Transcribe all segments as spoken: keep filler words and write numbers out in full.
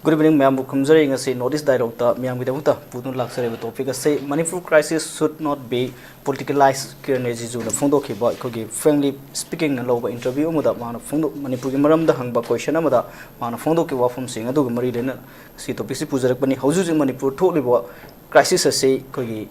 Good evening, ꯃꯌꯥꯝꯕꯨ ꯈꯨꯝꯖꯔꯤ꯫ ꯉꯁꯤ North East Dialogueꯇ ꯃꯌꯥꯝꯒꯤꯗꯃꯛꯇ ꯄꯨꯗꯨꯅ ꯂꯥꯛꯆꯔꯤꯕ topic ꯑꯁꯤ Manipur crisis should not be politicalized꯫ Kiran ꯔꯤꯖꯤꯖꯨꯅ ꯐꯣꯡꯗꯣꯛꯈꯤꯕ ꯑꯩꯈꯣꯏꯒꯤ frankly speakingꯅ ꯂꯧꯕ interview ꯑꯃꯗ ꯃꯥꯅ ꯐꯣꯡꯗꯣꯛ ꯃꯅꯤꯄꯨꯔꯒꯤ ꯃꯔꯝꯗ ꯍꯪꯕ question ꯑꯃꯗ ꯃꯥꯅ ꯐꯣꯡꯗꯣꯛꯈꯤꯕ ꯋꯥꯐꯝꯁꯤꯡ ꯑꯗꯨꯒ ꯃꯔꯤ ꯂꯩꯅꯅ ꯉꯁꯤ topicꯁꯤ ꯄꯨꯖꯔꯛꯄꯅꯤ꯫ ꯍꯧꯖꯤꯛ ꯍꯧꯖꯤꯛ ꯃꯅꯤꯄꯨꯔ ꯊꯣꯛꯂꯤꯕ crisis ꯑꯁꯤ ꯑꯩꯈꯣꯏꯒꯤ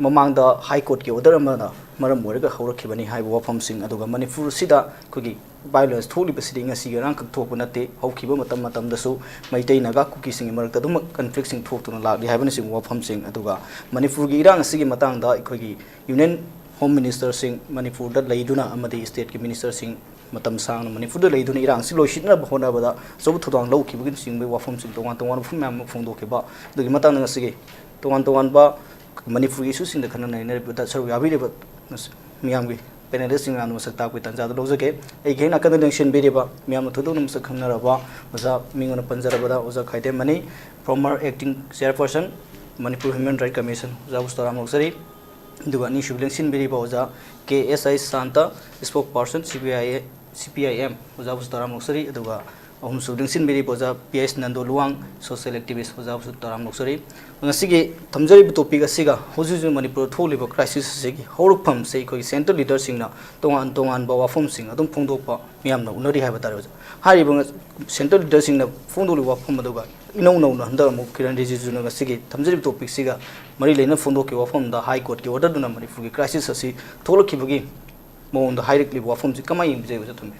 ꯃꯃꯥꯡꯗ High Courtꯀꯤ order ꯑꯃꯅ ꯃꯔꯝ ꯑꯣꯏꯔꯒ ꯍꯧꯔꯛꯈꯤꯕꯅꯤ ꯍꯥꯏꯕ ꯋꯥꯐꯝꯁꯤꯡ, ꯑꯗꯨꯒ ꯃꯅꯤꯄꯨꯔꯁꯤꯗ ꯑꯩꯈꯣꯏꯒꯤ violence ꯊꯣꯛꯂꯤꯕꯁꯤꯗꯤ ꯉꯁꯤꯒꯤ ꯉꯔꯥꯡꯈꯛ ꯊꯣꯛꯄ ꯅꯠꯇꯦ꯫ ꯍꯧꯈꯤꯕ ꯃꯇꯝ ꯃꯇꯝꯗꯁꯨ ꯃꯩꯇꯩ, ꯅꯥꯒꯥ, ꯀꯨꯀꯤꯁꯤꯡꯒꯤ ꯃꯔꯛꯇ ꯑꯗꯨꯃꯛ conflictꯁꯤꯡ ꯊꯣꯛꯇꯨꯅ ꯂꯥꯛꯂꯤ ꯍꯥꯏꯕꯅꯆꯤꯡꯕ ꯋꯥꯐꯝꯁꯤꯡ, ꯑꯗꯨꯒ ꯃꯅꯤꯄꯨꯔꯒꯤ ꯏꯔꯥꯡ ꯑꯁꯤꯒꯤ ꯃꯇꯥꯡꯗ ꯑꯩꯈꯣꯏꯒꯤ Union Home Ministerꯁꯤꯡ ꯃꯅꯤꯄꯨꯔꯗ ꯂꯩꯗꯨꯅ ꯑꯃꯗꯤ stateꯀꯤ ministerꯁꯤꯡ ꯃꯇꯝ ꯁꯥꯡꯅ ꯃꯅꯤꯄꯨꯔꯗ ꯂꯩꯗꯨꯅ ꯏꯔꯥꯡ ꯑꯁꯤ ꯂꯣꯏꯁꯤꯟꯅꯕ ꯍꯣꯠꯅꯕꯗ ꯑꯆꯧꯕ ꯊꯧꯗꯥꯡ ꯂꯧꯈꯤꯕꯒꯤꯅꯆꯤꯡꯕ ꯋꯥꯐꯝꯁꯤꯡ, ꯇꯣꯉꯥꯟ ꯇꯣꯉꯥꯟꯕ ꯋꯥꯐꯝ ꯃꯌꯥꯝ ꯑꯃ ꯐꯣꯡꯗꯣꯛꯈꯤꯕ, ꯑꯗꯨꯒꯤ ꯃꯇꯥꯡꯗ ꯉꯁꯤꯒꯤ ꯇꯣꯉꯥꯟ ꯇꯣꯉꯥꯟꯕ ꯃꯅꯤꯄꯨꯔꯒꯤ issueꯁꯤꯡꯗ ꯈꯟꯅ ꯅꯩꯅꯔꯤꯕꯗ ꯁꯔꯨꯛ ꯌꯥꯕꯤꯔꯤꯕ ꯃꯤꯌꯥꯝꯒꯤ panelistꯁꯤꯡ ꯃꯌꯥꯝꯗ ꯃꯁꯛ ꯇꯥꯛꯄꯒꯤ ꯇꯥꯟꯖꯥꯗꯨ ꯂꯧꯖꯒꯦ꯫ ꯑꯩꯒꯤ ꯍꯦꯛ ꯅꯥꯀꯟꯗ ꯂꯦꯡꯁꯤꯟꯕꯤꯔꯤꯕ ꯃꯤꯌꯥꯝꯅ ꯊꯣꯏꯗꯣꯛꯅ ꯃꯁꯛ ꯈꯪꯅꯔꯕ ꯑꯣꯖꯥ, ꯃꯤꯡ ꯑꯣꯏꯅ ꯄꯟꯖꯔꯕꯗ ꯑꯣꯖꯥ Khaidem Mani, former acting chairperson Manipur Human Rights Commission, ꯑꯣꯖꯥꯕꯨ ꯁꯇꯥꯔꯥꯝ ꯂꯧꯖꯔꯤ꯫ ꯑꯗꯨꯒ ꯑꯅꯤꯁꯨꯕ ꯂꯦꯡꯁꯤꯟꯕꯤꯔꯤꯕ ꯑꯣꯖꯥ K S I Shanta, spokesperson C P I, C P I M, ꯑꯣꯖꯥꯕꯨꯁꯨ ꯇꯔꯥꯝ ꯂꯧꯖꯔꯤ꯫ ꯑꯗꯨꯒ ꯑꯍꯨꯝꯁꯨ ꯂꯦꯡꯁꯤꯟꯕꯤꯔꯤꯕ ꯑꯣꯖꯥ P H Nando Luwang, social activist, ꯑꯣꯖꯥꯕꯨꯁꯨ ꯇꯔꯥꯝ ꯂꯧꯖꯔꯤ꯫ ꯉꯁꯤꯒꯤ ꯊꯝꯖꯔꯤꯕ topic ꯑꯁꯤꯒ ꯍꯧꯖꯤꯛ ꯍꯧꯖꯤꯛ ꯃꯅꯤꯄꯨꯔꯗ ꯊꯣꯛꯂꯤꯕ crisis ꯑꯁꯤꯒꯤ ꯍꯧꯔꯛꯐꯝꯁꯦ ꯑꯩꯈꯣꯏꯒꯤ central leaderꯁꯤꯡꯅ ꯇꯣꯉꯥꯟ ꯇꯣꯉꯥꯟꯕ ꯋꯥꯐꯝꯁꯤꯡ ꯑꯗꯨꯝ ꯐꯣꯡꯗꯣꯛꯄ ꯃꯤꯌꯥꯝꯅ ꯎꯅꯔꯤ ꯍꯥꯏꯕ ꯇꯥꯔꯦ ꯑꯣꯖꯥ꯫ ꯍꯥꯏꯔꯤꯕ ꯉ-, central leaderꯁꯤꯡꯅ ꯐꯣꯡꯗꯣꯛꯂꯤꯕ ꯋꯥꯐꯝ ꯑꯗꯨꯒ ꯏꯅꯧ ꯅꯧꯅ ꯍꯟꯗꯛ ꯑꯃꯨꯛ ꯀꯤꯔꯟ ꯔꯤꯖꯤꯖꯨꯅ ꯉꯁꯤꯒꯤ ꯊꯝꯖꯔꯤꯕ topicꯁꯤꯒ ꯃꯔꯤ ꯂꯩꯅꯅ ꯐꯣꯡꯗꯣꯛꯈꯤꯕ ꯋꯥꯐꯝꯗ High Courtꯀꯤ orderꯗꯨꯅ ꯃꯅꯤꯄꯨꯔꯒꯤ crisis ꯑꯁꯤ ꯊꯣꯛꯂꯛꯈꯤꯕꯒꯤ ꯃꯑꯣꯡꯗ ꯍꯥꯏꯔꯛꯂꯤꯕ ꯋꯥꯐꯝꯁꯤ ꯀꯃꯥꯏꯅ ꯌꯦꯡꯕꯤꯖꯩ ꯑꯣꯖꯥ ꯊꯣꯝꯕꯤ?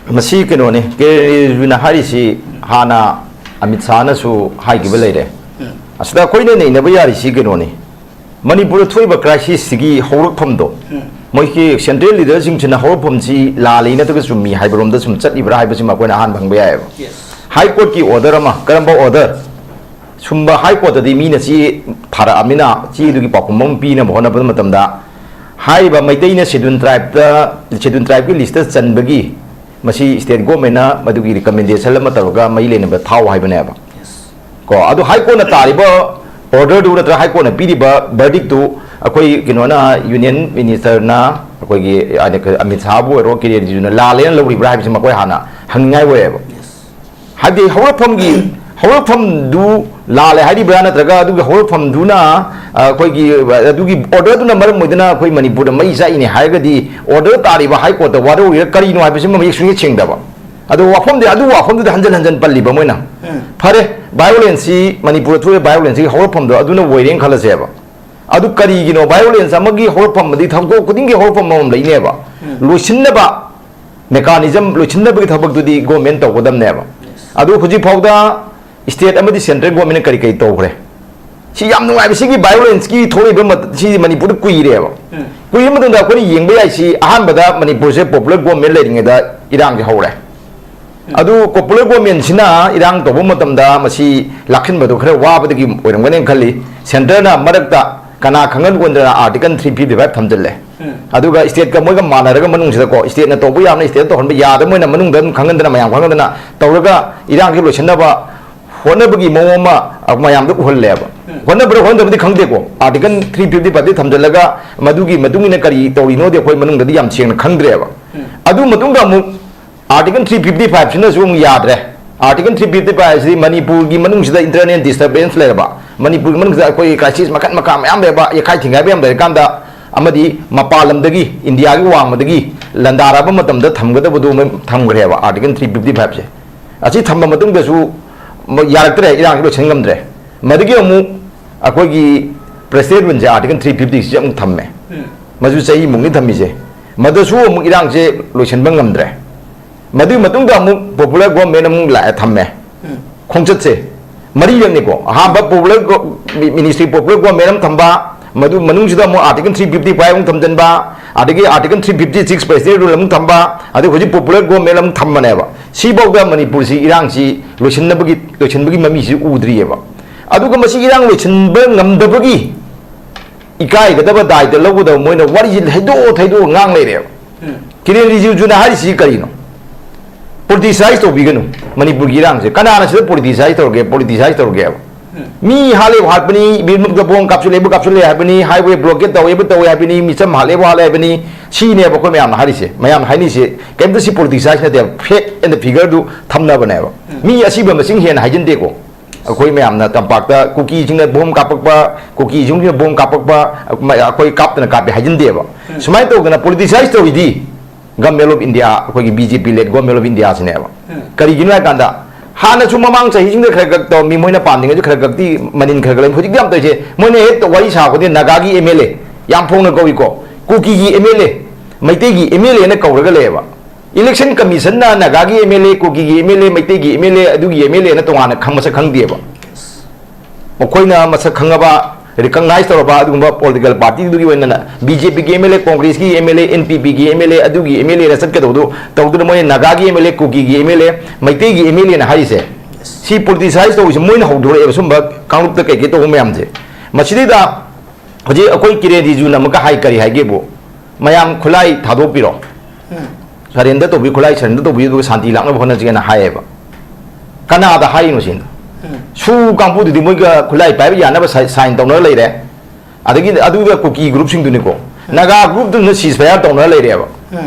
ꯃꯁꯤ ꯀꯩꯅꯣꯅꯤ, ꯀꯦ ꯔꯤꯖꯤꯖꯨꯅ ꯍꯥꯏꯔꯤꯁꯤ ꯍꯥꯟꯅ ꯑꯃꯤꯠ ꯁꯥꯍꯅꯁꯨ ꯍꯥꯏꯈꯤꯕ ꯂꯩꯔꯦ꯫ ꯎꯝ꯫ ꯑꯁꯤꯗ ꯑꯩꯈꯣꯏꯅ ꯅꯩꯅꯕ ꯌꯥꯔꯤꯁꯤ ꯀꯩꯅꯣꯅꯤ, ꯃꯅꯤꯄꯨꯔꯗ ꯊꯣꯛꯏꯕ crisisꯁꯤꯒꯤ ꯍꯧꯔꯛꯐꯝꯗꯣ, ꯎꯝ꯫ ꯃꯣꯏꯒꯤ central leaderꯁꯤꯡꯁꯤꯅ ꯍꯧꯔꯛꯐꯝꯁꯤ ꯂꯥꯜꯂꯤ ꯅꯠꯇ꯭ꯔꯒ ꯆꯨꯝꯃꯤ ꯍꯥꯏꯕꯔꯣꯝꯗ ꯁꯨꯝ ꯆꯠꯂꯤꯕ꯭ꯔꯥ ꯍꯥꯏꯕꯁꯤꯃ ꯑꯩꯈꯣꯏꯅ ꯑꯍꯥꯟꯕ ꯍꯪꯕ ꯌꯥꯏꯑꯕ꯫ Yes꯫ High Courtꯀꯤ order ꯑꯃ, ꯀꯔꯝꯕ order? ꯁꯨꯝꯕ High Courtꯇꯗꯤ ꯃꯤꯅ ꯆꯦ ꯊꯥꯔꯛꯑꯃꯤꯅ ꯆꯦꯗꯨꯒꯤ ꯄꯥꯎꯈꯨꯝ ꯑꯃ ꯄꯤꯅꯕ ꯍꯣꯠꯅꯕ ꯃꯇꯝꯗ ꯍꯥꯏꯔꯤꯕ ꯃꯩꯇꯩꯅ Scheduled Tribeꯇ, Scheduled Tribeꯀꯤ listꯇ ꯆꯟꯕꯒꯤ ꯃꯁꯤ state governmentꯅ ꯃꯗꯨꯒꯤ recommendation ꯑꯃ ꯇꯧꯔꯒ ꯃꯔꯤ ꯂꯩꯅꯕ ꯊꯥꯎ ꯍꯥꯏꯕꯅꯦꯕ꯫ Yes꯫ ꯀꯣ, ꯑꯗꯨ High Courtꯅ ꯇꯥꯔꯤꯕ orderꯗꯨ ꯅꯠꯇ꯭ꯔꯒ High Courtꯅ ꯄꯤꯔꯤꯕ verdictꯇꯨ ꯑꯩꯈꯣꯏ ꯀꯩꯅꯣꯅ, Union Ministerꯅ, ꯑꯩꯈꯣꯏꯒꯤ ꯑꯃꯤꯠ ꯁꯥꯍꯕꯨ ꯑꯣꯏꯔꯣ, ꯀꯤꯔꯦꯟ ꯔꯤꯖꯤꯖꯨꯅ ꯂꯥꯜꯂꯦꯅ ꯂꯧꯔꯤꯕ꯭ꯔꯥ ꯍꯥꯏꯕꯁꯤ ꯃꯈꯣꯏ ꯍꯥꯟꯅ ꯍꯪꯅꯤꯡꯉꯥꯏ ꯑꯣꯏꯌꯦꯕ꯫ Yes꯫ ꯍꯥꯏꯕꯗꯤ ꯍꯧꯔꯛꯐꯝꯒꯤ ꯍꯧꯔꯛꯐꯝꯗꯨ ꯂꯥꯜꯂꯦ ꯍꯥꯏꯔꯤꯕ꯭ꯔꯥ, ꯅꯠꯇ꯭ꯔꯒ ꯑꯗꯨꯒꯤ ꯍꯧꯔꯛꯐꯝꯗꯨꯅ, ꯑ, ꯑꯩꯈꯣꯏꯒꯤ, ꯑ, ꯑꯗꯨꯒꯤ order ꯗꯨꯅ ꯃꯔꯝ ꯑꯣꯏꯗꯅ ꯑꯩꯈꯣꯏ ꯃꯅꯤꯄꯨꯔꯗ ꯃꯩ ꯆꯥꯛꯏꯅꯦ ꯍꯥꯏꯔꯒꯗꯤ, order ꯇꯥꯔꯤꯕ High Court ꯇ ꯋꯥꯔꯧꯔꯤꯔꯥ ꯀꯔꯤꯅꯣ ꯍꯥꯏꯕꯁꯤꯃ ꯃꯌꯦꯛ ꯁꯨꯡꯁꯦꯡ ꯁꯦꯡꯗꯕ꯫ ꯑꯗꯣ ꯋꯥꯐꯝꯗꯤ, ꯑꯗꯨ ꯋꯥꯐꯝꯗꯨꯗ ꯍꯟꯖꯟ ꯍꯟꯖꯟ ꯄꯜꯂꯤꯕ ꯃꯣꯏꯅ꯫ ꯎꯝ꯫ ꯐꯔꯦ, violence ꯁꯤ, ꯃꯅꯤꯄꯨꯔꯗ ꯊꯣꯛꯏꯕ violence ꯁꯤꯒꯤ ꯍꯧꯔꯛꯐꯝꯗꯣ ꯑꯗꯨꯅ ꯑꯣꯏꯔꯦꯅ ꯈꯜꯂꯁꯦꯕ꯫ ꯑꯗꯨ ꯀꯔꯤꯒꯤꯅꯣ violence ꯑꯃꯒꯤ ꯍꯧꯔꯛꯐꯝ ꯑꯗꯤ ꯊꯧꯗꯣꯛ ꯈꯨꯗꯤꯡꯒꯤ ꯍꯧꯔꯛꯐꯝ ꯑꯃꯃꯝ ꯂꯩꯅꯦꯕ꯫ ꯎꯝ꯫ ꯂꯣꯏꯁꯤꯟꯅꯕ mechanism, ꯂꯣꯏꯁꯤꯟꯅꯕꯒꯤ ꯊꯕꯛꯇꯨꯗꯤ government ꯇꯧꯒꯗꯕꯅꯦꯕ꯫ Yes꯫ ꯑꯗꯨ ꯍꯧꯖꯤꯛ ꯐꯥꯎꯗ state ꯑꯃꯗꯤ central government ꯅ ꯀꯔꯤ ꯀꯔꯤ ꯇꯧꯈ꯭ꯔꯦ? ꯁꯤ ꯌꯥꯝ ꯅꯨꯡꯉꯥꯏꯕ, ꯁꯤꯒꯤ violence ꯀꯤ ꯊꯣꯛꯂꯛꯏꯕ ꯃꯠ-, ꯁꯤ ꯃꯅꯤꯄꯨꯔꯗ ꯀꯨꯏꯔꯦꯕ꯫ ꯎꯝ꯫ ꯀꯨꯏꯔꯕ ꯃꯇꯨꯡꯗ ꯑꯩꯈꯣꯏꯅ ꯌꯦꯡꯕ ꯌꯥꯏ, ꯁꯤ ꯑꯍꯥꯟꯕꯗ ꯃꯅꯤꯄꯨꯔꯁꯦ popular government ꯂꯩꯔꯤꯉꯩꯗ ꯏꯔꯥꯡꯁꯦ ꯍꯧꯔꯦ꯫ ꯎꯝ꯫ ꯑꯗꯨ popular government ꯁꯤꯅ ꯏꯔꯥꯡ ꯇꯧꯕ ꯃꯇꯝꯗ ꯃꯁꯤ ꯂꯥꯛꯁꯤꯟꯕꯗꯣ ꯈꯔ ꯋꯥꯕꯗꯒꯤ ꯑꯣꯏꯔꯝꯒꯅꯦꯅ ꯈꯜꯂꯤ꯫ Centre ꯅ ꯃꯔꯛꯇ ꯀꯅꯥ ꯈꯪꯍꯟ ꯑꯣꯟꯗꯅ Article three fifty five ꯊꯝꯖꯤꯜꯂꯦ꯫ ꯎꯝ꯫ ꯑꯗꯨꯒ state ꯀ ꯃꯣꯏꯒ ꯃꯥꯟꯅꯔꯒ ꯃꯅꯨꯡꯁꯤꯗꯀꯣ, state ꯅ ꯇꯧꯕ ꯌꯥꯕꯅ state ꯅ ꯇꯧꯍꯟꯕ ꯌꯥꯗꯕ, ꯃꯣꯏꯅ ꯃꯅꯨꯡꯗ ꯑꯗꯨꯝ ꯈꯪꯍꯟꯗꯅ, ꯃꯌꯥꯝ ꯈꯪꯍꯟꯗꯅ ꯇꯧꯔꯒ ꯏꯔꯥꯡꯁꯦ ꯂꯣꯏꯁꯤꯟꯅꯕ ꯍꯣꯠꯅꯕꯒꯤ ꯃꯑꯣꯡ ꯑꯃ, ꯑ, ꯃꯌꯥꯝꯗ ꯎꯍꯜꯂꯦꯕ꯫ ꯎꯝ꯫ ꯍꯣꯠꯅꯕ꯭ꯔꯥ ꯍꯣꯠꯅꯗꯕꯗꯤ ꯈꯪꯗꯦꯀꯣ, Article three fifty five ꯗꯤ ꯊꯝꯖꯤꯜꯂꯒ ꯃꯗꯨꯒꯤ ꯃꯇꯨꯡ ꯏꯟꯅ ꯀꯔꯤ ꯇꯧꯔꯤꯅꯣꯗꯤ ꯑꯩꯈꯣꯏ ꯃꯅꯨꯡꯗꯗꯤ ꯌꯥꯝ ꯁꯦꯡꯅ ꯈꯪꯗ꯭ꯔꯦꯕ꯫ ꯎꯝ꯫ ꯑꯗꯨ ꯃꯇꯨꯡꯗ ꯑꯃꯨꯛ Article three fifty five ꯁꯤꯅꯁꯨ ꯑꯃꯨꯛ ꯌꯥꯗ꯭ꯔꯦ꯫ Article three fifty five ꯁꯤꯗꯤ ꯃꯅꯤꯄꯨꯔꯒꯤ ꯃꯅꯨꯡꯁꯤꯗ internal disturbance ꯂꯩꯔꯕ, ꯃꯅꯤꯄꯨꯔꯒꯤ ꯃꯅꯨꯡꯁꯤꯗ ꯑꯩꯈꯣꯏꯒꯤ crisis ꯃꯈꯜ ꯃꯈꯥ ꯃꯌꯥꯝ ꯂꯩꯔꯕ, ꯌꯦꯛꯈꯥꯏ ꯊꯤꯡꯒꯥꯏꯕ ꯌꯥꯝ ꯂꯩꯔꯀꯥꯟꯗ, ꯑꯃꯗꯤ ꯃꯄꯥꯟ ꯂꯝꯗꯒꯤ ꯏꯟꯗꯤꯌꯥꯒꯤ ꯋꯥꯡꯃꯗꯒꯤ ꯂꯥꯟꯗꯥꯔꯛꯑꯕ ꯃꯇꯝꯗ ꯊꯝꯒꯗꯕꯗꯨ ꯑꯃ ꯊꯝꯈ꯭ꯔꯦꯕ Article three fifty five ꯁꯦ꯫ ꯑꯁꯤ ꯊꯝꯕ ꯃꯇꯨꯡꯗꯁꯨ ꯌꯥꯔꯛꯇ꯭ꯔꯦ, ꯏꯔꯥꯡꯁꯤ ꯂꯣꯏꯁꯤꯟ ꯉꯝꯗ꯭ꯔꯦ꯫ ꯃꯗꯨꯒꯤ ꯑꯃꯨꯛ ꯑꯩꯈꯣꯏꯒꯤ President Rule ꯁꯦ Article three fifty ꯁꯤ ꯑꯃꯨꯛ ꯊꯝꯃꯦ꯫ ꯎꯝ꯫ ꯃꯁꯨ ꯆꯍꯤꯃꯨꯛꯅꯤ ꯊꯝꯃꯤꯁꯦ꯫ ꯃꯗꯨꯁꯨ ꯑꯃꯨꯛ ꯏꯔꯥꯡꯁꯦ ꯂꯣꯏꯁꯤꯟꯕ ꯉꯝꯗ꯭ꯔꯦ꯫ ꯃꯗꯨꯒꯤ ꯃꯇꯨꯡꯗ ꯑꯃꯨꯛ popular government ꯑꯃꯨꯛ ꯂꯥꯛꯑꯦ, ꯊꯝꯃꯦ꯫ ꯎꯝ꯫ ꯈꯣꯡꯆꯠꯁꯦ ꯃꯔꯤꯔꯛꯅꯤꯀꯣ꯫ ꯑꯍꯥꯟꯕ popular go-, ꯃꯤ-, ministry popular government ꯑꯃ ꯊꯝꯕ, ꯃꯗꯨ ꯃꯅꯨꯡꯁꯤꯗ ꯑꯃꯨꯛ Article three fifty five ꯑꯃꯨꯛ ꯊꯝꯖꯤꯟꯕ, ꯑꯗꯒꯤ Article three fifty six President Rule ꯑꯃꯨꯛ ꯊꯝꯕ, ꯑꯗꯩ ꯍꯧꯖꯤꯛ popular government ꯑꯃꯨꯛ ꯊꯝꯕꯅꯦꯕ꯫ ꯁꯤꯐꯥꯎꯗ ꯃꯅꯤꯄꯨꯔꯁꯤ ꯏꯔꯥꯡꯁꯤ ꯂꯣꯏꯁꯤꯟꯅꯕꯒꯤ, ꯂꯣꯏꯁꯤꯟꯕꯒꯤ ꯃꯃꯤꯁꯤ ꯎꯗ꯭ꯔꯤꯑꯕ꯫ ꯑꯗꯨꯒ ꯃꯁꯤ ꯏꯔꯥꯡ ꯂꯣꯏꯁꯤꯟꯕ ꯉꯝꯗꯕꯒꯤ ꯏꯀꯥꯏꯒꯗꯕ ꯗꯥꯏꯇ ꯂꯧꯒꯗꯕ ꯃꯣꯏꯅ ꯋꯥꯔꯤꯁꯤ ꯍꯩꯗꯣꯛ ꯊꯩꯗꯣꯛꯑ ꯉꯥꯡ ꯂꯩꯔꯦꯕ꯫ ꯎꯝ꯫ ꯀꯤꯔꯦꯟ ꯔꯤꯖꯤꯖꯨꯅ ꯍꯥꯏꯔꯤꯁꯤ ꯀꯔꯤꯅꯣ? Politicise ꯇꯧꯕꯤꯒꯅꯨ ꯃꯅꯤꯄꯨꯔꯒꯤ ꯏꯔꯥꯡꯁꯦ꯫ ꯀꯅꯥꯅ ꯁꯤꯗ politicise ꯇꯧꯔꯒꯦ, politicise ꯇꯧꯔꯒꯦꯕ? ꯃꯤ ꯍꯥꯠꯂꯦꯕꯨ ꯍꯥꯠꯄꯅꯤ, ꯕꯤꯔꯃꯨꯛꯇ ꯕꯣꯝ ꯀꯥꯞꯁꯤꯜꯂꯦꯕꯨ ꯀꯥꯞꯁꯤꯜꯂꯦ ꯍꯥꯏꯕꯅꯤ, ꯍꯥꯏꯋꯦ ꯕ꯭ꯂꯣꯀꯦꯠ ꯇꯧꯋꯦꯕꯨ ꯇꯧꯋꯦ ꯍꯥꯏꯕꯅꯤ, ꯃꯤꯆꯝ ꯍꯥꯠꯂꯦꯕꯨ ꯍꯥꯠꯂꯦ ꯍꯥꯏꯕꯅꯤ꯫ ꯁꯤꯅꯦꯕ ꯑꯩꯈꯣꯏ ꯃꯌꯥꯝꯅ ꯍꯥꯏꯔꯤꯁꯦ꯫ ꯃꯌꯥꯝꯅ ꯍꯥꯏꯅꯤꯁꯦ ꯀꯩꯝꯇ ꯁꯤ ꯄꯣꯂꯤꯇꯤꯁꯥꯏꯁ ꯅꯠꯇꯦꯕ, ꯐꯦꯛ ꯑꯦꯟ ꯐꯤꯒꯔꯗꯨ ꯊꯝꯅꯕꯅꯦꯕ꯫ ꯃꯤ ꯑꯁꯤꯕ ꯃꯁꯤꯡ ꯍꯦꯟꯅ ꯍꯥꯏꯖꯤꯟꯗꯦꯀꯣ꯫ ꯑꯩꯈꯣꯏ ꯃꯌꯥꯝꯅ ꯇꯝꯄꯥꯛꯇ ꯀꯨꯀꯤꯁꯤꯡꯅ ꯕꯣꯝ ꯀꯥꯞꯄꯛꯄ, ꯀꯨꯀꯤꯁꯤꯡꯁꯤꯅ ꯕꯣꯝ ꯀꯥꯞꯄꯛꯄ, ꯑꯩꯈꯣꯏ ꯀꯥꯞꯇꯅ ꯀꯥꯞꯄꯦ ꯍꯥꯏꯖꯤꯟꯗꯦꯕ꯫ ꯁꯨꯃꯥꯏꯅ ꯇꯧꯗꯅ ꯄꯣꯂꯤꯇꯤꯁꯥꯏꯁ ꯇꯧꯔꯤꯗꯤ ꯒꯃꯦꯟ ꯑꯣꯐ ꯏꯟꯗꯤꯌꯥ, ꯑꯩꯈꯣꯏꯒꯤ B J P led government of ꯏꯟꯗꯤꯌꯥꯁꯤꯅꯦꯕ꯫ ꯀꯔꯤꯒꯤꯅꯣ ꯍꯥꯏ ꯀꯥꯟꯗ, ꯍꯥꯟꯅꯁꯨ ꯃꯃꯥꯡ ꯆꯍꯤꯁꯤꯡꯗ ꯈꯔ ꯈꯔ ꯇꯧꯔꯝꯃꯤ, ꯃꯣꯏꯅ ꯄꯥꯝꯗ꯭ꯔꯤꯉꯩꯁꯨ ꯈꯔ ꯈꯛꯇꯤ ꯃꯅꯤꯟ ꯈꯔ ꯈꯔ ꯂꯩ꯫ ꯍꯧꯖꯤꯛꯇꯤ ꯌꯥꯝ ꯇꯧꯔꯤꯁꯦ, ꯃꯣꯏꯅ ꯍꯦꯛ ꯋꯥꯔꯤ ꯁꯥꯕꯗꯤ ꯅꯥꯒꯥꯒꯤ ꯑꯦꯝ ꯑꯦꯜ ꯑꯦ ꯌꯥꯝ ꯐꯣꯡꯅ ꯀꯧꯏꯀꯣ, ꯀꯨꯀꯤꯒꯤ ꯑꯦꯝ ꯑꯦꯜ ꯑꯦ, ꯃꯩꯇꯩꯒꯤ ꯑꯦꯝ ꯑꯦꯜ ꯑꯦꯅ ꯀꯧꯔꯒ ꯂꯩꯌꯦꯕ꯫ ꯏꯂꯦꯛꯁꯟ ꯀꯃꯤꯁꯟꯅ ꯅꯥꯒꯥꯒꯤ ꯑꯦꯝ ꯑꯦꯜ ꯑꯦ, ꯀꯨꯀꯤꯒꯤ ꯑꯦꯝ ꯑꯦꯜ ꯑꯦ, ꯃꯩꯇꯩꯒꯤ ꯑꯦꯝ ꯑꯦꯜ ꯑꯦ, ꯑꯗꯨꯒꯤ ꯑꯦꯝ ꯑꯦꯜ ꯑꯦꯅ ꯇꯣꯉꯥꯟꯅ ꯈꯪ-, ꯃꯁꯛ ꯈꯪꯗꯦꯕ꯫ ꯃꯈꯣꯏꯅ ꯃꯁꯛ ꯈꯪꯉꯕ, ꯔꯤꯀꯛꯅꯥꯏꯁ ꯇꯧꯔꯕ ꯑꯗꯨꯒꯨꯝꯕ ꯄꯣꯂꯤꯇꯤꯀꯦꯜ ꯄꯥꯔꯇꯤꯗꯨꯒꯤ ꯑꯣꯏꯅ ꯕꯤ ꯖꯦ ꯄꯤꯒꯤ ꯑꯦꯝ ꯑꯦꯜ ꯑꯦ, ꯀꯣꯡꯒ꯭ꯔꯦꯁꯀꯤ M L A, N P ꯄꯤꯒꯤ ꯑꯦꯝ ꯑꯦꯜ ꯑꯦ, ꯑꯗꯨꯒꯤ ꯑꯦꯝ ꯑꯦꯜ ꯑꯦꯅ ꯆꯠꯀꯗꯧꯕꯗꯨ ꯇꯧꯗꯨꯅ ꯃꯣꯏꯅ ꯅꯥꯒꯥꯒꯤ ꯑꯦꯝ ꯑꯦꯜ ꯑꯦ, ꯀꯨꯀꯤꯒꯤ ꯑꯦꯝ ꯑꯦꯜ ꯑꯦ, ꯃꯩꯇꯩꯒꯤ ꯑꯦꯝ ꯑꯦꯜ ꯑꯦꯅ ꯍꯥꯏꯔꯤꯁꯦ꯫ ꯁꯤ ꯄꯣꯂꯤꯇꯤꯁꯥꯏꯁ ꯇꯧꯕꯁꯦ ꯃꯣꯏꯅ ꯍꯧꯗꯣꯔꯛꯑꯦꯕ, ꯁꯨꯝꯕ ꯀꯥꯡꯂꯨꯞꯇ ꯀꯩꯀꯩ ꯇꯧꯕ ꯃꯌꯥꯝꯁꯦ꯫ ꯃꯁꯤꯗꯩꯗ ꯍꯧꯖꯤꯛ ꯑꯩꯈꯣꯏ ꯀꯤꯔꯦꯟ ꯔꯤꯖꯨꯅ ꯑꯃꯨꯛꯀ ꯍꯥꯏ, ꯀꯔꯤ ꯍꯥꯏꯒꯦꯕꯨ, ꯃꯌꯥꯝ ꯈꯨꯠꯂꯥꯏ ꯊꯥꯗꯣꯛꯄꯤꯔꯣ, ꯁꯔꯦꯟꯗꯔ ꯇꯧꯕꯤꯌꯨ, ꯈꯨꯠꯂꯥꯏ ꯁꯔꯦꯟꯗꯔ ꯇꯧꯕꯤꯌꯨ, ꯑꯗꯨꯒ ꯁꯥꯟꯇꯤ ꯂꯥꯛꯅꯕ ꯍꯣꯠꯅꯁꯦꯅ ꯍꯥꯏꯌꯦꯕ꯫ ꯀꯅꯥꯗ ꯍꯥꯏꯔꯤꯅꯣ ꯁꯤꯅ? ꯁꯨ ꯀꯥꯡꯕꯨꯗꯨꯗꯤ ꯃꯣꯏꯒ ꯈꯨꯠꯂꯥꯏ ꯄꯥꯏꯕ ꯌꯥꯅꯕ ꯁꯥꯏ-, ꯁꯥꯏꯟ ꯇꯧꯅꯔ ꯂꯩꯔꯦ꯫ ꯑꯗꯒꯤ ꯑꯗꯨꯒ ꯀꯨꯀꯤ ꯒ꯭ꯔꯨꯞꯁꯤꯡꯗꯨꯅꯤꯀꯣ, ꯅꯥꯒꯥ ꯒ꯭ꯔꯨꯞꯇꯨꯅ ꯁꯤꯖ ꯐꯌꯥꯔ ꯇꯧꯅꯔ ꯂꯩꯔꯦꯕ꯫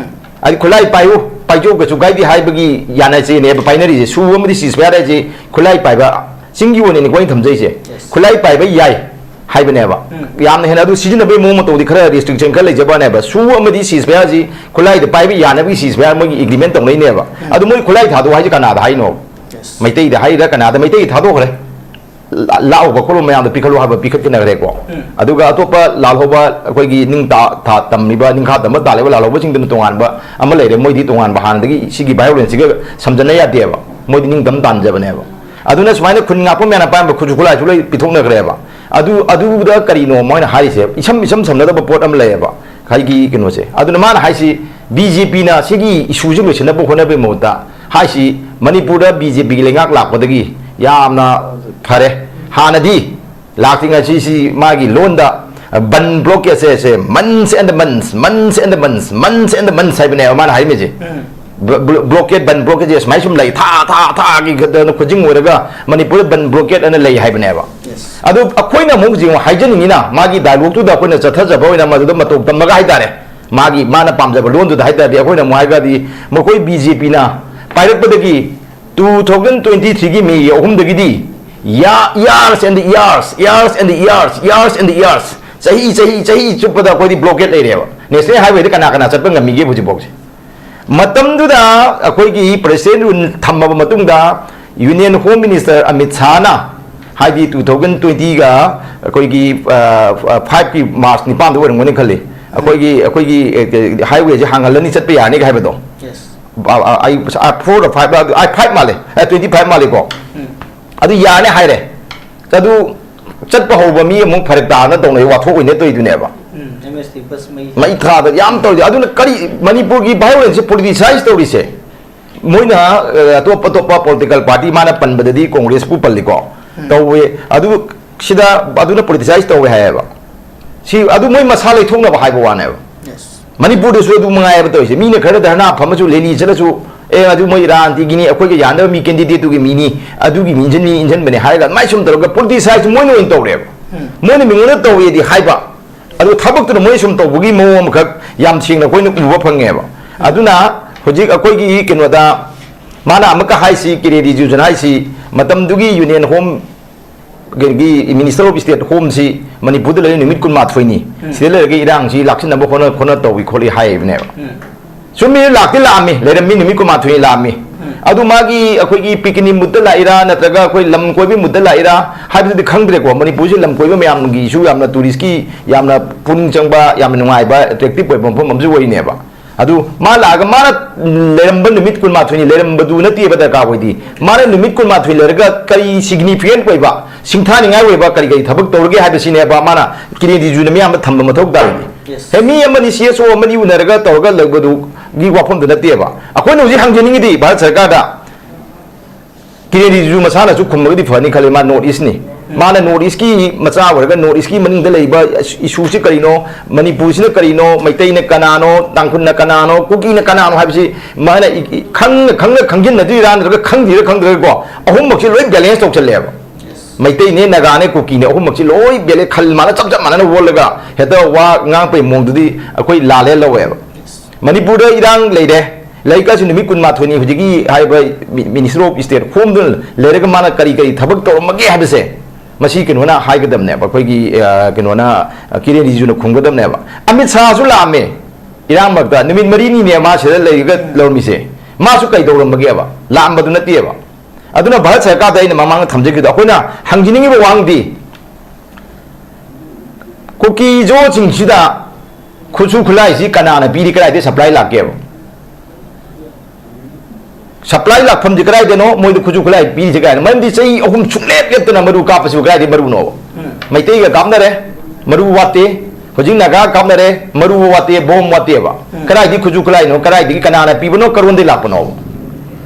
ꯍꯥꯏꯗꯤ ꯈꯨꯠꯂꯥꯏ ꯄꯥꯏꯌꯨ, ꯄꯥꯏꯖꯧ, ꯀꯩꯁꯨ ꯀꯥꯏꯗꯦ ꯍꯥꯏꯕꯒꯤ ꯌꯥꯅꯁꯦꯅꯦꯕ ꯄꯥꯏꯅꯔꯤꯁꯦ꯫ ꯁꯨ ꯑꯃꯗꯤ ꯁꯤꯖ ꯐꯌꯥꯔ ꯍꯥꯏꯁꯦ ꯈꯨꯠꯂꯥꯏ ꯄꯥꯏꯕ, ꯆꯤꯡꯒꯤ ꯑꯣꯏꯅꯅꯤꯀꯣ ꯑꯩꯅ ꯊꯝꯖꯩꯁꯦ꯫ ꯈꯨꯠꯂꯥꯏ ꯄꯥꯏꯕ ꯌꯥꯏ ꯍꯥꯏꯕꯅꯦꯕ꯫ ꯌꯥꯝꯅ ꯍꯦꯟꯅ ꯑꯗꯨ ꯁꯤꯖꯤꯟꯅꯕꯒꯤ ꯃꯑꯣꯡ ꯃꯇꯧꯗꯤ ꯈꯔ ꯔꯦꯁꯇ꯭ꯔꯤꯛꯁꯟ ꯈꯔ ꯂꯩꯖꯕꯅꯦꯕ꯫ ꯁꯨ ꯑꯃꯗꯤ ꯁꯤꯖ ꯐꯌꯥꯔꯁꯤ ꯈꯨꯠꯂꯥꯏꯗ ꯄꯥꯏꯕ ꯌꯥꯅꯕꯒꯤ ꯁꯤꯖ ꯐꯌꯥꯔ ꯃꯣꯏꯒꯤ ꯑꯦꯒ꯭ꯔꯤꯃꯦꯟ ꯇꯧꯅꯩꯅꯦꯕ꯫ ꯑꯗꯨ ꯃꯣꯏ ꯈꯨꯠꯂꯥꯏ ꯊꯥꯗꯣꯛꯑꯣ ꯍꯥꯏꯁꯦ ꯀꯅꯥꯗ ꯍꯥꯏꯅꯣ? ꯃꯩꯇꯩꯗ ꯍꯥꯏꯔꯤꯔꯥ ꯀꯅꯥꯗ? ꯃꯩꯇꯩꯗ ꯊꯥꯗꯣꯛꯈ꯭ꯔꯦ꯫ ꯂꯥꯛꯎꯕ ꯈꯣꯠꯂꯨꯕ ꯃꯌꯥꯝꯗꯣ ꯄꯤꯈꯠꯂꯨ ꯍꯥꯏꯕ ꯄꯤꯈꯠꯈꯤꯅꯈ꯭ꯔꯦꯀꯣ꯫ ꯑꯗꯨꯒ ꯑꯇꯣꯞꯄ ꯂꯥꯜꯍꯧꯕ ꯑꯩꯈꯣꯏꯒꯤ ꯅꯤꯡ ꯇꯥ-, ꯊꯥ ꯇꯝꯃꯤꯕ, ꯅꯤꯡꯈꯥ ꯇꯝꯕ ꯇꯥꯜꯂꯤꯕ ꯂꯥꯜꯍꯧꯕꯁꯤꯡꯗꯨꯅ ꯇꯣꯉꯥꯟꯕ ꯑꯃ ꯂꯩꯔꯦ꯫ ꯃꯣꯏꯗꯤ ꯇꯣꯉꯥꯟꯕ, ꯍꯥꯟꯅꯗꯒꯤ ꯁꯤꯒꯤ ꯚꯥꯏꯑꯣꯂꯦꯟꯁꯁꯤꯒ ꯁꯝꯖꯟꯅ ꯌꯥꯗꯦꯕ꯫ ꯃꯣꯏꯗꯤ ꯅꯤꯡꯇꯝ ꯇꯥꯟꯖꯕꯅꯦꯕ꯫ ꯑꯗꯨꯅ ꯁꯨꯃꯥꯏꯅ ꯈꯨꯟ ꯉꯥꯛꯄ ꯃꯌꯥꯝꯅ ꯄꯥꯏꯔꯝꯕ ꯈꯨꯠꯁꯨ ꯈꯨꯠꯂꯥꯏꯁꯨ ꯂꯣꯏ ꯄꯤꯊꯣꯛꯅꯈ꯭ꯔꯦꯕ꯫ ꯑꯗꯨ, ꯑꯗꯨꯗ ꯀꯔꯤꯅꯣ ꯃꯣꯏꯅ ꯍꯥꯏꯔꯤꯁꯦ? ꯏꯁꯝ, ꯏꯁꯝ ꯁꯝꯅꯗꯕ ꯄꯣꯠ ꯑꯃ ꯂꯩꯌꯦꯕ꯫ ꯍꯥꯏꯒꯤ ꯀꯩꯅꯣꯁꯦ꯫ ꯑꯗꯨꯅ ꯃꯥꯅ ꯍꯥꯏꯁꯤ, ꯕꯤ ꯖꯦ ꯄꯤꯅ ꯁꯤꯒꯤ ꯏꯁꯨꯁꯦ ꯂꯣꯏꯁꯤꯟꯅꯕ ꯍꯣꯠꯅꯕꯒꯤ ꯃꯍꯨꯠꯇ ꯍꯥꯏꯁꯤ, ꯃꯅꯤꯄꯨꯔꯗ ꯕꯤ ꯖꯦ ꯄꯤꯒꯤ ꯂꯩꯉꯥꯛ ꯂꯥꯛꯄꯗꯒꯤ ꯌꯥꯝꯅ ꯐꯔꯦ꯫ ꯍꯥꯟꯅꯗꯤ ꯂꯥꯛꯇ꯭ꯔꯤꯉꯩꯁꯤ ꯁꯤ ꯃꯥꯒꯤ ꯂꯣꯟꯗ ꯕꯟ ꯕ꯭ꯂꯣꯀꯦꯠꯁꯦ, ꯁꯦ, months and months, months and months, months and months ꯍꯥꯏꯕꯅꯦꯕ ꯃꯥꯅ ꯍꯥꯏꯔꯝꯃꯤꯁꯦ꯫ ꯕ꯭ꯂꯣꯀꯦꯠ, ꯕꯟ ꯕ꯭ꯂꯣꯀꯦꯠꯁꯦ ꯁꯨꯃꯥꯏꯅ ꯁꯨꯝ ꯂꯩ, ꯊꯥ ꯊꯥ ꯊꯥꯒꯤ ꯈꯨꯗꯤꯡ ꯑꯣꯏꯔꯒ ꯃꯅꯤꯄꯨꯔꯗ ꯕꯟ ꯕ꯭ꯂꯣꯀꯦꯠ ꯑꯅ ꯂꯩ ꯍꯥꯏꯕꯅꯦꯕ꯫ ꯑꯗꯨ ꯑꯩꯈꯣꯏꯅ ꯑꯃꯨꯛ ꯍꯧꯖꯤꯛ ꯑꯃꯨꯛ ꯍꯥꯏꯖꯅꯤꯡꯉꯤꯅ, ꯃꯥꯒꯤ ꯗꯥꯏꯂꯣꯛꯇꯨꯗ ꯑꯩꯈꯣꯏꯅ ꯆꯠꯊꯖꯕ ꯑꯣꯏꯅ ꯃꯗꯨꯗ ꯃꯇꯧ ꯇꯝꯃꯒ ꯍꯥꯏꯇꯥꯔꯦ, ꯃꯥꯒꯤ, ꯃꯥꯅ ꯄꯥꯝꯖꯕ ꯂꯣꯟꯗꯨꯗ ꯍꯥꯏꯇꯥꯔꯗꯤ, ꯑꯩꯈꯣꯏꯅ ꯑꯃꯨꯛ ꯍꯥꯏꯔꯒꯗꯤ, ꯃꯈꯣꯏ ꯕꯤ ꯖꯦ ꯄꯤꯅ ꯄꯥꯏꯔꯛꯄꯗꯒꯤ ꯇꯨ ꯊꯥꯎꯖꯟ ꯇ꯭ꯋꯦꯟꯇꯤ ꯊ꯭ꯔꯤꯒꯤ ꯃꯦꯒꯤ ꯑꯍꯨꯝꯗꯒꯤꯗꯤ years and years, years and years, years and years, ꯆꯍꯤ, ꯆꯍꯤ, ꯆꯍꯤ ꯆꯨꯞꯄꯗ ꯑꯩꯈꯣꯏꯗꯤ ꯕ꯭ꯂꯣꯀꯦꯠ ꯂꯩꯔꯦꯕ꯫ ꯅꯦꯁꯅꯦꯜ ꯍꯥꯏꯋꯦꯗ ꯀꯅꯥ ꯀꯅꯥ ꯆꯠꯄ ꯉꯝꯃꯤꯒꯦ ꯍꯧꯖꯤꯛꯐꯥꯎꯁꯦ? ꯃꯇꯝꯗꯨꯗ ꯑꯩꯈꯣꯏꯒꯤ ꯄ꯭ꯔꯦꯁꯤꯗꯦꯟ ꯔꯨꯜ ꯊꯝꯃꯕ ꯃꯇꯨꯡꯗ, ꯌꯨꯅꯤꯌꯟ ꯍꯣꯝ ꯃꯤꯅꯤꯁꯇꯔ ꯑꯃꯤꯠ ꯁꯥꯍꯅ, ꯍꯥꯏꯗꯤ ꯇꯨ ꯊꯥꯎꯖꯟ ꯇ꯭ꯋꯦꯟꯇꯤꯒ ꯑꯩꯈꯣꯏꯒꯤ, ꯑ, ꯐꯥꯏꯚꯀꯤ ꯃꯥꯔꯆ ꯅꯤꯄꯥꯟꯗ ꯑꯣꯏꯔꯝꯒꯅꯤ ꯈꯜꯂꯤ, ꯑꯩꯈꯣꯏꯒꯤ, ꯑꯩꯈꯣꯏꯒꯤ, ꯑ, ꯍꯥꯏꯋꯦꯁꯦ ꯍꯥꯡꯍꯜꯂꯅꯤ, ꯆꯠꯄ ꯌꯥꯔꯅꯤꯒ ꯍꯥꯏꯕꯗꯣ꯫ ꯑ, ꯑ, ꯑꯩ, ꯑ, ꯐꯣꯔ ꯐꯥꯏꯚ, ꯑ, ꯐꯥꯏꯚ ꯃꯥꯜꯂꯦ, ꯑ, ꯇ꯭ꯋꯦꯟꯇꯤ ꯐꯥꯏꯚ ꯃꯥꯜꯂꯦꯀꯣ꯫ ꯑꯗꯨ ꯌꯥꯔꯅꯤ ꯍꯥꯏꯔꯦ꯫ ꯑꯗꯨ ꯆꯠꯄ ꯍꯧꯕ ꯃꯤ ꯑꯃꯨꯛ ꯐꯔꯛ ꯇꯥꯅ ꯇꯧꯅꯩ, ꯋꯥꯊꯣꯛ ꯑꯣꯏꯅ ꯇꯧꯔꯤꯗꯨꯅꯦꯕ꯫ ꯎꯝ, ꯑꯦꯝ ꯑꯦꯁ ꯇꯤ ꯕꯁ ꯃꯩ ꯃꯩ ꯊꯥꯗ ꯌꯥꯝ ꯇꯧꯔꯤ꯫ ꯑꯗꯨꯅ ꯀꯔꯤ ꯃꯅꯤꯄꯨꯔꯒꯤ ꯚꯥꯏꯑꯣꯂꯦꯟꯁꯁꯦ ꯄꯣꯂꯤꯇꯤꯁꯥꯏꯁ ꯇꯧꯔꯤꯁꯦ? ꯃꯣꯏꯅ, ꯑ, ꯑꯇꯣꯞ ꯑꯇꯣꯞꯄ ꯄꯣꯂꯤꯇꯤꯀꯦꯜ ꯄꯥꯔꯇꯤ, ꯃꯥꯅ ꯄꯟꯕꯗꯗꯤ ꯀꯣꯡꯒ꯭ꯔꯦꯁꯄꯨ ꯄꯜꯂꯤꯀꯣ, ꯎꯝ꯫ ꯇꯧꯋꯦ꯫ ꯑꯗꯨ ꯁꯤꯗ ꯑꯗꯨꯅ ꯄꯣꯂꯤꯇꯤꯁꯥꯏꯁ ꯇꯧꯋꯦ ꯍꯥꯏꯌꯦꯕ꯫ ꯁꯤ ꯑꯗꯨ ꯃꯣꯏ ꯃꯁꯥ ꯂꯩꯊꯣꯛꯅꯕ ꯍꯥꯏꯕ ꯋꯥꯅꯦꯕ꯫ ꯌꯦꯁ꯫ ꯃꯅꯤꯄꯨꯔꯗꯁꯨ ꯑꯗꯨ ꯃꯉꯥꯏꯌꯦꯕ ꯇꯧꯔꯤꯁꯦ꯫ ꯃꯤꯅ ꯈꯔ ꯙꯔꯅꯥ ꯐꯝꯃꯁꯨ, ꯔꯦꯂꯤ ꯆꯠꯂꯁꯨ, "ꯑꯦ, ꯑꯗꯨ ꯃꯣꯏ ꯔꯥꯖꯅꯤꯇꯤꯒꯤꯅꯤ, ꯑꯩꯈꯣꯏꯒ ꯌꯥꯅꯕ ꯃꯤ, ꯀꯦꯟꯗꯤꯗꯦꯠꯇꯨꯒꯤ ꯃꯤꯅꯤ, ꯑꯗꯨꯒꯤ ꯃꯤ ꯏꯟꯖꯟ-, ꯃꯤ ꯏꯟꯖꯟꯕꯅꯦ" ꯍꯥꯏꯔꯒ ꯑꯗꯨꯃꯥꯏꯅ ꯁꯨꯝ ꯇꯧꯔꯒ ꯄꯣꯂꯤꯇꯤꯁꯥꯏꯁ ꯃꯣꯏꯅ ꯑꯣꯏꯅ ꯇꯧꯔꯦꯕ꯫ ꯎꯝ꯫ ꯃꯣꯏꯅ ꯃꯤꯉꯣꯟꯗ ꯇꯧꯋꯦꯗꯤ ꯍꯥꯏꯕ, ꯑꯗꯨ ꯊꯕꯛꯇꯨꯅ ꯃꯣꯏ ꯁꯨꯝ ꯇꯧꯕꯒꯤ ꯃꯑꯣꯡ ꯑꯃꯈꯛ ꯌꯥꯝ ꯁꯦꯡꯅ ꯑꯩꯈꯣꯏꯅ ꯎꯕ ꯐꯪꯉꯦꯕ꯫ ꯑꯗꯨꯅ ꯍꯧꯖꯤꯛ ꯑꯩꯈꯣꯏꯒꯤ ꯀꯩꯅꯣꯗ ꯃꯥꯅ ꯑꯃꯨꯛꯀ ꯍꯥꯏꯁꯤ, ꯀꯤꯔꯦꯟ ꯔꯤꯖꯤꯖꯨꯅ ꯍꯥꯏꯁꯤ, ꯃꯇꯝꯗꯨꯒꯤ ꯌꯨꯅꯤꯌꯟ ꯍꯣꯝ ꯒꯤ Minister of State ꯍꯣꯝꯁꯤ ꯃꯅꯤꯄꯨꯔꯗ ꯂꯩꯔꯤ ꯅꯨꯃꯤꯠ ꯀꯨꯟꯃꯥꯊꯣꯏꯅꯤ꯫ ꯎꯝ꯫ ꯁꯤꯗ ꯂꯩꯔꯒ ꯏꯔꯥꯡꯁꯤ ꯂꯥꯛꯁꯤꯟꯅꯕ ꯍꯣꯠꯅ-, ꯍꯣꯠꯅ ꯇꯧꯏ ꯈꯣꯠꯂꯤ ꯍꯥꯏꯕꯅꯦꯕ꯫ ꯎꯝ꯫ ꯆꯨꯝꯃꯤ, ꯂꯥꯛꯇꯤ ꯂꯥꯛꯑꯝꯃꯤ, ꯂꯩꯔꯝꯃꯤ, ꯅꯨꯃꯤꯠ ꯀꯨꯟꯃꯥꯊꯣꯏꯅꯤ ꯂꯥꯛꯑꯝꯃꯤ꯫ ꯎꯝ꯫ ꯑꯗꯨ ꯃꯥꯒꯤ ꯑꯩꯈꯣꯏꯒꯤ picnic mood ꯇ ꯂꯥꯛꯏꯔꯥ, ꯅꯠꯇ꯭ꯔꯒ ꯑꯩꯈꯣꯏ ꯂꯝ ꯀꯣꯏꯕꯒꯤ mood ꯇ ꯂꯥꯛꯏꯔꯥ ꯍꯥꯏꯕꯗꯨꯗꯤ ꯈꯪꯗ꯭ꯔꯦꯀꯣ꯫ ꯃꯅꯤꯄꯨꯔꯁꯤ ꯂꯝ ꯀꯣꯏꯕ ꯃꯌꯥꯝꯒꯤꯁꯨ ꯌꯥꯝꯅ tourist ꯀꯤ ꯌꯥꯝꯅ ꯄꯨꯛꯅꯤꯡ ꯆꯪꯕ, ꯌꯥꯝꯅ ꯅꯨꯡꯉꯥꯏꯕ, attractive ꯑꯣꯏꯕ ꯃꯐꯝ ꯑꯃꯁꯨ ꯑꯣꯏꯔꯤꯅꯦꯕ꯫ ꯑꯗꯨ ꯃꯥ ꯂꯥꯛꯑꯒ ꯃꯥꯅ ꯂꯩꯔꯝꯕ ꯅꯨꯃꯤꯠ ꯀꯨꯟꯃꯥꯊꯣꯏꯅꯤ ꯂꯩꯔꯝꯕꯗꯨ ꯅꯠꯇꯦꯕ ꯗꯔꯀꯥꯔ ꯑꯣꯏꯗꯤ꯫ ꯃꯥꯅ ꯅꯨꯃꯤꯠ ꯀꯨꯟꯃꯥꯊꯣꯏ ꯂꯩꯔꯒ ꯀꯔꯤ significant ꯑꯣꯏꯕ, ꯁꯤꯡꯊꯥꯅꯤꯡꯉꯥꯏ ꯑꯣꯏꯕ ꯀꯔꯤ ꯀꯔꯤ ꯊꯕꯛ ꯇꯧꯔꯒꯦ ꯍꯥꯏꯕꯁꯤꯅꯦꯕ ꯃꯥꯅ ꯀꯤꯔꯦꯟ ꯔꯤꯖꯤꯖꯨꯅ ꯃꯤꯌꯥꯝꯗ ꯊꯝꯕ ꯃꯊꯧ ꯇꯥꯔꯤꯗꯤ꯫ Yes. ꯍꯦ, ꯃꯤ ꯑꯃꯅꯤ, C S O ꯑꯃꯅꯤ ꯎꯅꯔꯒ ꯇꯧꯔꯒ ꯂꯩꯕꯗꯨꯒꯤ ꯋꯥꯐꯝꯗꯨ ꯅꯠꯇꯦꯕ꯫ ꯑꯩꯈꯣꯏꯅ ꯍꯧꯖꯤꯛ ꯍꯪꯖꯅꯤꯡꯉꯤꯗꯤ ꯚꯥꯔꯠ ꯁꯔꯀꯥꯔꯗ, ꯀꯤꯔꯦꯟ ꯔꯤꯖꯤꯖꯨ ꯃꯁꯥꯅꯁꯨ ꯈꯨꯝꯃꯒꯗꯤ ꯐꯅꯤ ꯈꯜꯂꯤ, ꯃꯥ North East ꯅꯤ꯫ ꯃꯥꯅ ꯅꯣꯔꯠ ꯏꯁꯀꯤ ꯃꯆꯥ ꯑꯣꯏꯔꯒ ꯅꯣꯔꯠ ꯏꯁꯀꯤ ꯃꯅꯨꯡꯗ ꯂꯩꯕ ꯏꯁꯨꯁꯤ ꯀꯔꯤꯅꯣ, ꯃꯅꯤꯄꯨꯔꯁꯤꯅ ꯀꯔꯤꯅꯣ, ꯃꯩꯇꯩꯅ ꯀꯅꯥꯅꯣ, ꯇꯥꯡꯈꯨꯜꯅ ꯀꯅꯥꯅꯣ, ꯀꯨꯀꯤꯅ ꯀꯅꯥꯅꯣ ꯍꯥꯏꯕꯁꯤ ꯃꯥꯅ ꯏ- ꯏ- ꯈꯪꯅ ꯈꯪꯅ ꯈꯪꯖꯤꯟꯅꯗ꯭ꯔꯤꯔꯥ ꯅꯠꯇ꯭ꯔꯒ ꯈꯪꯗ꯭ꯔꯤꯔꯥ ꯈꯪꯗ꯭ꯔꯒꯀꯣ, ꯑꯍꯨꯝꯃꯛꯁꯤ ꯂꯣꯏ ꯕꯦꯂꯦꯟꯁ ꯇꯧꯁꯜꯂꯦꯕ꯫ ꯃꯩꯇꯩꯅꯦ, ꯅꯥꯒꯥꯅꯦ, ꯀꯨꯀꯤꯅꯦ, ꯑꯍꯨꯝꯃꯛꯁꯤ ꯂꯣꯏ ꯕꯦꯂꯦꯟꯁ, ꯈꯜ ꯃꯥꯅ ꯆꯞ ꯆꯞ ꯃꯥꯟꯅꯅ ꯑꯣꯜꯂꯒ ꯍꯦꯛꯇ ꯋꯥ ꯉꯥꯡꯄꯩ ꯃꯑꯣꯡꯗꯨꯗꯤ ꯑꯩꯈꯣꯏ ꯂꯥꯜꯂꯦ ꯂꯧꯋꯦꯕ꯫ ꯃꯅꯤꯄꯨꯔꯗ ꯏꯔꯥꯡ ꯂꯩꯔꯦ, ꯂꯩꯔꯤꯛꯀꯥꯁꯤ ꯅꯨꯃꯤꯠ ꯀꯨꯟꯃꯥꯊꯣꯏꯅꯤ ꯍꯧꯖꯤꯛꯀꯤ ꯍꯥꯏꯔꯤꯕ ꯃꯤ- ꯃꯤꯅꯤꯁꯇꯔ ꯑꯣꯐ ꯁ꯭ꯇꯦꯠ ꯈꯣꯝꯗꯨꯅ ꯂꯩꯔꯒ ꯃꯥꯅ ꯀꯔꯤ ꯀꯔꯤ ꯊꯕꯛ ꯇꯧꯔꯝꯃꯒꯦ ꯍꯥꯏꯕꯁꯦ ꯃꯁꯤ ꯀꯩꯅꯣꯅ ꯍꯥꯏꯒꯗꯕꯅꯦꯕ, ꯑꯩꯈꯣꯏꯒꯤ ꯑ, ꯀꯩꯅꯣꯅ, ꯑ, ꯀꯤꯔꯦꯟ ꯔꯤꯖꯤꯖꯨꯅ ꯈꯨꯝꯒꯗꯕꯅꯦꯕ꯫ ꯑꯃꯤꯠ ꯁꯥꯍꯁꯨ ꯂꯥꯛꯑꯝꯃꯦ ꯏꯔꯥꯡ ꯃꯔꯛꯇ, ꯅꯨꯃꯤꯠ ꯃꯔꯤꯅꯤꯅꯦ ꯃꯥ ꯁꯤꯗ ꯂꯩꯔꯒ ꯂꯧꯔꯝꯃꯤꯁꯦ꯫ ꯃꯥꯁꯨ ꯀꯩ ꯇꯧꯔꯝꯃꯒꯦꯕ? ꯂꯥꯛꯑꯝꯕꯗꯨ ꯅꯠꯇꯦꯕ꯫ ꯑꯗꯨꯅ ꯚꯥꯔꯠ ꯁꯔꯀꯥꯔꯗ ꯑꯩꯅ ꯃꯃꯥꯡꯗ ꯊꯝꯖꯈꯤꯕꯗꯣ, ꯑꯩꯈꯣꯏꯅ ꯍꯪꯖꯅꯤꯡꯉꯤꯕ ꯋꯥꯍꯪꯗꯤ, ꯀꯨꯀꯤ ꯖꯣꯁꯤꯡꯁꯤꯗ ꯈꯨꯠꯁꯨ ꯈꯨꯠꯂꯥꯏꯁꯤ ꯀꯅꯥꯅ ꯄꯤꯔꯤ, ꯀꯗꯥꯏꯗꯒꯤ ꯁꯄ꯭ꯂꯥꯏ ꯂꯥꯛꯀꯦꯕ? ꯁꯄ꯭ꯂꯥꯏ ꯂꯥꯛꯐꯝꯁꯤ ꯀꯗꯥꯏꯗꯅꯣ? ꯃꯣꯏꯗ ꯈꯨꯠꯁꯨ ꯈꯨꯠꯂꯥꯏ ꯄꯤꯔꯤꯁꯦ ꯀꯥꯏꯅ? ꯃꯔꯝꯗꯤ ꯆꯍꯤ ꯑꯍꯨꯝ ꯁꯨꯡꯂꯦꯞ ꯂꯦꯞꯇꯅ ꯃꯔꯨ ꯀꯥꯞꯄꯁꯤꯕꯨ ꯀꯗꯥꯏꯗꯒꯤ ꯃꯔꯨꯅꯣꯕ? ꯃꯩꯇꯩꯒ ꯀꯥꯞꯅꯔꯦ, ꯃꯔꯨ ꯋꯥꯠꯇꯦ꯫ ꯍꯧꯖꯤꯛ ꯅꯥꯒꯥ ꯀꯥꯞꯅꯔꯦ, ꯃꯔꯨ ꯋꯥꯠꯇꯦ, ꯕꯣꯝ ꯋꯥꯠꯇꯦꯕ꯫ ꯀꯗꯥꯏꯗꯒꯤ ꯈꯨꯠꯁꯨ ꯈꯨꯠꯂꯥꯏꯅꯣ? ꯀꯗꯥꯏꯗꯒꯤ ꯀꯅꯥꯅ ꯄꯤꯕꯅꯣ? ꯀꯔꯣꯟꯗꯒꯤ ꯂꯥꯛꯄꯅꯣꯕ?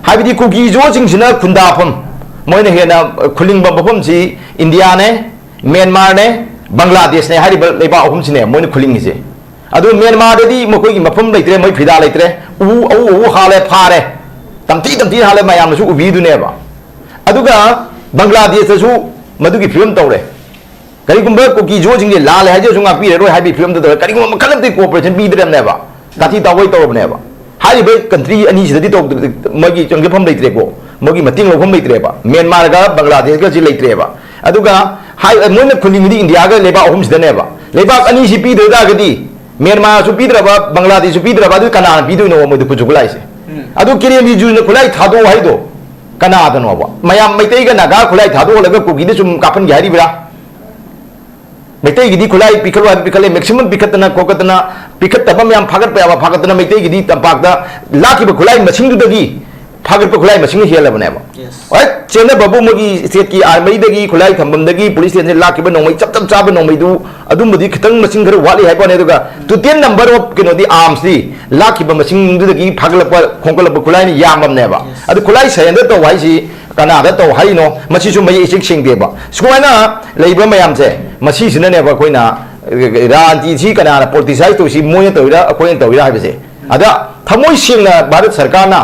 ꯍꯥꯏꯕꯗꯤ ꯀꯨꯀꯤ ꯖꯣꯁꯤꯡꯁꯤꯅ ꯈꯨꯟꯗꯥꯐꯝ, ꯃꯣꯏꯅ ꯍꯦꯟꯅ ꯈꯨꯂꯤꯡꯕ ꯃꯐꯝꯁꯤ ꯏꯟꯗꯤꯌꯥꯅꯦ, ꯃ꯭ꯌꯥꯟꯃꯥꯔꯅꯦ, ꯕꯪꯒ꯭ꯂꯥꯗꯦꯁꯅꯦ ꯍꯥꯏꯔꯤꯕ ꯂꯩꯕꯥꯛ ꯑꯍꯨꯝꯁꯤꯅꯦ ꯃꯣꯏꯅ ꯈꯨꯂꯤꯡꯉꯤꯁꯦ꯫ ꯑꯗꯨ ꯃ꯭ꯌꯥꯟꯃꯥꯔꯗꯗꯤ ꯃꯈꯣꯏꯒꯤ ꯃꯐꯝ ꯂꯩꯇ꯭ꯔꯦ, ꯃꯣꯏ ꯐꯤꯗꯥ ꯂꯩꯇ꯭ꯔꯦ, ꯎ ꯑꯎ ꯑꯎ ꯍꯥꯜꯂꯦ, ꯐꯥꯔꯦ, ꯇꯝꯊꯤ ꯇꯝꯊꯤ ꯍꯥꯜꯂꯦ, ꯃꯌꯥꯝꯅꯁꯨ ꯎꯕꯤꯗꯨꯅꯦꯕ꯫ ꯑꯗꯨꯒ ꯕꯪꯒ꯭ꯂꯥꯗꯦꯁꯇꯁꯨ ꯃꯗꯨꯒꯤ ꯐꯤꯕꯝ ꯇꯧꯔꯦ꯫ ꯀꯔꯤꯒꯨꯝꯕ ꯀꯨꯀꯤ ꯖꯣꯁꯤꯡꯁꯦ ꯂꯥꯜꯂꯦ ꯍꯥꯏꯖꯔꯁꯨ ꯉꯥꯛꯄꯤꯔꯔꯣꯏ ꯍꯥꯏꯕꯒꯤ ꯐꯤꯕꯝꯗ ꯇꯧꯔꯦ꯫ ꯀꯔꯤꯒꯨꯝꯕ ꯃꯈꯜ ꯑꯃꯗꯒꯤ ꯀꯣꯑꯣꯄꯔꯦꯁꯟ ꯄꯤꯗ꯭ꯔꯕꯅꯦꯕ, ꯇꯥꯊꯤ ꯇꯥꯑꯣꯏ ꯇꯧꯔꯕꯅꯦꯕ꯫ ꯍꯥꯏꯔꯤꯕ ꯀꯟꯇ꯭ꯔꯤ ꯑꯅꯤꯁꯤꯗꯗꯤ ꯇꯧꯗ-, ꯃꯣꯏꯒꯤ ꯆꯪꯖꯐꯝ ꯂꯩꯇ꯭ꯔꯦꯀꯣ, ꯃꯣꯏꯒꯤ ꯃꯇꯦꯡ ꯂꯧꯐꯝ ꯂꯩꯇ꯭ꯔꯦꯕ꯫ ꯃ꯭ꯌꯥꯟꯃꯥꯔꯒ ꯕꯪꯒ꯭ꯂꯥꯗꯦꯁꯀꯁꯤ ꯂꯩꯇ꯭ꯔꯦꯕ꯫ ꯑꯗꯨꯒ ꯍꯥꯏ-, ꯃꯣꯏꯅ ꯈꯨꯂꯤꯡꯒꯤꯗꯤ ꯏꯟꯗꯤꯌꯥꯒ ꯂꯩꯕꯥꯛ ꯑꯍꯨꯝꯁꯤꯗꯅꯦꯕ꯫ ꯂꯩꯕꯥꯛ ꯑꯅꯤꯁꯤ ꯄꯤꯗ ꯇꯥꯔꯒꯗꯤ ꯃ꯭ꯌꯥꯟꯃꯥꯔꯁꯨ ꯄꯤꯗ꯭ꯔꯕ, ꯕꯪꯒ꯭ꯂꯥꯗꯦꯁꯁꯨ ꯄꯤꯗ꯭ꯔꯕ, ꯑꯗꯨ ꯀꯅꯥꯅ ꯄꯤꯗꯣꯏꯅꯣꯕ ꯃꯣꯏꯗ ꯈꯨꯠꯁꯨ ꯈꯨꯠꯂꯥꯏꯁꯦ? ꯑꯗꯨ ꯀꯤꯔꯦꯟ ꯔꯤꯖꯤꯖꯨꯅ ꯈꯨꯠꯂꯥꯏ ꯊꯥꯗꯣꯛꯑꯣ ꯍꯥꯏꯗꯣ ꯀꯅꯥꯗꯅꯣꯕ? ꯃꯌꯥꯝ ꯃꯩꯇꯩꯒ ꯅꯥꯒꯥ ꯈꯨꯠꯂꯥꯏ ꯊꯥꯗꯣꯛꯍꯜꯂꯒ ꯀꯨꯀꯤꯗ ꯁꯨꯝ ꯀꯥꯞꯍꯟꯒꯦ ꯍꯥꯏꯔꯤꯕ꯭ꯔꯥ? ꯃꯩꯇꯩꯒꯤꯗꯤ ꯈꯨꯠꯂꯥꯏ ꯄꯤꯈꯠꯂꯣ ꯍꯥꯏꯕ ꯄꯤꯈꯠꯂꯦ, ꯃꯦꯛꯁꯤꯃꯝ ꯄꯤꯈꯠꯇꯅ ꯈꯣꯠꯀꯠꯇꯅ, ꯄꯤꯈꯠꯇꯕ ꯃꯌꯥꯝ ꯐꯥꯒꯠꯄ ꯌꯥꯕ ꯐꯥꯒꯠꯇꯅ, ꯃꯩꯇꯩꯒꯤꯗꯤ ꯇꯝꯄꯥꯛꯇ ꯂꯥꯛꯈꯤꯕ ꯈꯨꯠꯂꯥꯏ ꯃꯁꯤꯡꯗꯨꯗꯒꯤ ꯐꯥꯒꯠꯄ ꯈꯨꯠꯂꯥꯏ ꯃꯁꯤꯡ ꯍꯦꯜꯂꯕꯅꯦꯕ꯫ Yes. ꯍꯣꯏ, ꯆꯦꯟꯅꯕꯕꯨ ꯃꯣꯏꯒꯤ ꯁ꯭ꯇꯦꯠꯀꯤ ꯑꯥꯔꯃꯤꯗꯒꯤ ꯈꯨꯠꯂꯥꯏ ꯊꯝꯐꯝꯗꯒꯤ ꯄꯨꯂꯤꯁ ꯁ꯭ꯇꯦꯁꯟꯁꯦ ꯂꯥꯛꯈꯤꯕ ꯅꯣꯡꯃꯩ ꯆꯞ ꯆꯞ ꯆꯥꯕ ꯅꯣꯡꯃꯩꯗꯨ ꯑꯗꯨꯝꯕꯗꯤ ꯈꯤꯇꯪ ꯃꯁꯤꯡ ꯈꯔ ꯋꯥꯠꯂꯤ ꯍꯥꯏꯕ ꯋꯥꯅꯤ꯫ ꯑꯗꯨꯒ total number of ꯀꯩꯅꯣꯗꯤ ꯑꯥꯔꯝꯁꯇꯤ ꯂꯥꯛꯈꯤꯕ ꯃꯁꯤꯡꯗꯨꯗꯒꯤ ꯐꯥꯒꯠꯂꯛꯄ ꯈꯣꯝꯒꯠꯂꯛꯄ ꯈꯨꯠꯂꯥꯏꯅ ꯌꯥꯝꯕꯅꯦꯕ꯫ ꯑꯗꯨ ꯈꯨꯠꯂꯥꯏ ꯁꯔꯦꯟꯗꯔ ꯇꯧ ꯍꯥꯏꯁꯤ ꯀꯅꯥꯗ ꯇꯧ ꯍꯥꯏꯔꯤꯅꯣ? ꯃꯁꯤꯁꯨ ꯃꯌꯦꯛ ꯏꯆꯦꯛ ꯁꯦꯡꯗꯦꯕ꯫ ꯁꯨꯃꯥꯏꯅ ꯂꯩꯕ ꯃꯌꯥꯝꯁꯦ, ꯃꯁꯤꯁꯤꯅꯅꯦꯕ ꯑꯩꯈꯣꯏꯅ ꯔꯥꯖꯅꯤꯇꯤꯁꯤ ꯀꯅꯥꯅ politicize ꯇꯧꯔꯤꯁꯤ, ꯃꯣꯏꯅ ꯇꯧꯔꯤꯔꯥ ꯑꯩꯈꯣꯏꯅ ꯇꯧꯔꯤꯔꯥ ꯍꯥꯏꯕꯁꯦ꯫ ꯑꯗ ꯊꯃꯣꯏ ꯁꯦꯡꯅ ꯚꯥꯔꯠ ꯁꯔꯀꯥꯔꯅ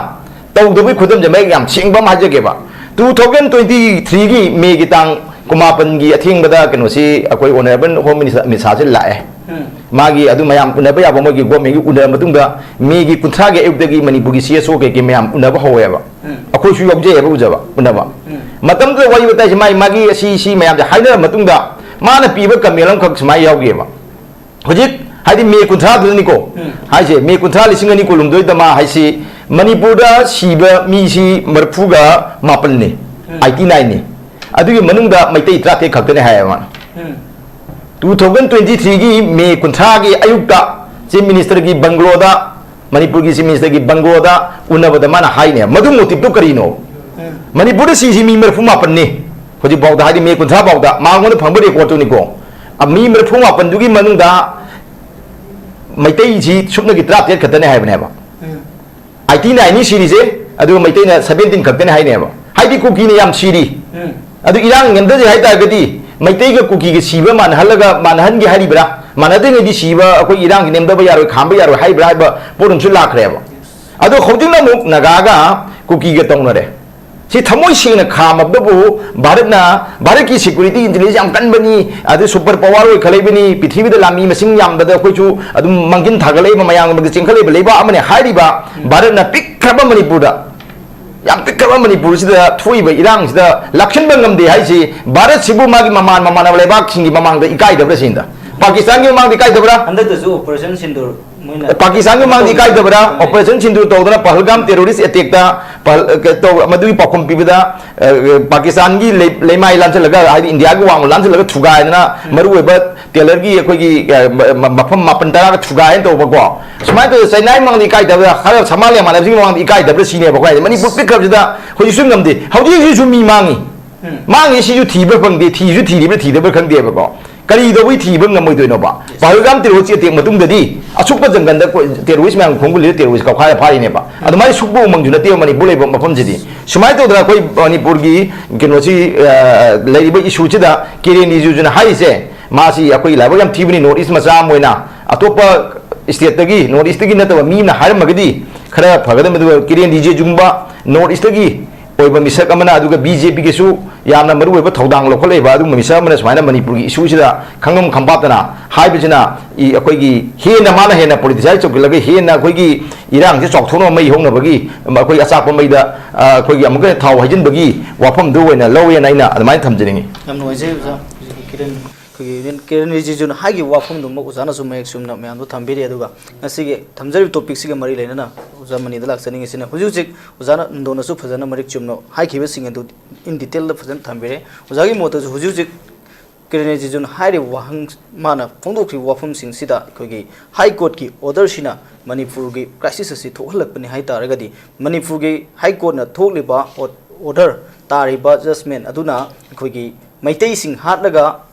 ꯇꯧꯗꯕꯒꯤ ꯈꯨꯗꯝꯁꯦ ꯃꯌꯦꯛ ꯌꯥꯝ ꯁꯦꯡꯕ ꯑꯃ ꯍꯥꯏꯖꯒꯦꯕ꯫ Two thousand twenty threeꯒꯤ ꯃꯦꯒꯤ ꯇꯥꯡ ꯀꯨꯟꯃꯥꯄꯟꯒꯤ ꯑꯊꯦꯡꯕꯗ ꯀꯩꯅꯣꯁꯤ ꯑꯩꯈꯣꯏ honourable Home Minister ꯑꯃꯤꯠ ꯁꯥꯍꯁꯦ ꯂꯥꯛꯑꯦ꯫ ꯎꯝ. ꯃꯥꯒꯤ ꯑꯗꯨ ꯃꯌꯥꯝ ꯎꯅꯕ ꯌꯥꯕ ꯃꯣꯏꯒꯤ governmentꯒꯤ ꯎꯅꯔ ꯃꯇꯨꯡꯗ ꯃꯦꯒꯤ ꯀꯨꯟꯊ꯭ꯔꯥꯒꯤ ꯑꯌꯨꯛꯇꯒꯤ ꯃꯅꯤꯄꯨꯔꯒꯤ C S O ꯀꯩꯀꯩ ꯃꯌꯥꯝ ꯎꯅꯕ ꯍꯧꯋꯦꯕ꯫ ꯎꯝ. ꯑꯩꯈꯣꯏꯁꯨ ꯌꯥꯎꯖꯩꯑꯕ ꯎꯖꯕ, ꯎꯅꯕ꯫ ꯎꯝ. ꯃꯇꯝꯗꯨꯗ ꯋꯥꯔꯤ ꯋꯥꯇꯥꯏꯁꯦ ꯃꯥꯒꯤ ꯃꯥꯒꯤ ꯑꯁꯤ ꯁꯤ ꯃꯌꯥꯝꯁꯦ ꯍꯥꯏꯅꯔ ꯃꯇꯨꯡꯗ ꯃꯥꯅ ꯄꯤꯕ comment ꯑꯃꯈꯛ ꯁꯨꯃꯥꯏꯅ ꯌꯥꯎꯒꯤꯑꯕ꯫ ꯍꯧꯖꯤꯛ ꯍꯥꯏꯗꯤ ꯃꯦ ꯀꯨꯟꯊ꯭ꯔꯥꯗꯨꯗꯅꯤꯀꯣ ꯎꯝ. ꯍꯥꯏꯁꯦ, ꯃꯦ ꯀꯨꯟꯊ꯭ꯔꯥ ꯂꯤꯁꯤꯡ ꯑꯅꯤ ꯀꯨꯟꯍꯨꯝꯗꯣꯏꯗ ꯃꯥ ꯍꯥꯏꯁꯤ ꯃꯅꯤꯄꯨꯔꯗ ꯁꯤꯕ ꯃꯤꯁꯤ ꯃꯔꯤꯐꯨꯒ ꯃꯥꯄꯟꯅꯤ, ꯎꯝ. eighty nineꯅꯤ꯫ ꯑꯗꯨꯒꯤ ꯃꯅꯨꯡꯗ ꯃꯩꯇꯩ ꯇꯔꯥꯇꯔꯦꯠ ꯈꯛꯇꯅꯤ ꯍꯥꯏꯌꯦꯕ ꯃꯥꯅ꯫ ꯎꯝ. Two thousand twenty threeꯒꯤ ꯃꯦ ꯀꯨꯟꯊ꯭ꯔꯥꯒꯤ ꯑꯌꯨꯛꯇ Chief Ministerꯒꯤ bungalow ꯗ, ꯃꯅꯤꯄꯨꯔꯒꯤ Chief Ministerꯒꯤ bungalow ꯗ ꯎꯅꯕꯗ ꯃꯥꯅ ꯍꯥꯏꯅꯦ, ꯃꯗꯨ motiveꯇꯨ ꯀꯔꯤꯅꯣ? ꯎꯝ. ꯃꯅꯤꯄꯨꯔꯗ ꯁꯤꯁꯤ ꯃꯤ ꯃꯔꯤꯐꯨ ꯃꯥꯄꯟꯅꯤ ꯍꯧꯖꯤꯛꯐꯥꯎꯗ, ꯍꯥꯏꯗꯤ ꯃꯦ ꯀꯨꯟꯊ꯭ꯔꯥ ꯐꯥꯎꯗ ꯃꯉꯣꯟꯗ ꯐꯪꯕ recordꯇꯨꯅꯤꯀꯣ꯫ ꯑ, ꯃꯤ ꯃꯔꯤꯐꯨ ꯃꯥꯄꯟꯗꯨꯒꯤ ꯃꯅꯨꯡꯗ ꯃꯩꯇꯩꯁꯤ ꯁꯨꯞꯅꯒꯤ ꯇꯔꯥꯇꯔꯦꯠ ꯈꯛꯇꯅꯦ ꯍꯥꯏꯕꯅꯦꯕ꯫ ꯎꯝ. Eighty nineꯅꯤ ꯁꯤꯔꯤꯁꯦ, ꯑꯗꯨꯒ ꯃꯩꯇꯩꯅ seventeen ꯈꯛꯇꯅꯦ ꯍꯥꯏꯅꯦꯕ꯫ ꯍꯥꯏꯗꯤ ꯀꯨꯀꯤꯅ ꯌꯥꯝ ꯁꯤꯔꯤ꯫ ꯎꯝ. ꯑꯗꯨ ꯏꯔꯥꯡ ꯅꯦꯝꯊꯁꯦ ꯍꯥꯏ ꯇꯥꯔꯒꯗꯤ ꯃꯩꯇꯩꯒ ꯀꯨꯀꯤꯒ ꯁꯤꯕ ꯃꯥꯟꯅꯍꯜꯂꯒ ꯃꯥꯟꯅꯍꯟꯒꯦ ꯍꯥꯏꯔꯤꯕ꯭ꯔꯥ? ꯃꯥꯟꯅꯗ꯭ꯔꯤꯉꯩꯗꯤ ꯁꯤꯕ ꯑꯩꯈꯣꯏ ꯏꯔꯥꯡꯁꯤ ꯅꯦꯝꯊꯕ ꯌꯥꯔꯣꯏ, ꯈꯥꯝꯕ ꯌꯥꯔꯣꯏ ꯍꯥꯏꯕ꯭ꯔꯥ ꯍꯥꯏꯕ ꯄꯣꯠ ꯑꯃꯁꯨ ꯂꯥꯛꯈ꯭ꯔꯦꯕ꯫ ꯑꯗꯣ ꯍꯧꯖꯤꯛꯅ ꯑꯃꯨꯛ ꯅꯥꯒꯥꯒ ꯀꯨꯀꯤꯒ ꯇꯧꯅꯔꯦ꯫ ꯁꯤ ꯊꯃꯣꯏ ꯁꯦꯡꯅ ꯈꯥꯝꯃꯕꯗꯕꯨ ꯚꯥꯔꯠꯅ, ꯚꯥꯔꯠꯀꯤ security intelligence ꯌꯥꯝ ꯀꯟꯕꯅꯤ, ꯑꯗꯨ super power ꯑꯣꯏꯈꯠꯂꯛꯏꯕꯅꯤ, ꯄ꯭ꯔꯤꯊꯤꯕꯤꯗ ꯂꯥꯟꯃꯤ ꯃꯁꯤꯡ ꯌꯥꯝꯕꯗ ꯑꯩꯈꯣꯏꯁꯨ ꯑꯗꯨꯝ ꯃꯥꯡꯖꯤꯟ ꯊꯥꯒꯠꯂꯛꯏꯕ, ꯃꯌꯥꯝꯒꯤ ꯆꯦꯟꯈꯠꯂꯛꯏꯕ ꯂꯩꯕꯥꯛ ꯑꯃꯅꯤ ꯍꯥꯏꯔꯤꯕ ꯚꯥꯔꯠꯅ ꯄꯤꯛꯈ꯭ꯔꯕ ꯃꯅꯤꯄꯨꯔꯗ, ꯌꯥꯝ ꯄꯤꯛꯈ꯭ꯔꯕ ꯃꯅꯤꯄꯨꯔꯁꯤꯗ ꯊꯣꯛꯏꯕ ꯏꯔꯥꯡꯁꯤꯗ ꯂꯥꯛꯁꯤꯟꯕ ꯉꯝꯗꯦ ꯍꯥꯏꯁꯤ ꯚꯥꯔꯠꯁꯤꯕꯨ ꯃꯥꯒꯤ ꯃꯃꯥꯟ ꯃꯃꯥꯟꯅꯕ ꯂꯩꯕꯥꯛꯁꯤꯡꯒꯤ ꯃꯃꯥꯡꯗ ꯏꯀꯥꯏꯗꯕ꯭ꯔꯥ ꯁꯤꯅꯤꯗ? ꯄꯥꯀꯤꯁꯇꯥꯟꯒꯤ ꯃꯃꯥꯡꯗ ꯏꯀꯥꯏꯗꯕ꯭ꯔꯥ? ꯍꯟꯗꯛꯇꯁꯨ Operation Sindoor ꯄꯥꯀꯤꯁꯇꯥꯟꯒꯤ ꯃꯃꯥꯡꯗ ꯏꯀꯥꯏꯗꯕ꯭ꯔꯥ? ꯑꯣꯄꯔꯦꯁꯟ ꯁꯤꯟꯗꯨꯔ ꯇꯧꯗꯅ ꯄꯍꯜꯒꯥꯝ ꯇꯦꯔꯣꯔꯤꯁ ꯑꯦꯇꯦꯛꯇ ꯄꯍꯜ-, ꯀ-, ꯇꯧ-, ꯃꯗꯨꯒꯤ ꯄꯥꯎꯈꯨꯝ ꯄꯤꯕꯗ, ꯑ, ꯄꯥꯀꯤꯁꯇꯥꯟꯒꯤ ꯂꯩ-, ꯂꯩꯃꯥꯏ ꯂꯥꯟꯁꯤꯜꯂꯒ, ꯍꯥꯏꯗꯤ ꯏꯟꯗꯤꯌꯥꯒꯤ ꯋꯥꯡꯃ ꯂꯥꯟꯁꯤꯜꯂꯒ ꯊꯨꯒꯥꯏꯗꯅ, ꯃꯔꯨꯑꯣꯏꯕ ꯇꯦꯂꯔꯒꯤ ꯑꯩꯈꯣꯏꯒꯤ, ꯑ, ꯃ-, ꯃ-, ꯃꯐꯝ ꯃꯥꯄꯟ ꯇꯔꯥꯒ ꯊꯨꯒꯥꯏꯅ ꯇꯧꯕꯀꯣ꯫ ꯁꯨꯃꯥꯏꯅ ꯇꯧꯗꯅ ꯆꯩꯅꯥꯒꯤ ꯃꯃꯥꯡꯗ ꯏꯀꯥꯏꯗꯕ꯭ꯔꯥ? ꯈꯔ ꯁꯃꯥꯂꯌꯥ ꯃꯥꯟꯅꯕꯁꯤꯡꯒꯤ ꯃꯃꯥꯡꯗ ꯏꯀꯥꯏꯗꯕ꯭ꯔꯥ ꯁꯤꯅꯦꯕ ꯑꯩꯈꯣꯏ ꯍꯥꯏꯁꯦ꯫ ꯃꯅꯤꯄꯨꯔ ꯄꯤꯛꯈ꯭ꯔꯕꯁꯤꯗ ꯍꯧꯖꯤꯛꯁꯨ ꯉꯝꯗꯦ꯫ ꯍꯧꯖꯤꯛ ꯍꯧꯖꯤꯛꯁꯨ ꯃꯤ ꯃꯥꯡꯉꯤ꯫ ꯃꯥꯡꯉꯤ ꯁꯤꯁꯨ ꯊꯤꯕ ꯐꯪꯗꯦ, ꯊꯤꯁꯨ ꯊꯤꯔꯤꯕ꯭ꯔꯥ ꯊꯤꯗꯕ꯭ꯔꯥ ꯈꯪꯗꯦꯕꯀꯣ꯫ ꯀꯔꯤꯗꯧꯕꯩ ꯊꯤꯕ ꯉꯝꯃꯣꯏꯗꯣꯏꯅꯣꯕ? ꯄꯍꯜꯒꯥꯝ ꯇꯦꯔꯣꯔꯤꯁ ꯑꯦꯇꯦꯛ ꯃꯇꯨꯡꯗꯗꯤ ꯑꯁꯨꯛꯄ ꯖꯪꯒꯜꯗ ꯀꯣ-, ꯇꯦꯔꯣꯔꯤꯁ ꯃꯌꯥꯝ ꯈꯣꯡꯒꯨꯜꯂꯤꯗ ꯇꯦꯔꯣꯔꯤꯁ ꯀꯧꯈꯥꯏꯔ ꯐꯥꯔꯤꯅꯦꯕ꯫ ꯑꯗꯨꯃꯥꯏꯅ ꯁꯨꯛꯄ ꯎꯃꯪꯁꯨ ꯅꯠꯇꯦꯕ ꯃꯅꯤꯄꯨꯔ ꯂꯩꯕ ꯃꯐꯝꯁꯤꯗꯤ꯫ ꯁꯨꯃꯥꯏꯅ ꯇꯧꯗꯅ ꯑꯩꯈꯣꯏ ꯃꯅꯤꯄꯨꯔꯒꯤ ꯀꯩꯅꯣꯁꯤ, ꯑ, ꯂꯩꯔꯤꯕ ꯏꯁꯨꯁꯤꯗ ꯀꯤꯔꯦꯟ ꯔꯤꯖꯤꯖꯨꯅ ꯍꯥꯏꯔꯤꯁꯦ, ꯃꯥꯁꯤ ꯑꯩꯈꯣꯏꯒꯤ ꯂꯥꯏꯕꯛ ꯌꯥꯝ ꯊꯤꯕꯅꯤ, ꯅꯣꯔꯠ ꯏꯁ ꯃꯆꯥ ꯑꯃ ꯑꯣꯏꯅ꯫ ꯑꯇꯣꯞꯄ ꯁ꯭ꯇꯦꯠꯇꯒꯤ, ꯅꯣꯔꯠ ꯏꯁꯇꯒꯤ ꯅꯠꯇꯕ ꯃꯤ ꯑꯃꯅ ꯍꯥꯏꯔꯝꯃꯒꯗꯤ ꯈꯔ ꯐꯒꯗꯕ꯫ ꯑꯗꯨꯒ ꯀꯤꯔꯦꯟ ꯔꯤꯖꯤꯖꯨꯒꯨꯝꯕ ꯅꯣꯔꯠ ꯏꯁꯇꯒꯤ ꯑꯣꯏꯕ ꯃꯤꯁꯛ ꯑꯃꯅ, ꯑꯗꯨꯒ ꯕꯤ ꯖꯦ ꯄꯤꯒꯤꯁꯨ ꯌꯥꯝꯅ ꯃꯔꯨꯑꯣꯏꯕ ꯊꯧꯗꯥꯡ ꯂꯧꯈꯠꯂꯛꯏꯕ ꯑꯗꯨꯒꯨꯝꯕ ꯃꯤꯁꯛ ꯑꯃꯅ ꯁꯨꯃꯥꯏꯅ ꯃꯅꯤꯄꯨꯔꯒꯤ ꯏꯁꯨꯁꯤꯗ ꯈꯪꯉꯝ ꯈꯪꯄꯥꯞꯇꯅ ꯍꯥꯏꯕꯁꯤꯅ, ꯏ-, ꯑꯩꯈꯣꯏꯒꯤ ꯍꯦꯟꯅ, ꯃꯥꯅ ꯍꯦꯟꯅ ꯄꯣꯂꯤꯇꯤꯁꯥꯏꯁ ꯇꯧꯁꯤꯜꯂꯒ ꯍꯦꯟꯅ ꯑꯩꯈꯣꯏꯒꯤ ꯏꯔꯥꯡꯁꯦ ꯆꯥꯎꯊꯣꯛꯅꯕ ꯃꯩ ꯍꯧꯅꯕꯒꯤ, ꯑꯩꯈꯣꯏ ꯑꯆꯥꯛꯄ ꯃꯩꯗ, ꯑ, ꯑꯩꯈꯣꯏꯒꯤ ꯑꯃꯨꯛꯀ ꯍꯦꯟꯅ ꯊꯥꯎ ꯍꯩꯖꯤꯟꯕꯒꯤ ꯋꯥꯐꯝꯗꯨ ꯑꯣꯏꯅ ꯂꯧꯋꯦꯅ ꯑꯩꯅ ꯑꯗꯨꯃꯥꯏꯅ ꯊꯝꯖꯅꯤꯡꯉꯤ꯫ ꯌꯥꯝ ꯅꯨꯡꯉꯥꯏꯖꯩ ꯑꯣꯖꯥ꯫ ꯍꯧꯖꯤꯛꯀꯤ ꯀꯤꯔꯟ, ꯑꯩꯈꯣꯏꯒꯤ ꯀꯤꯔꯟ ꯔꯤꯖꯤꯖꯨꯅ ꯍꯥꯏꯈꯤꯕ ꯋꯥꯐꯝꯗꯨꯃꯛ ꯑꯣꯖꯥꯅꯁꯨ ꯃꯌꯦꯛ ꯆꯨꯝꯅ ꯃꯌꯥꯝꯗꯣ ꯊꯝꯕꯤꯔꯤ꯫ ꯑꯗꯨꯒ ꯉꯁꯤꯒꯤ ꯊꯝꯖꯔꯤꯕ ꯇꯣꯄꯤꯛꯁꯤꯒ ꯃꯔꯤ ꯂꯩꯅꯅ ꯑꯣꯖꯥ ꯃꯅꯤꯗ ꯂꯥꯛꯆꯅꯤꯡꯉꯤꯁꯤꯅ, ꯍꯧꯖꯤꯛ ꯍꯧꯖꯤꯛ ꯑꯣꯖꯥꯅ ꯅꯟꯗꯣꯅꯁꯨ ꯐꯖꯅ ꯃꯔꯤꯛ ꯆꯨꯝꯅ ꯍꯥꯏꯈꯤꯕꯁꯤꯡ ꯑꯗꯨ in detail ꯗ ꯐꯖꯅ ꯊꯝꯕꯤꯔꯦ꯫ ꯑꯣꯖꯥꯒꯤ ꯃꯣꯠꯇꯁꯨ ꯍꯧꯖꯤꯛ ꯍꯧꯖꯤꯛ ꯀꯤꯔꯟ ꯔꯤꯖꯤꯖꯨꯅ ꯍꯥꯏꯔꯤꯕ ꯋꯥꯍꯪ, ꯃꯥꯅ ꯐꯣꯡꯗꯣꯛꯈ꯭ꯔꯤꯕ ꯋꯥꯐꯝꯁꯤꯡꯁꯤꯗ ꯑꯩꯈꯣꯏꯒꯤ ꯍꯥꯏ ꯀꯣꯔꯠꯀꯤ ꯑꯣꯔꯗꯔꯁꯤꯅ ꯃꯅꯤꯄꯨꯔꯒꯤ ꯀ꯭ꯔꯥꯏꯁꯤꯁ ꯑꯁꯤ ꯊꯣꯛꯍꯜꯂꯛꯄꯅꯤ ꯍꯥꯏ ꯇꯥꯔꯒꯗꯤ, ꯃꯅꯤꯄꯨꯔꯒꯤ ꯍꯥꯏ ꯀꯣꯔꯠꯅ ꯊꯣꯛꯂꯤꯕ ꯑꯣ-, ꯑꯣꯔꯗꯔ, ꯇꯥꯔꯤꯕ ꯖꯁꯃꯦꯟ ꯑꯗꯨꯅ ꯑꯩꯈꯣꯏꯒꯤ ꯃꯩꯇꯩꯁꯤꯡ ꯍꯥꯠꯂꯒ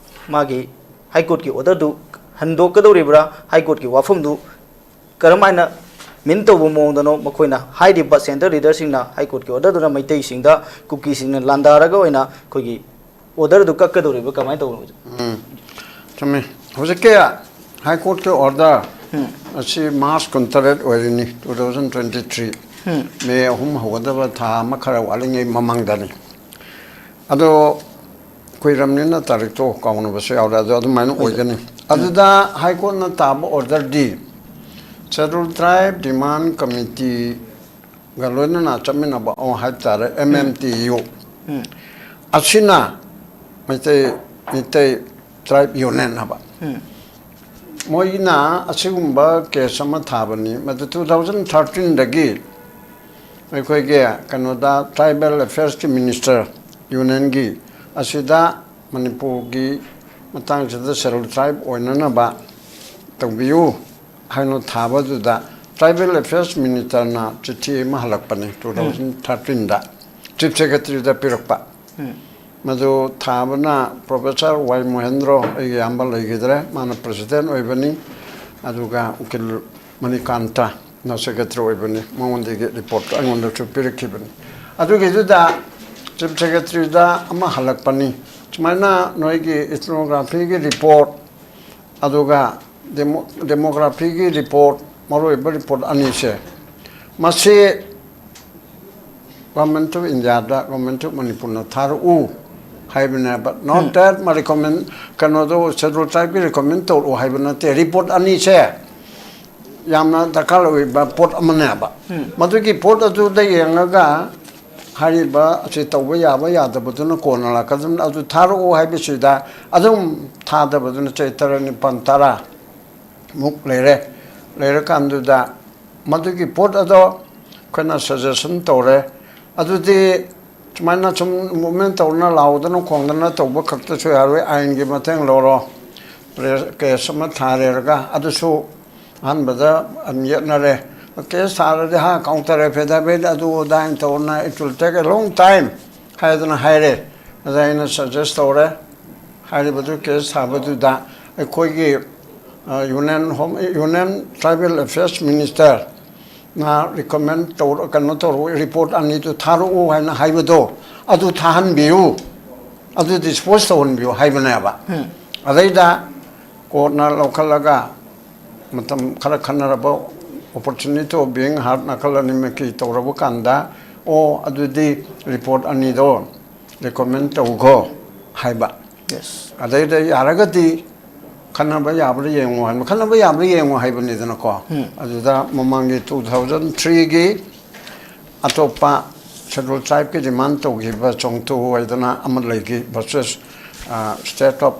ꯃꯥꯒꯤ ꯍꯥꯏ ꯀꯣꯔꯠꯀꯤ ꯑꯣꯔꯗꯔꯗꯨ ꯍꯟꯗꯣꯛꯀꯗꯧꯔꯤꯕ꯭ꯔꯥ? ꯍꯥꯏ ꯀꯣꯔꯠꯀꯤ ꯋꯥꯐꯝꯗꯨ ꯀꯔꯝꯍꯥꯏꯅ ꯃꯤꯟ ꯇꯧꯕ ꯃꯑꯣꯡꯗꯅꯣ ꯃꯈꯣꯏꯅ ꯍꯥꯏꯔꯤꯕ ꯁꯦꯟꯇꯔ ꯂꯤꯗꯔꯁꯤꯡꯅ ꯍꯥꯏ ꯀꯣꯔꯠꯀꯤ ꯑꯣꯔꯗꯔꯗꯨꯅ ꯃꯩꯇꯩꯁꯤꯡꯗ, ꯀꯨꯀꯤꯁꯤꯡꯅ ꯂꯥꯟꯗꯥꯔꯒ ꯑꯣꯏꯅ ꯑꯩꯈꯣꯏꯒꯤ ꯑꯣꯔꯗꯔꯗꯨ ꯀꯛꯀꯗꯧꯔꯤꯕ꯭ꯔꯥ? ꯀꯃꯥꯏꯅ ꯇꯧꯕꯅꯣ? ꯎꯝ, ꯆꯨꯝꯃꯤ꯫ ꯍꯧꯖꯤꯛꯀꯤ ꯍꯥꯏ ꯀꯣꯔꯠꯀꯤ ꯑꯣꯔꯗꯔ ꯎꯝ꯫ ꯑꯁꯤ ꯃꯥꯔꯆ ꯀꯨꯟꯇꯔꯦꯠ ꯑꯣꯏꯔꯤꯅꯤ, two thousand twenty three, ꯎꯝ꯫ ꯃꯦ ꯑꯍꯨꯝ ꯍꯧꯒꯗꯕ ꯊꯥ ꯑꯃ ꯈꯔ ꯋꯥꯠꯂꯤꯉꯩ ꯃꯃꯥꯡꯗꯅꯤ꯫ ꯑꯗꯣ ꯀꯨꯏꯔꯝꯅꯤꯅ ꯇꯥꯔꯤꯛꯇꯣ ꯀꯥꯎꯅꯕꯁꯨ ꯌꯥꯎꯔꯦ, ꯑꯗꯣ ꯑꯗꯨꯃꯥꯏꯅ ꯍꯣꯏ, ꯁꯥꯔ꯫ ꯑꯣꯏꯒꯅꯤ꯫ ꯎꯝ꯫ ꯑꯗꯨꯗ ꯍꯥꯏ ꯀꯣꯔꯠꯅ ꯇꯥꯕ ꯑꯣꯔꯗꯔꯗꯤ ꯁꯦꯗꯨꯜ ꯇ꯭ꯔꯥꯏꯕ ꯗꯤꯃꯥꯟ ꯀꯃꯤꯇꯤꯒ ꯂꯣꯏꯅꯅ ꯆꯠꯃꯤꯟꯅꯕ ꯑꯃ ꯍꯥꯏꯕ ꯇꯥꯔꯦ, um. M M T U. Um. ꯑꯁꯤꯅ ꯃꯩꯇꯩ, ꯃꯩꯇꯩ ꯇ꯭ꯔꯥꯏꯕ ꯌꯨꯅꯤꯌꯟ ꯍꯥꯏꯕ꯫ ꯎꯝ꯫ ꯃꯣꯏꯅ ꯑꯁꯤꯒꯨꯝꯕ ꯀꯦꯁ ꯑꯃ ꯊꯥꯕꯅꯤ꯫ ꯃꯗꯨ ꯇꯨ ꯊꯥꯎꯖꯟ ꯊꯥꯔꯇꯤꯟꯗꯒꯤ ꯑꯩꯈꯣꯏꯒꯤ ꯀꯩꯅꯣꯗ ꯇ꯭ꯔꯥꯏꯕꯦꯜ ꯑꯦꯐꯤꯌꯔꯁꯀꯤ ꯃꯤꯅꯤꯁꯇꯔ ꯌꯨꯅꯤꯌꯟꯒꯤ ꯑꯁꯤꯗ ꯃꯅꯤꯄꯨꯔꯒꯤ ꯃꯇꯥꯡꯁꯤꯗ ꯁꯦꯗꯨꯜ ꯇ꯭ꯔꯥꯏꯕ ꯑꯣꯏꯅꯅꯕ ꯇꯧꯕꯤꯌꯨ ꯍꯥꯏꯅ ꯊꯥꯕꯗꯨꯗ ꯇ꯭ꯔꯥꯏꯕꯦꯜ ꯑꯦꯐꯤꯌꯔꯁ ꯃꯤꯅꯤꯁꯇꯔꯅ ꯆꯤꯊꯤ ꯑꯃ ꯍꯜꯂꯛꯄꯅꯤ ꯇꯨ ꯊꯥꯎꯖꯟ ꯊꯥꯔꯇꯤꯟꯗ ꯆꯤꯐ ꯁꯦꯀ꯭ꯔꯦꯇꯔꯤꯗ ꯄꯤꯔꯛꯄ꯫ ꯃꯗꯨ ꯊꯥꯕꯅ ꯄ꯭ꯔꯣꯐꯦꯁꯔ ꯋꯥꯏ ꯃꯣꯍꯦꯟꯗ꯭ꯔꯣ, ꯑꯩꯒꯤ ꯏꯌꯥꯝꯕ ꯂꯩꯈꯤꯗ꯭ꯔꯦ, ꯃꯥꯅ ꯄ꯭ꯔꯦꯁꯤꯗꯦꯟ ꯑꯣꯏꯕꯅꯤ, ꯑꯗꯨꯒ ꯎꯀꯤꯜ ꯃꯅꯤꯀꯥꯟꯇꯅ ꯁꯦꯀ꯭ꯔꯦꯇꯔꯤ ꯑꯣꯏꯕꯅꯤ꯫ ꯃꯉꯣꯟꯗꯒꯤ ꯔꯤꯄꯣꯔꯠꯇꯣ ꯑꯩꯉꯣꯟꯗꯁꯨ ꯄꯤꯔꯛꯈꯤꯕꯅꯤ꯫ ꯑꯗꯨꯒꯤꯗꯨꯗ ꯆꯤꯐ ꯁꯦꯀ꯭ꯔꯦꯇꯔꯤꯗ ꯑꯃ ꯍꯜꯂꯛꯄꯅꯤ, ꯁꯨꯃꯥꯏꯅ ꯅꯣꯏꯒꯤ ꯏꯊꯅꯣꯒ꯭ꯔꯥꯐꯤꯒꯤ ꯔꯤꯄꯣꯔꯠ ꯑꯗꯨꯒ ꯗꯦꯃꯣ-, ꯗꯦꯃꯣꯒ꯭ꯔꯥꯐꯤꯒꯤ ꯔꯤꯄꯣꯔꯠ, ꯃꯔꯨꯑꯣꯏꯕ ꯔꯤꯄꯣꯔꯠ ꯑꯅꯤꯁꯦ, ꯃꯁꯤ ꯒꯣꯔꯃꯦꯟ ꯑꯣꯐ ꯏꯟꯗꯤꯌꯥꯗ, ꯒꯣꯔꯃꯦꯟ ꯑꯣꯐ ꯃꯅꯤꯄꯨꯔꯅ ꯊꯥꯔꯛꯎ ꯍꯥꯏꯕꯅꯦꯕ꯫ ꯅꯣꯠ ꯗꯦꯠ ꯃꯥ ꯔꯤꯀꯃꯦꯟ, ꯀꯩꯅꯣꯗꯣ ꯁꯦꯗꯨꯜ ꯇ꯭ꯔꯥꯏꯕꯀꯤ ꯔꯤꯀꯃꯦꯟ ꯇꯧꯔꯛꯎ ꯍꯥꯏꯕ ꯅꯠꯇꯦ꯫ ꯔꯤꯄꯣꯔꯠ ꯑꯅꯤꯁꯦ ꯌꯥꯝꯅ ꯗꯔꯀꯥꯔ ꯑꯣꯏꯕ ꯄꯣꯠ ꯑꯃꯅꯦꯕ꯫ ꯃꯗꯨꯒꯤ ꯄꯣꯠ ꯑꯗꯨꯗ ꯌꯦꯡꯉꯒ ꯍꯥꯏꯔꯤꯕ ꯑꯁꯤ ꯇꯧꯕ ꯌꯥꯕ ꯌꯥꯗꯕꯗꯨꯅ ꯀꯣꯟꯅ ꯂꯥꯛꯀꯗꯕꯅꯤ꯫ ꯑꯗꯨ ꯊꯥꯔꯛꯎ ꯍꯥꯏꯕꯁꯤꯗ ꯑꯗꯨꯝ ꯊꯥꯗꯕꯗꯨꯅ ꯆꯍꯤ ꯇꯔꯦꯠ, ꯅꯤꯄꯥꯜ, ꯇꯔꯥ ꯃꯨꯛ ꯂꯩꯔꯦ꯫ ꯂꯩꯔꯀꯥꯟꯗꯨꯗ ꯃꯗꯨꯒꯤ ꯄꯣꯠ ꯑꯗꯣ ꯑꯩꯈꯣꯏꯅ ꯁꯖꯦꯁꯟ ꯇꯧꯔꯦ꯫ ꯑꯗꯨꯗꯤ ꯁꯨꯃꯥꯏꯅ ꯁꯨꯝ ꯃꯨꯞꯃꯦꯟ ꯇꯧꯗꯅ, ꯂꯥꯎꯗꯅ ꯈꯣꯡꯗꯅ ꯇꯧꯕ ꯈꯛꯇꯁꯨ ꯌꯥꯔꯣꯏ, ꯑꯥꯏꯟꯒꯤ ꯃꯇꯦꯡ ꯂꯧꯔꯣ꯫ ꯄ꯭ꯔꯦꯁ ꯀꯦꯁ ꯑꯃ ꯊꯥꯔꯦꯔꯒ ꯑꯗꯨꯁꯨ ꯑꯍꯥꯟꯕꯗ ꯑꯗꯨꯝ ꯌꯦꯠꯅꯔꯦ꯫ ꯀꯦꯁ ꯊꯥꯔꯗꯤ ꯍꯥ, ꯀꯥꯎꯟꯇꯔ ꯑꯦꯐꯤꯗꯦꯚꯤꯠ ꯑꯗꯨ ꯑꯗꯥ ꯍꯥꯏꯅ ꯇꯧꯗꯅ, "It will take a long time" ꯍꯥꯏꯗꯅ ꯍꯥꯏꯔꯦ꯫ ꯑꯗ ꯑꯩꯅ ꯁꯖꯦꯁ ꯇꯧꯔꯦ, ꯍꯥꯏꯔꯤꯕꯗꯨ ꯀꯦꯁ ꯊꯥꯕꯗꯨꯗ ꯑꯩꯈꯣꯏꯒꯤ, ꯑ, union home, union tribal affairs ꯃꯤꯅꯤꯁꯇꯔꯅ ꯔꯤꯀꯃꯦꯟ ꯇꯧꯔ-, ꯀꯩꯅꯣ ꯇꯧꯔꯛꯑꯣ, ꯔꯤꯄꯣꯔꯠ ꯑꯅꯤꯗꯨ ꯊꯥꯔꯛꯎ ꯍꯥꯏꯅ ꯍꯥꯏꯕꯗꯣ, ꯑꯗꯨ ꯊꯥꯍꯟꯕꯤꯌꯨ, ꯑꯗꯨ ꯗꯤꯁꯄꯣꯖ ꯇꯧꯍꯟꯕꯤꯌꯨ ꯍꯥꯏꯕꯅꯦꯕ꯫ ꯑꯗꯩꯗ ꯀꯣꯔꯠꯅ ꯂꯧꯈꯠꯂꯒ ꯃꯇꯝ ꯈꯔ ꯈꯟꯅꯔꯕ, opportunity of being heard ꯅꯥꯀꯜ ꯑꯅꯤꯃꯛꯀꯤ ꯇꯧꯔꯕ ꯀꯥꯟꯗ, "ꯑꯣ, ꯑꯗꯨꯗꯤ ꯔꯤꯄꯣꯔꯠ ꯑꯅꯤꯗꯣ ꯔꯤꯀꯃꯦꯟ ꯇꯧꯈꯣ" ꯍꯥꯏꯕ꯫ ꯑꯗꯩꯗ ꯌꯥꯔꯒꯗꯤ ꯈꯟꯅꯕ ꯌꯥꯕ꯭ꯔꯥ ꯌꯦꯡꯉꯣ ꯍꯥꯏꯕ, ꯈꯟꯅꯕ ꯌꯥꯕ꯭ꯔꯥ ꯌꯦꯡꯉꯣ ꯍꯥꯏꯕꯅꯤꯗꯅꯀꯣ꯫ ꯑꯗꯨꯗ ꯃꯃꯥꯡꯒꯤ ꯇꯨ ꯊꯥꯎꯖꯟ ꯊ꯭ꯔꯤꯒꯤ ꯑꯇꯣꯞꯄ ꯁꯦꯗꯨꯜ ꯇ꯭ꯔꯥꯏꯕꯀꯤ ꯗꯤꯃꯥꯟ ꯇꯧꯈꯤꯕ ꯆꯣꯡꯇꯨ ꯍꯥꯏꯗꯅ ꯑꯃ ꯂꯩꯈꯤ, versus, ꯑ, State of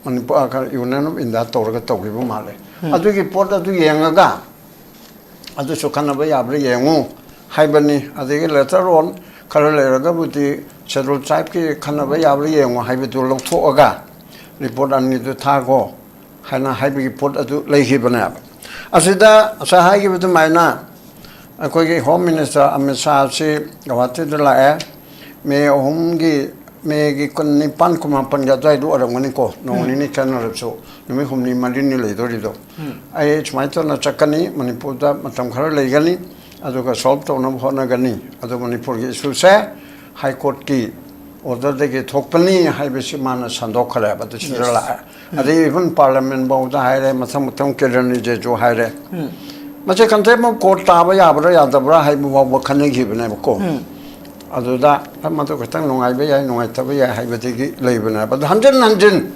Manipur union of India ꯇꯧꯔꯒ ꯇꯧꯈꯤꯕ ꯃꯥꯜꯂꯦ꯫ ꯑꯗꯨꯒꯤ ꯄꯣꯠ ꯑꯗꯨ ꯌꯦꯡꯉꯒ ꯑꯗꯨꯁꯨ ꯈꯟꯅꯕ ꯌꯥꯕ꯭ꯔꯥ ꯌꯦꯡꯉꯨ ꯍꯥꯏꯕꯅꯤ꯫ ꯑꯗꯒꯤ later on ꯈꯔ ꯂꯩꯔꯒꯕꯨꯗꯤ ꯁꯦꯗꯨꯜ ꯇ꯭ꯔꯥꯏꯕꯀꯤ ꯈꯟꯅꯕ ꯌꯥꯕ꯭ꯔꯥ ꯌꯦꯡꯉꯨ ꯍꯥꯏꯕꯗꯨ ꯂꯧꯊꯣꯛꯑꯒ ꯔꯤꯄꯣꯔꯠ ꯑꯅꯤꯗꯨ ꯊꯥꯈꯣ ꯍꯥꯏꯅ ꯍꯥꯏꯕꯒꯤ ꯄꯣꯠ ꯑꯗꯨ ꯂꯩꯈꯤꯕꯅꯦꯕ꯫ ꯑꯁꯤꯗ ꯉꯁꯥꯏ ꯍꯥꯏꯈꯤꯕ ꯑꯗꯨꯃꯥꯏꯅ ꯑꯩꯈꯣꯏꯒꯤ ꯍꯣꯝ ꯃꯤꯅꯤꯁꯇꯔ ꯑꯃꯤꯠ ꯁꯥꯍꯁꯤ ꯒꯧꯍꯥꯇꯤꯗ ꯂꯥꯛꯑꯦ꯫ ꯃꯦ ꯑꯍꯨꯝꯒꯤ, ꯃꯦꯒꯤ ꯀꯨꯟꯅꯤꯄꯥꯟ, ꯀꯨꯟꯃꯥꯄꯟꯒꯤ ꯑꯗꯨꯋꯥꯏꯗ ꯑꯣꯏꯔꯝꯒꯅꯤꯀꯣ, ꯅꯣꯡ ꯅꯤꯅꯤ ꯈꯦꯠꯅꯔꯕꯁꯨ ꯅꯨꯃꯤꯠ ꯍꯨꯝꯅꯤ ꯃꯔꯤꯅꯤ ꯂꯩꯗꯣꯔꯤꯗꯣ꯫ ꯑꯩ ꯁꯨꯃꯥꯏꯅ ꯇꯧꯅ ꯆꯠꯀꯅꯤ, ꯃꯅꯤꯄꯨꯔꯗ ꯃꯇꯝ ꯈꯔ ꯂꯩꯒꯅꯤ, ꯑꯗꯨꯒ ꯁꯣꯜꯕ ꯇꯧꯅꯕ ꯍꯣꯠꯅꯒꯅꯤ꯫ ꯑꯗꯨ ꯃꯅꯤꯄꯨꯔꯒꯤ ꯏꯁꯨꯁꯦ ꯍꯥꯏ ꯀꯣꯔꯠꯀꯤ ꯑꯣꯔꯗꯔꯗꯒꯤ ꯊꯣꯛꯄꯅꯤ ꯍꯥꯏꯕꯁꯤ ꯃꯥꯅ ꯁꯟꯗꯣꯛꯈ꯭ꯔꯦꯕ꯫ ꯑꯗꯨ ꯁꯤꯗ ꯂꯥꯛꯑꯦ꯫ ꯑꯗꯩ ꯏꯚꯟ ꯄꯥꯔꯂꯤꯌꯥꯃꯦꯟ ꯐꯥꯎꯗ ꯍꯥꯏꯔꯦ, ꯃꯊꯪ ꯃꯊꯪ ꯀꯤꯔꯟ ꯔꯤꯖꯤꯖꯨ ꯍꯥꯏꯔꯦ꯫ ꯃꯁꯤ contempt of court ꯇꯥꯕ ꯌꯥꯕ꯭ꯔꯥ ꯌꯥꯗꯕ꯭ꯔꯥ ꯍꯥꯏꯕ ꯐꯥꯎꯕ ꯈꯟꯅꯈꯤꯕꯅꯦꯕꯀꯣ꯫ ꯑꯗꯨꯗ ꯃꯗꯨ ꯈꯤꯇꯪ ꯅꯨꯡꯉꯥꯏꯕ ꯌꯥꯏ, ꯅꯨꯡꯉꯥꯏꯇꯕ ꯌꯥꯏ ꯍꯥꯏꯕꯗꯒꯤ ꯂꯩꯕꯅꯦꯕ꯫ ꯑꯗꯨ ꯍꯟꯖꯤꯟ ꯍꯟꯖꯤꯟ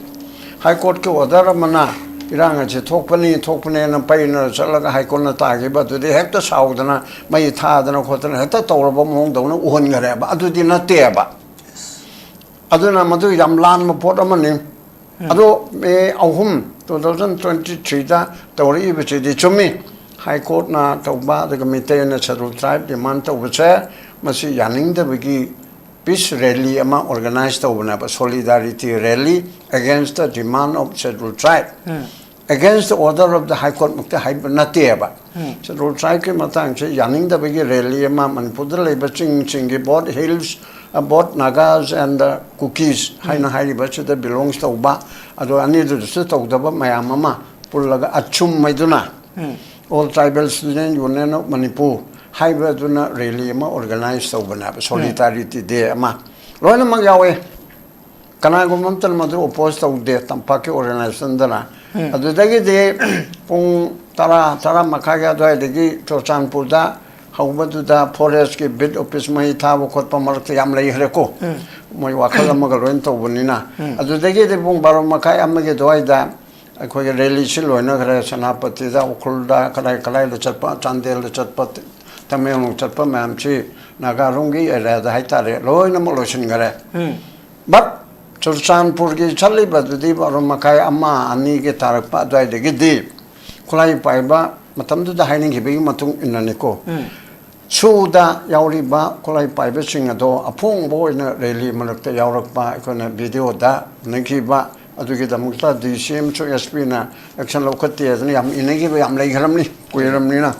ꯍꯥꯏ ꯀꯣꯔꯠꯀꯤ ꯑꯣꯔꯗꯔ ꯑꯃꯅ ꯏꯔꯥꯡ ꯑꯁꯤ ꯊꯣꯛꯄꯅꯤ, ꯊꯣꯛꯄꯅꯦꯅ ꯄꯩꯅ ꯆꯠꯂꯒ ꯍꯥꯏ ꯀꯣꯔꯠꯅ ꯇꯥꯈꯤꯕ ꯑꯗꯨꯗꯤ ꯍꯦꯛꯇ ꯁꯥꯎꯗꯅ ꯃꯩ ꯊꯥꯗꯅ ꯈꯣꯠꯇꯅ ꯍꯦꯛꯇ ꯇꯧꯔꯕ ꯃꯑꯣꯡꯗꯧꯅ ꯎꯍꯟꯈ꯭ꯔꯦꯕ꯫ ꯑꯗꯨꯗꯤ ꯅꯠꯇꯦꯕ꯫ ꯑꯗꯨꯅ ꯃꯗꯨ ꯌꯥꯝ ꯂꯥꯟꯕ ꯄꯣꯠ ꯑꯃꯅꯤ꯫ ꯑꯗꯣ ꯃꯦ ꯑꯍꯨꯝ, two thousand twenty threeꯗ ꯇꯧꯔꯛꯏꯕꯁꯤꯗꯤ ꯆꯨꯝꯃꯤ꯫ ꯍꯥꯏ ꯀꯣꯔꯠꯅ ꯇꯧꯕ, ꯑꯗꯨꯒ ꯃꯤꯇꯩꯅ ꯁꯦꯗꯨꯜ ꯇ꯭ꯔꯥꯏꯕ ꯗꯤꯃꯥꯟ ꯇꯧꯕꯁꯦ, ꯃꯁꯤ ꯌꯥꯅꯤꯡꯗꯕꯒꯤ ꯄꯤꯁ ꯔꯦꯂꯤ ꯑꯃ ꯑꯣꯔꯒꯅꯥꯏꯖ ꯇꯧꯕꯅꯦꯕ, solidarity rally against the demand of scheduled tribe, against the order of the high court ꯃꯛꯇꯤ ꯍꯥꯏꯕ ꯅꯠꯇꯦꯕ꯫ ꯁꯦꯗꯨꯜ ꯇ꯭ꯔꯥꯏꯕꯀꯤ ꯃꯇꯥꯡꯁꯦ ꯌꯥꯅꯤꯡꯗꯕꯒꯤ ꯔꯦꯂꯤ ꯑꯃ, ꯃꯅꯤꯄꯨꯔꯗ ꯂꯩꯕ ꯆꯤꯡꯁꯤꯡꯒꯤ, both hills, both Nagas and the Kukis ꯍꯥꯏꯅ ꯍꯥꯏꯔꯤꯕꯁꯤꯗ ꯕꯤꯂꯣꯡꯁ ꯇꯧꯕ, ꯑꯗꯣ ꯑꯅꯤꯗꯨꯗꯁꯨ ꯇꯧꯗꯕ ꯃꯌꯥꯝ ꯑꯃ ꯄꯨꯜꯂꯒ ꯑꯆꯨꯝ ꯍꯥꯏꯗꯨꯅ, All Tribal Student Union of Manipur ꯍꯥꯏꯕꯗꯨꯅ ꯔꯦꯂꯤ ꯑꯃ ꯑꯣꯔꯒꯅꯥꯏꯖ ꯇꯧꯕꯅꯦꯕ, ꯁꯣꯂꯤꯗꯥꯔꯤꯇꯤ ꯗꯦ ꯑꯃ꯫ ꯂꯣꯏꯅꯃꯛ ꯌꯥꯎꯋꯦ꯫ ꯀꯅꯥꯒꯨꯝꯕ ꯑꯃꯇꯅ ꯃꯗꯨ ꯑꯣꯄꯣꯖ ꯇꯧꯗꯦ, ꯇꯝꯄꯥꯛꯀꯤ ꯑꯣꯔꯒꯅꯥꯏꯖꯦꯁꯟꯗꯅ꯫ ꯑꯗꯨꯗꯒꯤꯗꯤ ꯄꯨꯡ ꯇꯔꯥ, ꯇꯔꯥ ꯃꯈꯥꯏꯒꯤ ꯑꯗꯨꯋꯥꯏꯗꯒꯤ ꯆꯨꯔꯆꯥꯟꯄꯨꯔꯗ ꯍꯧꯕꯗꯨꯗ ꯐꯣꯔꯦꯁꯀꯤ ꯕꯤꯠ ꯑꯣꯐꯤꯁ ꯃꯩ ꯊꯥꯕ ꯈꯣꯠꯄ ꯃꯔꯛꯇ ꯌꯥꯝ ꯂꯩꯈ꯭ꯔꯦꯀꯣ꯫ ꯃꯣꯏ ꯋꯥꯈꯜ ꯑꯃꯒ ꯂꯣꯏꯅ ꯇꯧꯕꯅꯤꯅ꯫ ꯑꯗꯨꯗꯒꯤꯗꯤ ꯄꯨꯡ ꯕꯥꯔꯣ ꯃꯈꯥꯏ, ꯑꯃꯒꯤ ꯑꯗꯨꯋꯥꯏꯗ ꯑꯩꯈꯣꯏꯒꯤ ꯔꯦꯂꯤꯁꯤ ꯂꯣꯏꯅꯈ꯭ꯔꯦ꯫ ꯁꯦꯅꯥꯄꯇꯤꯗ, ꯎꯈ꯭ꯔꯨꯜꯗ, ꯀꯗꯥꯏ ꯀꯗꯥꯏꯗ ꯆꯠꯄ, ꯆꯥꯟꯗꯦꯜꯗ ꯆꯠꯄ, ꯇꯃꯦꯡꯂꯣꯡ ꯆꯠꯄ ꯃꯌꯥꯝꯁꯤ ꯅꯥꯒꯥꯔꯣꯝꯒꯤ ꯑꯦꯔꯤꯌꯥꯗ ꯍꯥꯏꯇꯥꯔꯦ, ꯂꯣꯏꯅꯃꯛ ꯂꯣꯏꯁꯤꯟꯈꯔꯦ꯫ ꯕꯠ ꯆꯨꯔꯆꯥꯟꯄꯨꯔꯒꯤ ꯆꯠꯂꯤꯕꯗꯨꯗꯤ ꯕꯥꯔꯣ ꯃꯈꯥꯏ, ꯑꯃ, ꯑꯅꯤꯒꯤ ꯇꯥꯔꯛꯄ ꯑꯗꯨꯋꯥꯏꯗꯒꯤꯗꯤ ꯈꯨꯠꯂꯥꯏ ꯄꯥꯏꯕ ꯃꯇꯝꯗꯨꯗ ꯍꯥꯏꯅꯈꯤꯕꯒꯤ ꯃꯇꯨꯡ ꯏꯟꯅꯅꯤꯀꯣ꯫ ꯁꯨꯗ ꯌꯥꯎꯔꯤꯕ ꯈꯨꯠꯂꯥꯏ ꯄꯥꯏꯕꯁꯤꯡ ꯑꯗꯣ ꯑꯐꯣꯡꯕ ꯑꯣꯏꯅ ꯔꯦꯂꯤ ꯃꯔꯛꯇ ꯌꯥꯎꯔꯛꯄ ꯑꯩꯈꯣꯏꯅ ꯚꯤꯗꯤꯑꯣꯗ ꯎꯅꯈꯤꯕ꯫ ꯑꯗꯨꯒꯤꯗꯃꯛꯇ ꯗꯤ ꯁꯤ ꯑꯃꯁꯨ ꯑꯦꯁ ꯄꯤꯅ ꯑꯦꯛꯁꯟ ꯂꯧꯈꯠꯇꯦ ꯑꯗꯨꯅ ꯌꯥꯝ ꯏꯅꯈꯤꯕ ꯌꯥꯝ ꯂꯩꯈ꯭ꯔꯕꯅꯤ, ꯀꯨꯏꯔꯕꯅꯤꯅ꯫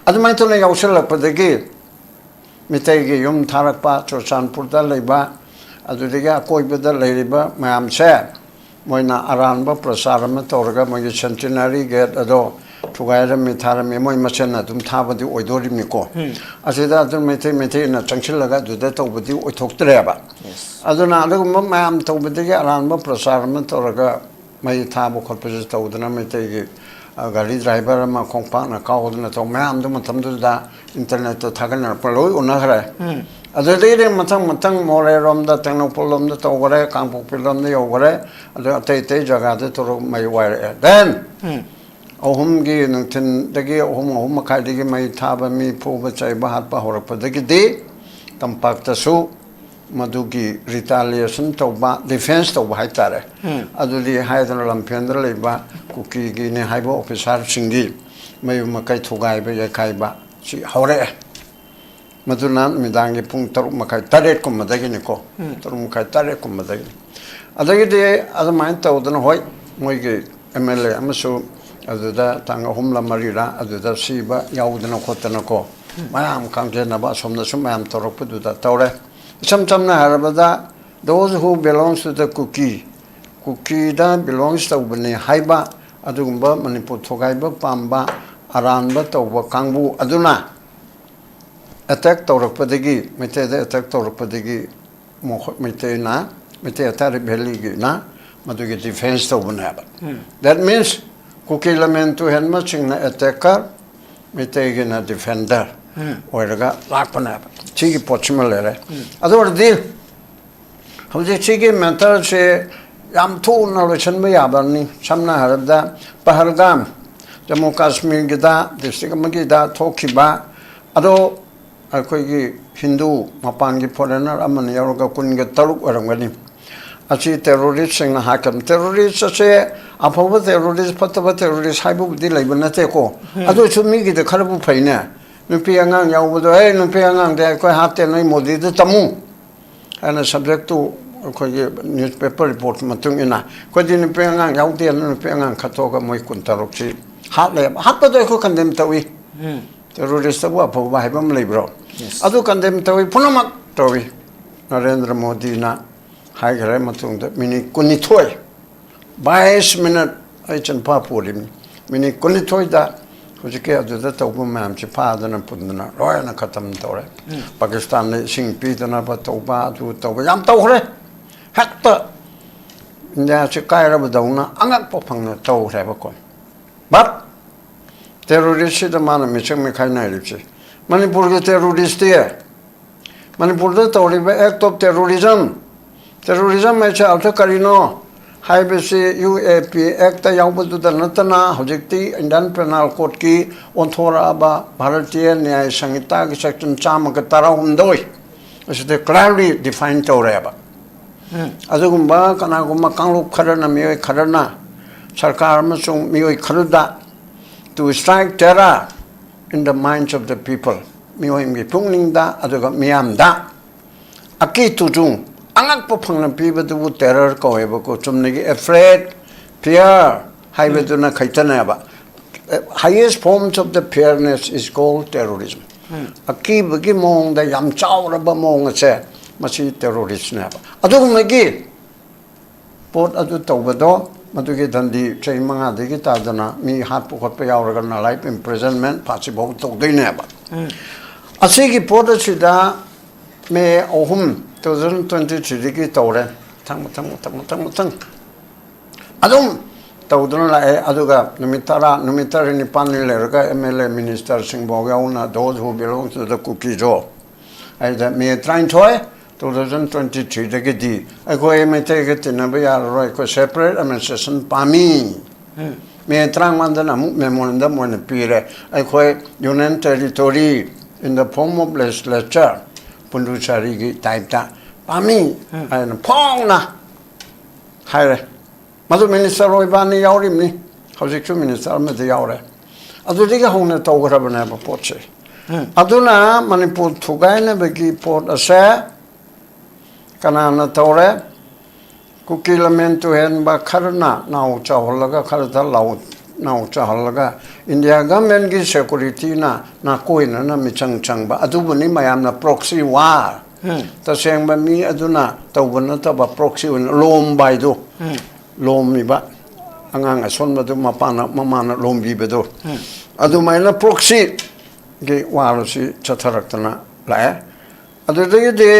ꯑꯗꯨꯃꯥꯏꯅ ꯇꯧꯅ ꯌꯥꯎꯁꯜꯂꯛꯄꯗꯒꯤ ꯃꯤꯇꯩꯒꯤ ꯌꯨꯝ ꯊꯥꯔꯛꯄ ꯆꯨꯔꯆꯥꯟꯄꯨꯔꯗ ꯂꯩꯕ, ꯑꯗꯨꯗꯒꯤ ꯑꯀꯣꯏꯕꯗ ꯂꯩꯔꯤꯕ ꯃꯌꯥꯝꯁꯦ ꯃꯣꯏꯅ ꯑꯔꯥꯟꯕ ꯄ꯭ꯔꯆꯥꯔ ꯑꯃ ꯇꯧꯔꯒ ꯃꯣꯏꯒꯤ ꯁꯦꯟꯇꯤꯅꯔꯤ ꯒꯦꯠ ꯑꯗꯣ ꯊꯨꯒꯥꯏꯔꯝꯃꯤ, ꯊꯥꯔꯝꯃꯤ, ꯃꯣꯏ ꯃꯁꯦꯟꯅ ꯑꯗꯨꯝ ꯊꯥꯕꯗꯤ ꯑꯣꯏꯗꯣꯔꯤꯕꯅꯤꯀꯣ꯫ ꯑꯁꯤꯗ ꯑꯗꯨꯝ ꯃꯩꯇꯩ ꯃꯩꯇꯩꯅ ꯆꯪꯁꯤꯜꯂꯒ ꯑꯗꯨꯗ ꯇꯧꯕꯗꯤ ꯑꯣꯏꯊꯣꯛꯇ꯭ꯔꯦꯕ꯫ ꯑꯗꯨꯅ ꯑꯗꯨꯒꯨꯝꯕ ꯃꯌꯥꯝ ꯇꯧꯕꯗꯒꯤ ꯑꯔꯥꯟꯕ ꯄ꯭ꯔꯆꯥꯔ ꯑꯃ ꯇꯧꯔꯒ ꯃꯩ ꯊꯥꯕ ꯈꯣꯠꯄꯁꯦ ꯇꯧꯗꯅ ꯃꯩꯇꯩꯒꯤ, ꯑ, ꯒꯥꯔꯤ ꯗ꯭ꯔꯥꯏꯚꯔ ꯑꯃ ꯈꯣꯡꯄꯥꯛꯅ ꯀꯥꯎꯗꯅ ꯇꯧ ꯃꯌꯥꯝꯗꯨ ꯃꯇꯝꯗꯨꯗ ꯏꯟꯇꯔꯅꯦꯠꯇ ꯊꯥꯒꯠꯅꯔꯛꯄ ꯂꯣꯏ ꯎꯅꯈ꯭ꯔꯦ꯫ ꯑꯗꯨꯗꯒꯤꯗꯤ ꯃꯊꯪ ꯃꯊꯪ ꯃꯣꯔꯦꯔꯣꯝꯗ, ꯇꯦꯡꯅꯧꯄꯜ ꯂꯣꯝꯗ ꯇꯧꯈꯔꯦ, ꯀꯥꯡꯄꯣꯛꯄꯤ ꯂꯣꯝꯗ ꯌꯧꯈꯔꯦ, ꯑꯗꯨ ꯑꯇꯩ ꯑꯇꯩ ꯖꯒꯥꯗ ꯇꯧꯔꯒ ꯃꯩ ꯋꯥꯏꯔꯛꯑꯦ꯫ Then ꯑꯍꯨꯝꯒꯤ ꯅꯨꯡꯊꯤꯟꯗꯒꯤ ꯑꯍꯨꯝ, ꯑꯍꯨꯝ ꯃꯈꯥꯏꯗꯒꯤ ꯃꯩ ꯊꯥꯕ, ꯃꯤ ꯐꯨꯕ ꯆꯩꯕ ꯍꯥꯠꯄ ꯍꯧꯔꯛꯄꯗꯒꯤꯗꯤ ꯇꯝꯄꯥꯛꯇꯁꯨ ꯃꯗꯨꯒꯤ ꯔꯤꯇꯥꯂꯤꯌꯦꯁꯟ ꯇꯧꯕ, ꯗꯤꯐꯦꯟꯁ ꯇꯧꯕ ꯍꯥꯏꯇꯥꯔꯦ꯫ ꯑꯗꯨꯗꯤ ꯍꯥꯏꯗꯅ ꯂꯝꯐꯦꯟꯗ ꯂꯩꯕ ꯀꯨꯀꯤꯒꯤꯅꯤ ꯍꯥꯏꯕ ꯑꯣꯐꯤꯁꯥꯔꯁꯤꯡꯒꯤ ꯃꯌꯨꯝ ꯃꯀꯩ ꯊꯨꯒꯥꯏꯕ ꯌꯩꯈꯥꯏꯕ ꯁꯤ ꯍꯧꯔꯛꯑꯦ꯫ ꯃꯗꯨꯅ ꯅꯨꯃꯤꯗꯥꯡꯒꯤ ꯄꯨꯡ ꯇꯔꯨꯛ ꯃꯈꯥꯏ, ꯇꯔꯦꯠ ꯀꯨꯝꯕꯗꯒꯤꯅꯤꯀꯣ꯫ ꯇꯔꯨꯛ ꯃꯈꯥꯏ, ꯇꯔꯦꯠ ꯀꯨꯝꯕꯗꯒꯤꯅꯤ꯫ ꯑꯗꯒꯤꯗꯤ ꯑꯗꯨꯃꯥꯏꯅ ꯇꯧꯗꯅ, ꯍꯣꯏ, ꯃꯣꯏꯒꯤ ꯑꯦꯝ ꯑꯦꯜ ꯑꯦ ꯑꯃꯁꯨ ꯑꯗꯨꯗ ꯇꯥꯡ ꯑꯍꯨꯝꯂ ꯃꯔꯤꯔ ꯑꯗꯨꯗ ꯁꯤꯕ ꯌꯥꯎꯗꯅ ꯈꯣꯠꯇꯅꯀꯣ, ꯃꯌꯥꯝ ꯀꯥꯡꯖꯦꯟꯅꯕ ꯑꯁꯣꯝꯗꯁꯨ ꯃꯌꯥꯝ ꯇꯧꯔꯛꯄꯗꯨꯗ ꯇꯧꯔꯦ꯫ ꯏꯁꯝ ꯁꯝꯅ ꯍꯥꯏꯔꯕꯗ, those who belongs to the ꯀꯨꯀꯤ, ꯀꯨꯀꯤꯗ ꯕꯤꯂꯣꯡꯁ ꯇꯧꯕꯅꯤ ꯍꯥꯏꯕ ꯑꯗꯨꯒꯨꯝꯕ ꯃꯅꯤꯄꯨꯔ ꯊꯨꯒꯥꯏꯕ ꯄꯥꯝꯕ, ꯑꯔꯥꯟꯕ ꯇꯧꯕ ꯀꯥꯡꯕꯨ ꯑꯗꯨꯅ ꯑꯦꯇꯦꯛ ꯇꯧꯔꯛꯄꯗꯒꯤ, ꯃꯩꯇꯩꯗ ꯑꯦꯇꯦꯛ ꯇꯧꯔꯛꯄꯗꯒꯤ, ꯃꯈꯣꯏ ꯃꯩꯇꯩꯅ, ꯃꯩꯇꯩ ꯑꯇꯥꯔꯤ ꯚꯦꯂꯤꯒꯤꯅ ꯃꯗꯨꯒꯤ ꯗꯤꯐꯦꯟꯁ ꯇꯧꯕꯅꯦꯕ꯫ That means ꯀꯨꯀꯤ ꯂꯃꯦꯟ ꯇꯨꯍꯦꯟꯕꯁꯤꯡꯅ ꯑꯦꯇꯦꯀꯔ, ꯃꯩꯇꯩꯒꯤꯅ ꯗꯤꯐꯦꯟꯗꯔ ꯑꯣꯏꯔꯒ ꯂꯥꯛꯄꯅꯦꯕ꯫ ꯁꯤꯒꯤ ꯄꯣꯠꯁꯤꯃ ꯂꯩꯔꯦ꯫ ꯑꯗꯨ ꯑꯣꯏꯔꯗꯤ ꯍꯧꯖꯤꯛꯁꯤꯒꯤ ꯃꯦꯇꯔꯁꯦ ꯌꯥꯝ ꯊꯨꯅ ꯂꯣꯏꯁꯤꯟꯕ ꯌꯥꯕꯅꯤ꯫ ꯁꯝꯅ ꯍꯥꯏꯔꯕꯗ, ꯄꯍꯜꯒꯥꯝ, ꯖꯝꯃꯨ ꯀꯥꯁꯃꯤꯔꯒꯤꯗ, ꯗꯤꯁꯇ꯭ꯔꯤꯛ ꯑꯃꯒꯤꯗ ꯊꯣꯛꯈꯤꯕ, ꯑꯗꯣ ꯑꯩꯈꯣꯏꯒꯤ ꯍꯤꯟꯗꯨ ꯃꯄꯥꯟꯒꯤ ꯐꯣꯔꯦꯟꯅꯔ ꯑꯃꯅ ꯌꯥꯎꯔꯒ ꯀꯨꯟꯒ ꯇꯔꯨꯛ ꯑꯣꯏꯔꯝꯒꯅꯤ꯫ ꯑꯁꯤ ꯇꯦꯔꯣꯔꯤꯁꯁꯤꯡꯅ ꯍꯥꯠꯀꯅꯤ꯫ ꯇꯦꯔꯣꯔꯤꯁ ꯑꯁꯦ ꯑꯐꯕ ꯇꯦꯔꯣꯔꯤꯁ, ꯐꯠꯇꯕ ꯇꯦꯔꯣꯔꯤꯁ ꯍꯥꯏꯕꯕꯨꯗꯤ ꯂꯩꯕ ꯅꯠꯇꯦꯀꯣ꯫ ꯑꯗꯨ ꯑꯣꯏꯔꯁꯨ ꯃꯤꯒꯤꯗꯤ ꯈꯔꯕꯨ ꯐꯩꯅꯦ꯫ ꯅꯨꯄꯤ ꯑꯉꯥꯡ ꯌꯥꯎꯕꯗꯣ, "ꯑꯦ, ꯅꯨꯄꯤ ꯑꯉꯥꯡꯗꯤ ꯑꯩꯈꯣꯏ ꯍꯥꯠꯇꯦ, ꯅꯣꯏ ꯃꯣꯗꯤꯗ ꯇꯝꯃꯨ" ꯍꯥꯏꯅ ꯁꯕꯖꯦꯛꯇꯨ ꯑꯩꯈꯣꯏꯒꯤ ꯅ꯭ꯌꯨꯁꯄꯦꯄꯔ ꯔꯤꯄꯣꯔꯠ ꯃꯇꯨꯡ ꯏꯟꯅ, ꯑꯩꯈꯣꯏꯗꯤ ꯅꯨꯄꯤ ꯑꯉꯥꯡ ꯌꯥꯎꯗꯦꯅ ꯅꯨꯄꯤ ꯑꯉꯥꯡ ꯈꯠꯇꯣꯛꯑꯒ ꯃꯣꯏ ꯀꯨꯟꯇꯔꯨꯛꯁꯤ ꯍꯥꯠꯂꯦꯕ꯫ ꯍꯥꯠꯄꯗꯣ ꯑꯩꯈꯣꯏ ꯀꯟꯗꯦꯝ ꯇꯧꯏ꯫ ꯇꯦꯔꯣꯔꯤꯁꯇꯕꯨ ꯑꯐꯕ ꯍꯥꯏꯕ ꯑꯃ ꯂꯩꯕ꯭ꯔꯣ? ꯑꯗꯨ ꯀꯟꯗꯦꯝ ꯇꯧꯏ, ꯄꯨꯝꯅꯃꯛ ꯇꯧꯏ꯫ ꯅꯔꯦꯟꯗ꯭ꯔ ꯃꯣꯗꯤꯅ ꯍꯥꯏꯈ꯭ꯔꯦ ꯃꯇꯨꯡꯗ ꯃꯤꯅꯤꯠ ꯀꯨꯟꯅꯤꯊꯣꯏ, ꯕꯥꯏꯁ ꯃꯤꯅꯠ ꯑꯩ ꯆꯤꯟꯐꯥ ꯄꯨꯔꯤꯕꯅꯤ꯫ ꯃꯤꯅꯤꯠ ꯀꯨꯟꯅꯤꯊꯣꯏꯗ ꯍꯧꯖꯤꯛꯀꯤ ꯑꯗꯨꯗ ꯇꯧꯕ ꯃꯌꯥꯝꯁꯤ ꯐꯥꯗꯅ ꯄꯨꯟꯗꯅ ꯂꯣꯏꯅ ꯈꯇꯝ ꯇꯧꯔꯦ꯫ ꯄꯥꯀꯤꯁꯇꯥꯟꯗ ꯏꯁꯤꯡ ꯄꯤꯗꯅꯕ ꯇꯧꯕ, ꯑꯗꯨ ꯇꯧꯕ ꯌꯥꯝ ꯇꯧꯈ꯭ꯔꯦ꯫ ꯍꯦꯛꯇ ꯏꯟꯗꯤꯌꯥꯁꯤ ꯀꯥꯏꯔꯕꯗꯧꯅ ꯑꯉꯛꯄ ꯐꯪꯅ ꯇꯧꯈ꯭ꯔꯦꯕꯀꯣ꯫ But ꯇꯦꯔꯣꯔꯤꯁꯁꯤꯗ ꯃꯥꯅ ꯃꯤꯆꯪ ꯃꯤꯈꯥꯏ ꯅꯥꯏꯔꯤꯕꯁꯤ꯫ ꯃꯅꯤꯄꯨꯔꯒꯤ ꯇꯦꯔꯣꯔꯤꯁꯇꯤ ꯃꯅꯤꯄꯨꯔꯗ ꯇꯧꯔꯤꯕ act of terrorism, terrorism ꯍꯥꯏꯁꯦ ꯑꯥꯔꯊ ꯀꯔꯤꯅꯣ ꯍꯥꯏꯕꯁꯤ ꯌꯨ ꯑꯦ ꯄꯤ ꯑꯦꯛꯇ ꯌꯥꯎꯕꯗꯨꯗ ꯅꯠꯇꯅ ꯍꯧꯖꯤꯛꯇꯤ ꯏꯟꯗꯤꯌꯟ ꯄꯦꯅꯥꯜ ꯀꯣꯗꯀꯤ ꯑꯣꯟꯊꯣꯔꯛꯑꯕ ꯚꯥꯔꯇꯤꯌ ꯅ꯭ꯌꯥꯌ ꯁꯪꯍꯤꯇꯥꯒꯤ ꯁꯦꯛꯁꯟ ꯆꯥꯝꯃꯒ ꯇꯔꯥꯍꯨꯝꯗꯣꯏ ꯑꯁꯤꯗ clearly define ꯇꯧꯔꯦꯕ꯫ ꯑꯗꯨꯒꯨꯝꯕ ꯀꯅꯥꯒꯨꯝꯕ ꯀꯥꯡꯂꯨꯞ ꯈꯔꯅ, ꯃꯤꯑꯣꯏ ꯈꯔꯅ ꯁꯔꯀꯥꯔ ꯑꯃꯁꯨꯡ ꯃꯤꯑꯣꯏ ꯈꯔꯗ to strike terror in the minds of the people, ꯃꯤꯑꯣꯏꯒꯤ ꯄꯨꯛꯅꯤꯡꯗ ꯑꯗꯨꯒ ꯃꯤꯌꯥꯝꯗ ꯑꯀꯤ ꯇꯨꯖꯨꯡ ꯑꯉꯛꯄ ꯐꯪꯅ ꯄꯤꯕꯗꯨꯕꯨ terror ꯀꯧꯋꯦꯕꯀꯣ꯫ ꯆꯨꯝꯅꯒꯤ afraid, fear ꯍꯥꯏꯕꯗꯨꯅ ꯈꯛꯇꯅꯦꯕ꯫ Highest forms of the fearness is called terrorism. ꯑꯀꯤꯕꯒꯤ ꯃꯑꯣꯡꯗ ꯌꯥꯝ ꯆꯥꯎꯔꯕ ꯃꯑꯣꯡ ꯑꯁꯦ ꯃꯁꯤ terroristꯅꯦꯕ꯫ ꯑꯗꯨꯒꯨꯝꯕꯒꯤ ꯄꯣꯠ ꯑꯗꯨ ꯇꯧꯕꯗꯣ, ꯃꯗꯨꯒꯤ ꯗꯟꯗꯤ ꯆꯍꯤ ꯃꯉꯥꯗꯒꯤ ꯇꯥꯗꯅ ꯃꯤ ꯍꯥꯠꯄ ꯈꯣꯠꯄ ꯌꯥꯎꯔꯒꯅ life imprisonment, ꯐꯥꯁꯤꯐꯥꯎ ꯇꯧꯗꯣꯏꯅꯦꯕ꯫ ꯑꯁꯤꯒꯤ ꯄꯣꯠ ꯑꯁꯤꯗ ꯃꯦ ꯑꯍꯨꯝ, two thousand twenty threeꯗꯒꯤ ꯇꯧꯔꯦ꯫ ꯃꯊꯪ, ꯃꯊꯪ, ꯃꯊꯪ, ꯃꯊꯪ, ꯃꯊꯪ ꯑꯗꯨꯝ ꯇꯧꯗꯨꯅ ꯂꯥꯛꯑꯦ꯫ ꯑꯗꯨꯒ ꯅꯨꯃꯤꯠ ꯇꯔꯥ, ꯅꯨꯃꯤꯠ ꯇꯔꯦꯠ ꯅꯤꯄꯥꯜꯅꯤ ꯂꯩꯔꯒ M L A minister ꯁꯤꯡꯐꯥꯎ ꯌꯥꯎꯅ, those who belong to the Kuki-Zo, ꯑꯩꯗ ꯃꯦ ꯇꯔꯥꯅꯤꯊꯣꯏ, two thousand twenty threeꯗꯒꯤꯗꯤ ꯑꯩꯈꯣꯏ ꯃꯩꯇꯩꯒ ꯇꯤꯟꯅꯕ ꯌꯥꯔꯔꯣꯏ, ꯑꯩꯈꯣꯏ separate administration ꯄꯥꯝꯃꯤ꯫ ꯃꯦ ꯇꯔꯥꯃꯉꯥꯗꯅ ꯑꯃꯨꯛ memorandum ꯑꯣꯏꯅ ꯄꯤꯔꯦ, ꯑꯩꯈꯣꯏ union territory in the form of legislature, ꯄꯨꯟꯗꯨꯆꯥꯔꯤꯒꯤ typeꯇ ꯄꯥꯝꯃꯤ ꯍꯥꯏꯅ ꯐꯥꯎꯅ ꯍꯥꯏꯔꯦ꯫ ꯃꯗꯨ ꯃꯤꯅꯤꯁꯇꯔ ꯑꯣꯏꯕ ꯑꯅꯤ ꯌꯥꯎꯔꯤꯕꯅꯤ, ꯍꯧꯖꯤꯛꯁꯨ ꯃꯤꯅꯤꯁꯇꯔ ꯑꯃꯗꯤ ꯌꯥꯎꯔꯦ꯫ ꯑꯗꯨꯗꯒꯤ ꯍꯧꯅ ꯇꯧꯈ꯭ꯔꯕꯅꯦꯕ ꯄꯣꯠꯁꯦ꯫ ꯑꯗꯨꯅ ꯃꯅꯤꯄꯨꯔ ꯊꯨꯒꯥꯏꯅꯕꯒꯤ ꯄꯣꯠ ꯑꯁꯦ ꯀꯅꯥꯅ ꯇꯧꯔꯦ? ꯀꯨꯀꯤ ꯂꯃꯦꯟ ꯇꯨꯍꯦꯟꯕ ꯈꯔꯅ ꯅꯥꯎ ꯆꯥꯎꯍꯜꯂꯒ, ꯈꯔꯗ ꯂꯥꯎ-, ꯅꯥꯎ ꯆꯥꯎꯍꯜꯂꯒ ꯏꯟꯗꯤꯌꯥ ꯒꯚꯔꯟꯃꯦꯟꯒꯤ ꯁꯦꯀꯨꯔꯤꯇꯤꯅ ꯅꯥꯀꯣꯏꯅꯅ ꯃꯤꯆꯪ ꯆꯪꯕ, ꯑꯗꯨꯕꯨꯅꯤ ꯃꯌꯥꯝꯅ ꯄ꯭ꯔꯣꯛꯁꯤ ꯋꯥꯔ꯫ ꯎꯝ꯫ ꯇꯁꯦꯡꯕ ꯃꯤ ꯑꯗꯨꯅ ꯇꯧꯕ ꯅꯠꯇꯕ ꯄ꯭ꯔꯣꯛꯁꯤ ꯑꯣꯏꯅ ꯂꯣꯝꯕ ꯍꯥꯏꯗꯣ, ꯎꯝ꯫ ꯂꯣꯝꯃꯤꯕ ꯑꯉꯥꯡ ꯑꯁꯣꯟꯕꯗꯨ ꯃꯄꯥꯅ, ꯃꯃꯥꯅ ꯂꯣꯝꯕꯤꯕꯗꯣ, ꯎꯝ꯫ ꯑꯗꯨꯃꯥꯏꯅ ꯄ꯭ꯔꯣꯛꯁꯤꯒꯤ ꯋꯥꯔ ꯑꯁꯤ ꯆꯠꯊꯔꯛꯇꯅ ꯂꯥꯛꯑꯦ꯫ ꯑꯗꯨꯗꯒꯤꯗꯤ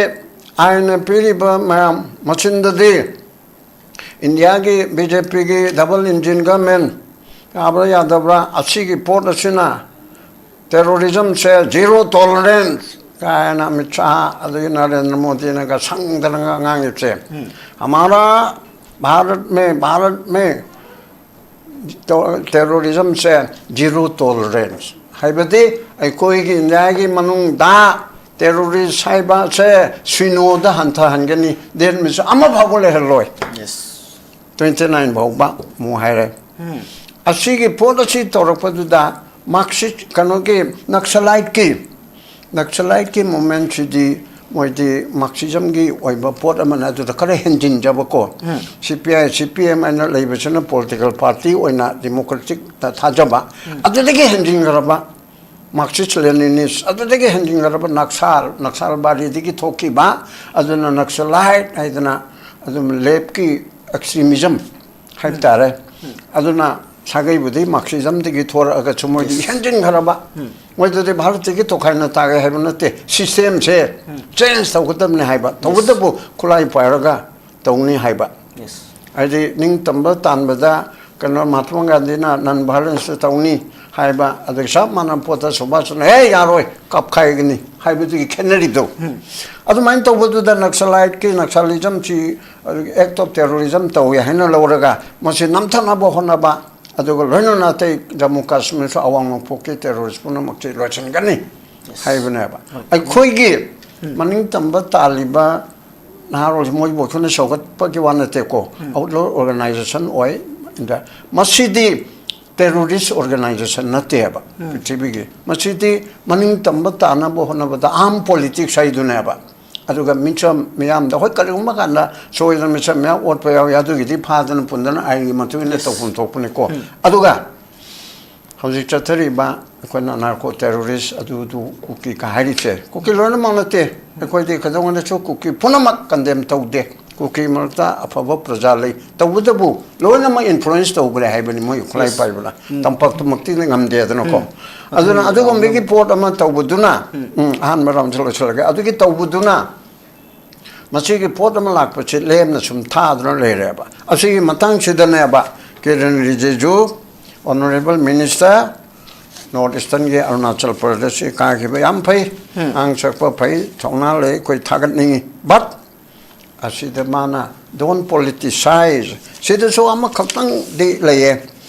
ꯑꯥꯏꯟꯅ ꯄꯤꯔꯤꯕ ꯃꯌꯥꯝ ꯃꯆꯤꯟꯗꯗꯤ ꯏꯟꯗꯤꯌꯥꯒꯤ ꯕꯤ ꯖꯦ ꯄꯤꯒꯤ ꯗꯕꯜ ꯏꯟꯖꯤꯟ ꯒꯚꯔꯟꯃꯦꯟ ꯌꯥꯕ꯭ꯔꯥ ꯌꯥꯗꯕ꯭ꯔꯥ, ꯑꯁꯤꯒꯤ ꯄꯣꯠ ꯑꯁꯤꯅ ꯇꯦꯔꯣꯔꯤꯖꯝꯁꯦ ꯖꯤꯔꯣ ꯇꯣꯂꯔꯦꯟꯁ ꯀꯥꯏꯅ ꯑꯃꯤꯠ ꯁꯥꯍ ꯑꯗꯒꯤ ꯅꯔꯦꯟꯗ꯭ꯔ ꯃꯣꯗꯤꯅꯒ ꯁꯪꯗꯅꯒ ꯉꯥꯡꯉꯤꯕꯁꯦ, ꯎꯝ꯫ ꯍꯃꯥꯔꯥ ꯚꯥꯔꯠ ꯃꯦ, ꯚꯥꯔꯠ ꯃꯦ ꯇꯣ-, ꯇꯦꯔꯣꯔꯤꯖꯝꯁꯦ ꯖꯤꯔꯣ ꯇꯣꯂꯔꯦꯟꯁ, ꯍꯥꯏꯕꯗꯤ ꯑꯩꯈꯣꯏꯒꯤ ꯏꯟꯗꯤꯌꯥꯒꯤ ꯃꯅꯨꯡꯗ ꯇꯦꯔꯣꯔꯤꯁ ꯍꯥꯏꯕꯁꯦ ꯁꯤꯅꯣꯗ ꯍꯟꯊꯍꯟꯒꯅꯤ, ꯗꯦꯠ ꯃꯤꯟꯁ ꯑꯃ ꯐꯥꯎꯕ ꯂꯩꯍꯜꯂꯣꯏ꯫ ꯌꯦꯁ꯫ ꯇ꯭ꯋꯦꯟꯇꯤ ꯅꯥꯏꯟ ꯐꯥꯎꯕ ꯑꯃꯨꯛ ꯍꯥꯏꯔꯦ꯫ ꯎꯝ꯫ ꯑꯁꯤꯒꯤ ꯄꯣꯠ ꯑꯁꯤ ꯇꯧꯔꯛꯄꯗꯨꯗ ꯃꯥꯔꯛꯁꯤꯁ, ꯀꯩꯅꯣꯒꯤ, ꯅꯛꯁꯂꯥꯏꯠꯀꯤ, ꯅꯛꯁꯂꯥꯏꯠꯀꯤ ꯃꯨꯞꯃꯦꯟꯁꯤꯗꯤ ꯃꯣꯏꯗꯤ ꯃꯥꯔꯛꯁꯤꯖꯝꯒꯤ ꯑꯣꯏꯕ ꯄꯣꯠ ꯑꯃꯅ ꯑꯗꯨꯗ ꯈꯔ ꯍꯦꯟꯖꯤꯟꯖꯕꯀꯣ꯫ ꯎꯝ꯫ ꯁꯤ ꯄꯤ ꯑꯥꯏ, ꯁꯤ ꯄꯤ ꯑꯦꯝ ꯍꯥꯏꯅ ꯂꯩꯕꯁꯤꯅ ꯄꯣꯂꯤꯇꯤꯀꯦꯜ ꯄꯥꯔꯇꯤ ꯑꯣꯏꯅ ꯗꯦꯃꯣꯀ꯭ꯔꯦꯇꯤꯛꯇ ꯊꯥꯖꯕ꯫ ꯎꯝ꯫ ꯑꯗꯨꯗꯒꯤ ꯍꯦꯟꯖꯤꯟꯈ꯭ꯔꯕ ꯃꯥꯔꯛꯁꯤꯁ ꯂꯦꯅꯤꯅꯤꯁ, ꯑꯗꯨꯗꯒꯤ ꯍꯦꯟꯖꯤꯟꯈ꯭ꯔꯕ ꯅꯛꯁꯥꯜ, ꯅꯛꯁꯥꯜꯕꯥꯔꯤꯗꯒꯤ ꯊꯣꯛꯈꯤꯕ, ꯑꯗꯨꯅ ꯅꯛꯁꯂꯥꯏꯠ ꯍꯥꯏꯗꯅ ꯑꯗꯨꯝ ꯂꯦꯞꯀꯤ ꯑꯦꯛꯁꯇ꯭ꯔꯤꯃꯤꯖꯝ ꯍꯥꯏꯕ ꯇꯥꯔꯦ꯫ ꯎꯝ꯫ ꯑꯗꯨꯅ ꯁꯥꯒꯩꯕꯨꯗꯤ ꯃꯥꯔꯛꯁꯤꯖꯝꯗꯒꯤ ꯊꯣꯔꯛꯑꯒꯁꯨ ꯃꯣꯏꯗꯤ ꯌꯦꯁ꯫ ꯍꯦꯟꯖꯤꯟꯈ꯭ꯔꯕ꯫ ꯎꯝ꯫ ꯃꯣꯏꯗꯨꯗꯤ ꯚꯥꯔꯠꯇꯒꯤ ꯇꯣꯈꯥꯏꯅ ꯇꯥꯒꯦ ꯍꯥꯏꯕ ꯅꯠꯇꯦ, ꯁꯤꯁꯇꯦꯝꯁꯦ ꯎꯝ꯫ ꯆꯦꯟꯖ ꯇꯧꯒꯗꯕꯅꯤ ꯍꯥꯏꯕ꯫ ꯌꯦꯁ꯫ ꯇꯧꯕꯇꯕꯨ ꯈꯨꯠꯂꯥꯏ ꯄꯥꯏꯔꯒ ꯇꯧꯅꯤ ꯍꯥꯏꯕ꯫ ꯌꯦꯁ꯫ ꯍꯥꯏꯗꯤ ꯅꯤꯡꯇꯝꯕ ꯇꯥꯟꯕꯗ ꯀꯩꯅꯣ ꯃꯍꯥꯇꯃꯥ ꯒꯥꯟꯙꯤꯅ ꯅꯟ ꯚꯥꯏꯂꯦꯟꯁꯇ ꯇꯧꯅꯤ ꯍꯥꯏꯕ, ꯑꯗꯒꯤ ꯆꯞ ꯃꯥꯟꯅꯕ ꯄꯣꯠꯇ ꯁꯨꯕꯥꯁꯅ "ꯍꯦ, ꯌꯥꯔꯣꯏ, ꯀꯥꯞꯈꯥꯏꯒꯅꯤ" ꯍꯥꯏꯕꯗꯨꯒꯤ ꯈꯦꯠꯅꯔꯤꯗꯣ꯫ ꯎꯝ꯫ ꯑꯗꯨꯃꯥꯏꯅ ꯇꯧꯕꯗꯨꯗ ꯅꯛꯁꯂꯥꯏꯠꯀꯤ, ꯅꯛꯁꯂꯤꯖꯝꯁꯤ ꯑꯦꯛ ꯑꯣꯐ ꯇꯦꯔꯣꯔꯤꯖꯝ ꯇꯧꯏ ꯍꯥꯏꯅ ꯂꯧꯔꯒ ꯃꯁꯤ ꯅꯝꯊꯅꯕ ꯍꯣꯠꯅꯕ, ꯑꯗꯨꯒ ꯂꯣꯏꯅꯅ ꯑꯇꯩ ꯖꯝꯃꯨ ꯀꯥꯁꯃꯤꯔꯁꯨ, ꯑꯋꯥꯡ ꯅꯣꯡꯄꯣꯛꯀꯤ ꯇꯦꯔꯣꯔꯤꯁ ꯄꯨꯝꯅꯃꯛꯁꯤ ꯂꯣꯏꯁꯤꯟꯒꯅꯤ ꯍꯥꯏꯕꯅꯦꯕ꯫ ꯍꯣꯏ꯫ ꯑꯩꯈꯣꯏꯒꯤ ꯎꯝ꯫ ꯃꯅꯤꯡ ꯇꯝꯕ ꯇꯥꯜꯂꯤꯕ ꯅꯍꯥꯔꯣꯜꯁꯦ ꯃꯣꯏꯕꯨ ꯑꯩꯈꯣꯏꯅ ꯁꯧꯒꯠꯄꯒꯤ ꯋꯥ ꯅꯠꯇꯦꯀꯣ꯫ Outlaw organization ꯑꯣꯏ꯫ ꯑꯗ ꯃꯁꯤꯗꯤ terrorist organization ꯅꯠꯇꯦꯕ꯫ ꯄ꯭ꯔꯤꯊꯤꯕꯤꯒꯤ ꯃꯁꯤꯗꯤ ꯃꯅꯤꯡ ꯇꯝꯕ ꯇꯥꯅꯕ ꯍꯣꯠꯅꯕꯗ armed politics ꯍꯥꯏꯗꯨꯅꯦꯕ꯫ ꯑꯗꯨꯒ ꯃꯤꯆꯝ ꯃꯤꯌꯥꯝꯗ ꯍꯣꯏ ꯀꯔꯤꯒꯨꯝꯕ ꯀꯥꯟꯗ ꯁꯣꯏꯗꯅ ꯃꯤꯆꯝ ꯃꯌꯥꯝ ꯑꯣꯠꯄ ꯌꯥꯎꯏ, ꯑꯗꯨꯒꯤꯗꯤ ꯐꯥꯗꯅ ꯄꯨꯟꯗꯅ ꯑꯥꯏꯟꯒꯤ ꯃꯇꯨꯡ ꯏꯟꯅ ꯇꯧꯐꯝ ꯊꯣꯛꯄꯅꯤꯀꯣ꯫ ꯑꯗꯨꯒ ꯍꯧꯖꯤꯛ ꯆꯠꯊꯔꯤꯕ ꯑꯩꯈꯣꯏꯅ narco terrorist ꯑꯗꯨꯗꯨ ꯀꯨꯀꯤ ꯀ ꯍꯥꯏꯔꯤꯁꯦ, ꯀꯨꯀꯤ ꯂꯣꯏꯅꯃꯛ ꯅꯠꯇꯦ꯫ ꯑꯩꯈꯣꯏꯗꯤ ꯀꯩꯗꯧꯉꯩꯗꯁꯨ ꯀꯨꯀꯤ ꯄꯨꯝꯅꯃꯛ condemn ꯇꯧꯗꯦ꯫ ꯀꯨꯀꯤ ꯃꯔꯛꯇ ꯑꯐꯕ ꯄ꯭ꯔꯖꯥ ꯂꯩ, ꯇꯧꯕꯇꯕꯨ ꯂꯣꯏꯅꯃꯛ influence ꯇꯧꯈ꯭ꯔꯦ ꯍꯥꯏꯕꯅꯤ ꯃꯣꯏ ꯈꯨꯠꯂꯥꯏ ꯄꯥꯏꯕꯅ꯫ ꯇꯝꯄꯥꯛꯇꯃꯛꯇꯤ ꯉꯝꯗꯦꯗꯅꯀꯣ꯫ ꯑꯗꯨꯅ ꯑꯗꯨꯒꯨꯝꯕꯒꯤ ꯄꯣꯠ ꯑꯃ ꯇꯧꯕꯗꯨꯅ, ꯎꯝ, ꯑꯍꯥꯟꯕ round ꯁꯤ ꯂꯣꯏꯁꯤꯜꯂꯒꯦ꯫ ꯑꯗꯨꯒꯤ ꯇꯧꯕꯗꯨꯅ ꯃꯁꯤꯒꯤ ꯄꯣꯠ ꯑꯃ ꯂꯥꯛꯄꯁꯤ ꯂꯦꯝꯅ ꯁꯨꯝ ꯊꯥꯗꯨꯅ ꯂꯩꯔꯦꯕ꯫ ꯑꯁꯤꯒꯤ ꯃꯇꯥꯡꯁꯤꯗꯅꯦꯕ Kiran ꯔꯤꯖꯤꯖꯨ, Honourable Minister, North Eastern ꯒꯤ ꯑꯔꯨꯅꯥꯆꯜ ꯄ꯭ꯔꯗꯦꯁꯁꯤ ꯀꯥꯈꯤꯕ ꯌꯥꯝ ꯐꯩ꯫ ꯉꯥꯡ ꯁꯛꯄ ꯐꯩ, ꯊꯧꯅꯥ ꯂꯩ, ꯑꯩꯈꯣꯏ ꯊꯥꯒꯠꯅꯤꯡꯉꯤ꯫ But ꯑꯁꯤꯗ ꯃꯥꯅ don't politicize, ꯁꯤꯗꯁꯨ ꯑꯃꯈꯛꯇꯪꯗꯤ ꯂꯩꯌꯦ꯫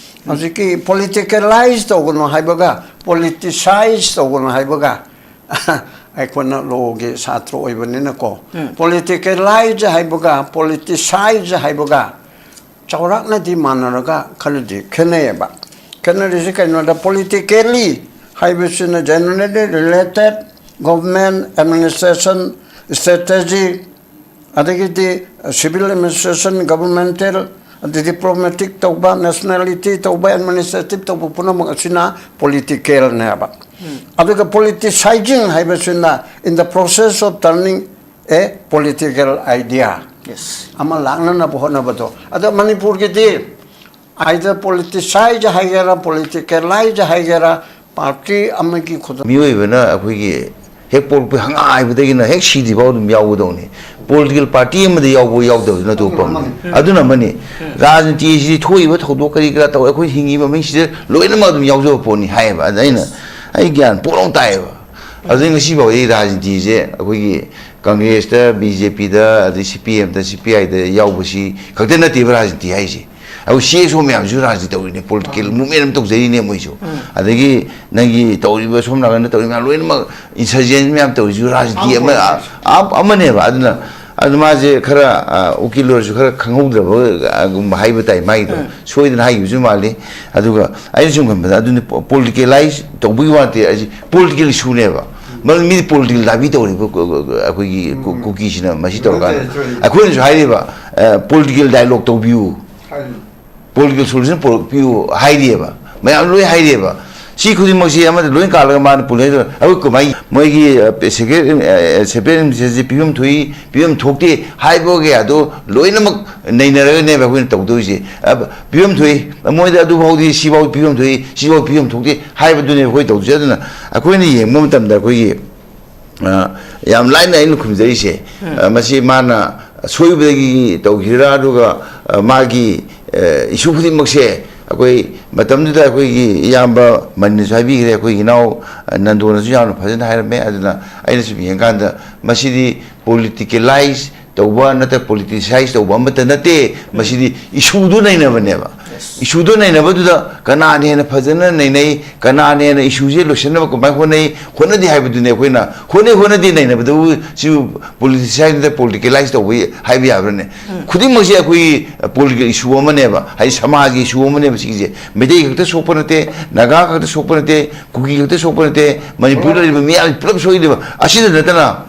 ꯍꯧꯖꯤꯛꯀꯤ politicalize ꯇꯧꯒꯅꯨ ꯍꯥꯏꯕꯒ politicize ꯇꯧꯒꯅꯨ ꯍꯥꯏꯕꯒ ꯑꯩꯈꯣꯏꯅ law ꯒꯤ ꯁꯥꯇ꯭ꯔ ꯑꯣꯏꯕꯅꯤꯅꯀꯣ, politicalize ꯍꯥꯏꯕꯒ politicize ꯍꯥꯏꯕꯒ ꯆꯥꯎꯔꯥꯛꯅꯗꯤ ꯃꯥꯟꯅꯔꯒ ꯈꯔꯗꯤ ꯈꯦꯠꯅꯩꯌꯦꯕ꯫ ꯈꯦꯠꯅꯔꯤꯁꯤ ꯀꯩꯅꯣꯗ, politically ꯍꯥꯏꯕꯁꯤꯅ generally related government administration strategy, ꯑꯗꯒꯤꯗꯤ civil administration, governmental, ꯑꯗꯩ diplomatic ꯇꯧꯕ, nationality ꯇꯧꯕ, administrative ꯇꯧꯕ ꯄꯨꯝꯅꯃꯛ ꯑꯁꯤꯅ political ꯅꯦꯕ꯫ ꯑꯗꯨꯒ politicizing ꯍꯥꯏꯕꯁꯤꯅ in the process of turning a political idea, yes, ꯑꯃ ꯂꯥꯛꯅꯅꯕ ꯍꯣꯠꯅꯕꯗꯣ꯫ ꯑꯗꯣ ꯃꯅꯤꯄꯨꯔꯒꯤꯗꯤ either politicize ꯍꯥꯏꯒꯦꯔꯥ, politicalize ꯍꯥꯏꯒꯦꯔꯥ, party ꯑꯃꯒꯤ ꯈꯨꯗꯝ꯫ ꯃꯤꯑꯣꯏꯕꯅ ꯑꯩꯈꯣꯏꯒꯤ ꯍꯦꯛ ꯄꯣꯛꯂꯛꯄ ꯍꯪꯉꯥꯏꯕꯗꯒꯤꯅ ꯍꯦꯛ ꯁꯤꯗ꯭ꯔꯤꯐꯥꯎ ꯑꯗꯨꯝ ꯌꯥꯎꯒꯗꯧꯅꯤ꯫ Political party ꯑꯃꯗ ꯌꯥꯎꯕ ꯌꯥꯎꯗꯕꯗꯨꯅ ꯑꯇꯣꯞꯄ ꯑꯃꯅꯤ꯫ ꯑꯗꯨꯅ ꯑꯃꯅꯤ꯫ ꯔꯥꯖꯅꯤꯇꯤꯁꯤꯗꯤ ꯊꯣꯛꯏꯕ ꯊꯧꯗꯣꯛ ꯀꯔꯤ ꯀꯔꯥ ꯇꯧ, ꯑꯩꯈꯣꯏ ꯍꯤꯡꯉꯤꯕ ꯃꯤꯁꯤꯗ ꯂꯣꯏꯅꯃꯛ ꯑꯗꯨꯝ ꯌꯥꯎꯖꯕ ꯄꯣꯠꯅꯤ ꯍꯥꯏꯌꯦꯕ꯫ ꯑꯗ ꯑꯩꯅ, ꯑꯩ ꯒ꯭ꯌꯥꯟ ꯄꯣꯛꯂꯥꯎ ꯇꯥꯏꯌꯦꯕ꯫ ꯑꯗꯨꯗꯩ ꯉꯁꯤꯐꯥꯎ ꯑꯩ ꯔꯥꯖꯅꯤꯇꯤꯁꯦ ꯑꯩꯈꯣꯏꯒꯤ ꯀꯪꯒ꯭ꯔꯦꯁꯇ, ꯕꯤ ꯖꯦ ꯄꯤꯗ, ꯑꯗꯩ ꯁꯤ ꯄꯤ ꯑꯦꯝꯗ, ꯁꯤ ꯄꯤ ꯑꯥꯏꯗ ꯌꯥꯎꯕꯁꯤ ꯈꯛꯇ ꯅꯠꯇꯦꯕ ꯔꯥꯖꯅꯤꯇꯤ ꯍꯥꯏꯁꯦ꯫ ꯑꯩꯈꯣꯏ ꯁꯤ ꯑꯦꯁ ꯑꯣ ꯃꯌꯥꯝꯁꯨ ꯔꯥꯖꯅꯤꯇꯤ ꯇꯧꯔꯤꯅꯦ, political movement ꯑꯃ ꯇꯧꯖꯔꯤꯅꯦ ꯃꯣꯏꯁꯨ꯫ ꯑꯗꯒꯤ ꯅꯪꯒꯤ ꯇꯧꯔꯤꯕ ꯁꯣꯝ ꯅꯥꯀꯟꯗ ꯇꯧꯔꯤꯕ ꯃꯌꯥꯝ ꯂꯣꯏꯅꯃꯛ insurgent ꯃꯌꯥꯝ ꯇꯧꯔꯤꯁꯨ ꯔꯥꯖꯅꯤꯇꯤ ꯑꯃ, ꯑꯃ, ꯑꯃꯅꯦꯕ꯫ ꯑꯗꯨꯅ ꯑꯗꯨ ꯃꯥꯁꯦ ꯈꯔ, ꯑ, ꯎꯀꯤꯜ ꯑꯣꯏꯔꯁꯨ ꯈꯔ ꯈꯪꯍꯧꯗ꯭ꯔꯕꯒꯨꯝꯕ ꯍꯥꯏꯕ ꯇꯥꯏ ꯃꯥꯒꯤꯗꯣ꯫ ꯁꯣꯏꯗꯅ ꯍꯥꯏꯈꯤꯕꯁꯨ ꯃꯥꯜꯂꯤ꯫ ꯑꯗꯨꯒ ꯑꯩꯅ ꯁꯨꯝ ꯈꯟꯕꯗ ꯑꯗꯨꯅꯤ ꯄꯣ-, ꯄꯣꯂꯤꯇꯤꯀꯦꯂꯥꯏꯁ ꯇꯧꯕꯒꯤ ꯋꯥ ꯅꯠꯇꯦ, ꯑꯁꯤ ꯄꯣꯂꯤꯇꯤꯀꯦꯜ ꯏꯁꯨꯅꯦꯕ꯫ ꯃꯔꯝꯗꯤ ꯃꯤꯗꯤ ꯄꯣꯂꯤꯇꯤꯀꯦꯜ ꯂꯥꯕꯤ ꯇꯧꯔꯤꯕ ꯀꯣ-, ꯀꯣ-, ꯀꯣ-, ꯑꯩꯈꯣꯏꯒꯤ ꯀꯨ-, ꯎꯝ꯫ ꯀꯨꯀꯤꯁꯤꯅ ꯃꯁꯤ ꯇꯧꯔꯀꯥꯟꯗ꯫ ꯅꯠꯇꯦ, ꯅꯠꯇꯦ꯫ ꯑꯩꯈꯣꯏꯅꯁꯨ ꯍꯥꯏꯔꯤꯕ, ꯑ, ꯄꯣꯂꯤꯇꯤꯀꯦꯜ ꯗꯥꯏꯂꯣꯒ ꯇꯧꯕꯤꯌꯨ꯫ ꯍꯥꯏꯔꯤꯕ꯫ ꯄꯣꯂꯤꯇꯤꯀꯦꯜ ꯁꯣꯂꯨꯁꯟ ꯄꯨꯔꯛꯄꯤꯌꯨ ꯍꯥꯏꯔꯤꯑꯕ, ꯃꯌꯥꯝ ꯂꯣꯏ ꯍꯥꯏꯔꯤꯑꯕ꯫ ꯁꯤ ꯈꯨꯗꯤꯡꯃꯛꯁꯤ ꯑꯃꯗ ꯂꯣꯏ ꯀꯥꯜꯂꯒ ꯃꯥꯅ ꯄꯨꯅꯩꯗꯣ꯫ ꯑꯩꯈꯣꯏ ꯀꯃꯥꯏ ꯃꯣꯏꯒꯤ, ꯑ, ꯁꯦꯀ꯭ꯔꯦꯠ, ꯑ, ꯁꯦꯄꯔꯦꯠ ꯑꯦꯗꯃꯤꯅꯤꯁꯇ꯭ꯔꯦꯁꯟꯁꯦ ꯄꯤꯐꯝ ꯊꯣꯛꯏ, ꯄꯤꯐꯝ ꯊꯣꯛꯇꯦ ꯍꯥꯏꯕ ꯀꯌꯥꯗꯣ ꯂꯣꯏꯅꯃꯛ ꯅꯩꯅꯔꯒꯅꯦꯕ ꯑꯩꯈꯣꯏꯅ ꯇꯧꯗꯣꯏꯁꯦ꯫ ꯑ, ꯄꯤꯐꯝ ꯊꯣꯛꯏ, ꯃꯣꯏꯗ ꯑꯗꯨꯐꯥꯎꯗꯤ ꯁꯤꯐꯥꯎ ꯄꯤꯐꯝ ꯊꯣꯛꯏ, ꯁꯤꯐꯥꯎ ꯄꯤꯐꯝ ꯊꯣꯛꯇꯦ ꯍꯥꯏꯕꯗꯨꯅꯦꯕ ꯑꯩꯈꯣꯏ ꯇꯧꯗꯣꯏꯁꯦ꯫ ꯑꯗꯨꯅ ꯑꯩꯈꯣꯏꯅ ꯌꯦꯡꯕ ꯃꯇꯝꯗ ꯑꯩꯈꯣꯏꯒꯤ ꯑ, ꯌꯥꯝ ꯂꯥꯏꯅ ꯑꯩꯅ ꯈꯨꯝꯖꯔꯤꯁꯦ, ꯑ, ꯃꯁꯤ ꯃꯥꯅ ꯑꯁꯣꯏꯕꯗꯒꯤ ꯇꯧꯈꯤꯔꯥ, ꯑꯗꯨꯒ, ꯑ, ꯃꯥꯒꯤ, ꯑ, ꯏꯁꯨ ꯈꯨꯗꯤꯡꯃꯛꯁꯦ ꯑꯩꯈꯣꯏ ꯃꯇꯝꯗꯨꯗ ꯑꯩꯈꯣꯏꯒꯤ ꯏꯌꯥꯝꯕ ꯃꯅꯤꯅꯁꯨ ꯍꯥꯏꯕꯤꯈ꯭ꯔꯦ, ꯑꯩꯈꯣꯏꯒꯤ ꯏꯅꯥꯎ, ꯑ, ꯅꯟꯗꯣꯅꯁꯨ ꯌꯥꯝꯅ ꯐꯖꯅ ꯍꯥꯏꯔꯝꯃꯦ꯫ ꯑꯗꯨꯅ ꯑꯩꯅ ꯁꯨꯝ ꯌꯦꯡꯀꯥꯟꯗ ꯃꯁꯤꯗꯤ ꯄꯣꯂꯤꯇꯤꯀꯦꯂꯥꯏꯁ ꯇꯧꯕ ꯅꯠꯇ꯭ꯔꯒ ꯄꯣꯂꯤꯇꯤꯁꯥꯏꯁ ꯇꯧꯕ ꯑꯃꯠꯇ ꯅꯠꯇꯦ, ꯃꯁꯤꯗꯤ ꯏꯁꯨꯗꯨ ꯅꯩꯅꯕꯅꯦꯕ꯫ ꯏꯁꯨꯗꯣ ꯅꯩꯅꯕꯗꯨꯗ ꯀꯅꯥꯅ ꯍꯦꯟꯅ ꯐꯖꯅ ꯅꯩꯅꯩ, ꯀꯅꯥꯅ ꯍꯦꯟꯅ ꯏꯁꯨꯁꯦ ꯂꯣꯏꯁꯤꯟꯅꯕ ꯀꯃꯥꯏꯅ ꯍꯣꯠꯅꯩ, ꯍꯣꯠꯅꯗꯦ ꯍꯥꯏꯕꯗꯨꯅꯦ ꯑꯩꯈꯣꯏꯅ꯫ ꯍꯣꯠꯅꯩ ꯍꯣꯠꯅꯗꯦ ꯅꯩꯅꯕꯗꯕꯨ ꯁꯤꯕꯨ ꯄꯣꯂꯤꯇꯤꯁꯥꯏꯁ ꯅꯠꯇ꯭ꯔ ꯄꯣꯂꯤꯇꯤꯀꯦꯂꯥꯏꯁ ꯇꯧꯕ ꯍꯥꯏꯕ ꯌꯥꯕ꯭ꯔꯅꯦ? ꯈꯨꯗꯤꯡꯃꯛꯁꯦ ꯑꯩꯈꯣꯏꯒꯤ ꯄꯣꯂꯤꯇꯤꯀꯦꯜ ꯏꯁꯨ ꯑꯃꯅꯦꯕ, ꯍꯥꯏꯗꯤ ꯁꯃꯥꯖꯒꯤ ꯏꯁꯨ ꯑꯃꯅꯦꯕ ꯁꯤꯒꯤꯁꯦ꯫ ꯃꯩꯇꯩ ꯈꯛꯇ ꯁꯣꯛꯄ ꯅꯠꯇꯦ, ꯅꯥꯒꯥ ꯈꯛꯇ ꯁꯣꯛꯄ ꯅꯠꯇꯦ, ꯀꯨꯀꯤ ꯈꯛꯇ ꯁꯣꯛꯄ ꯅꯠꯇꯦ, ꯃꯅꯤꯄꯨꯔꯗ ꯂꯩꯔꯤꯕ ꯃꯤꯌꯥꯝ ꯄꯨꯂꯞ ꯁꯣꯛꯏꯅꯦꯕ꯫ ꯑꯁꯤꯗ ꯅꯠꯇꯅ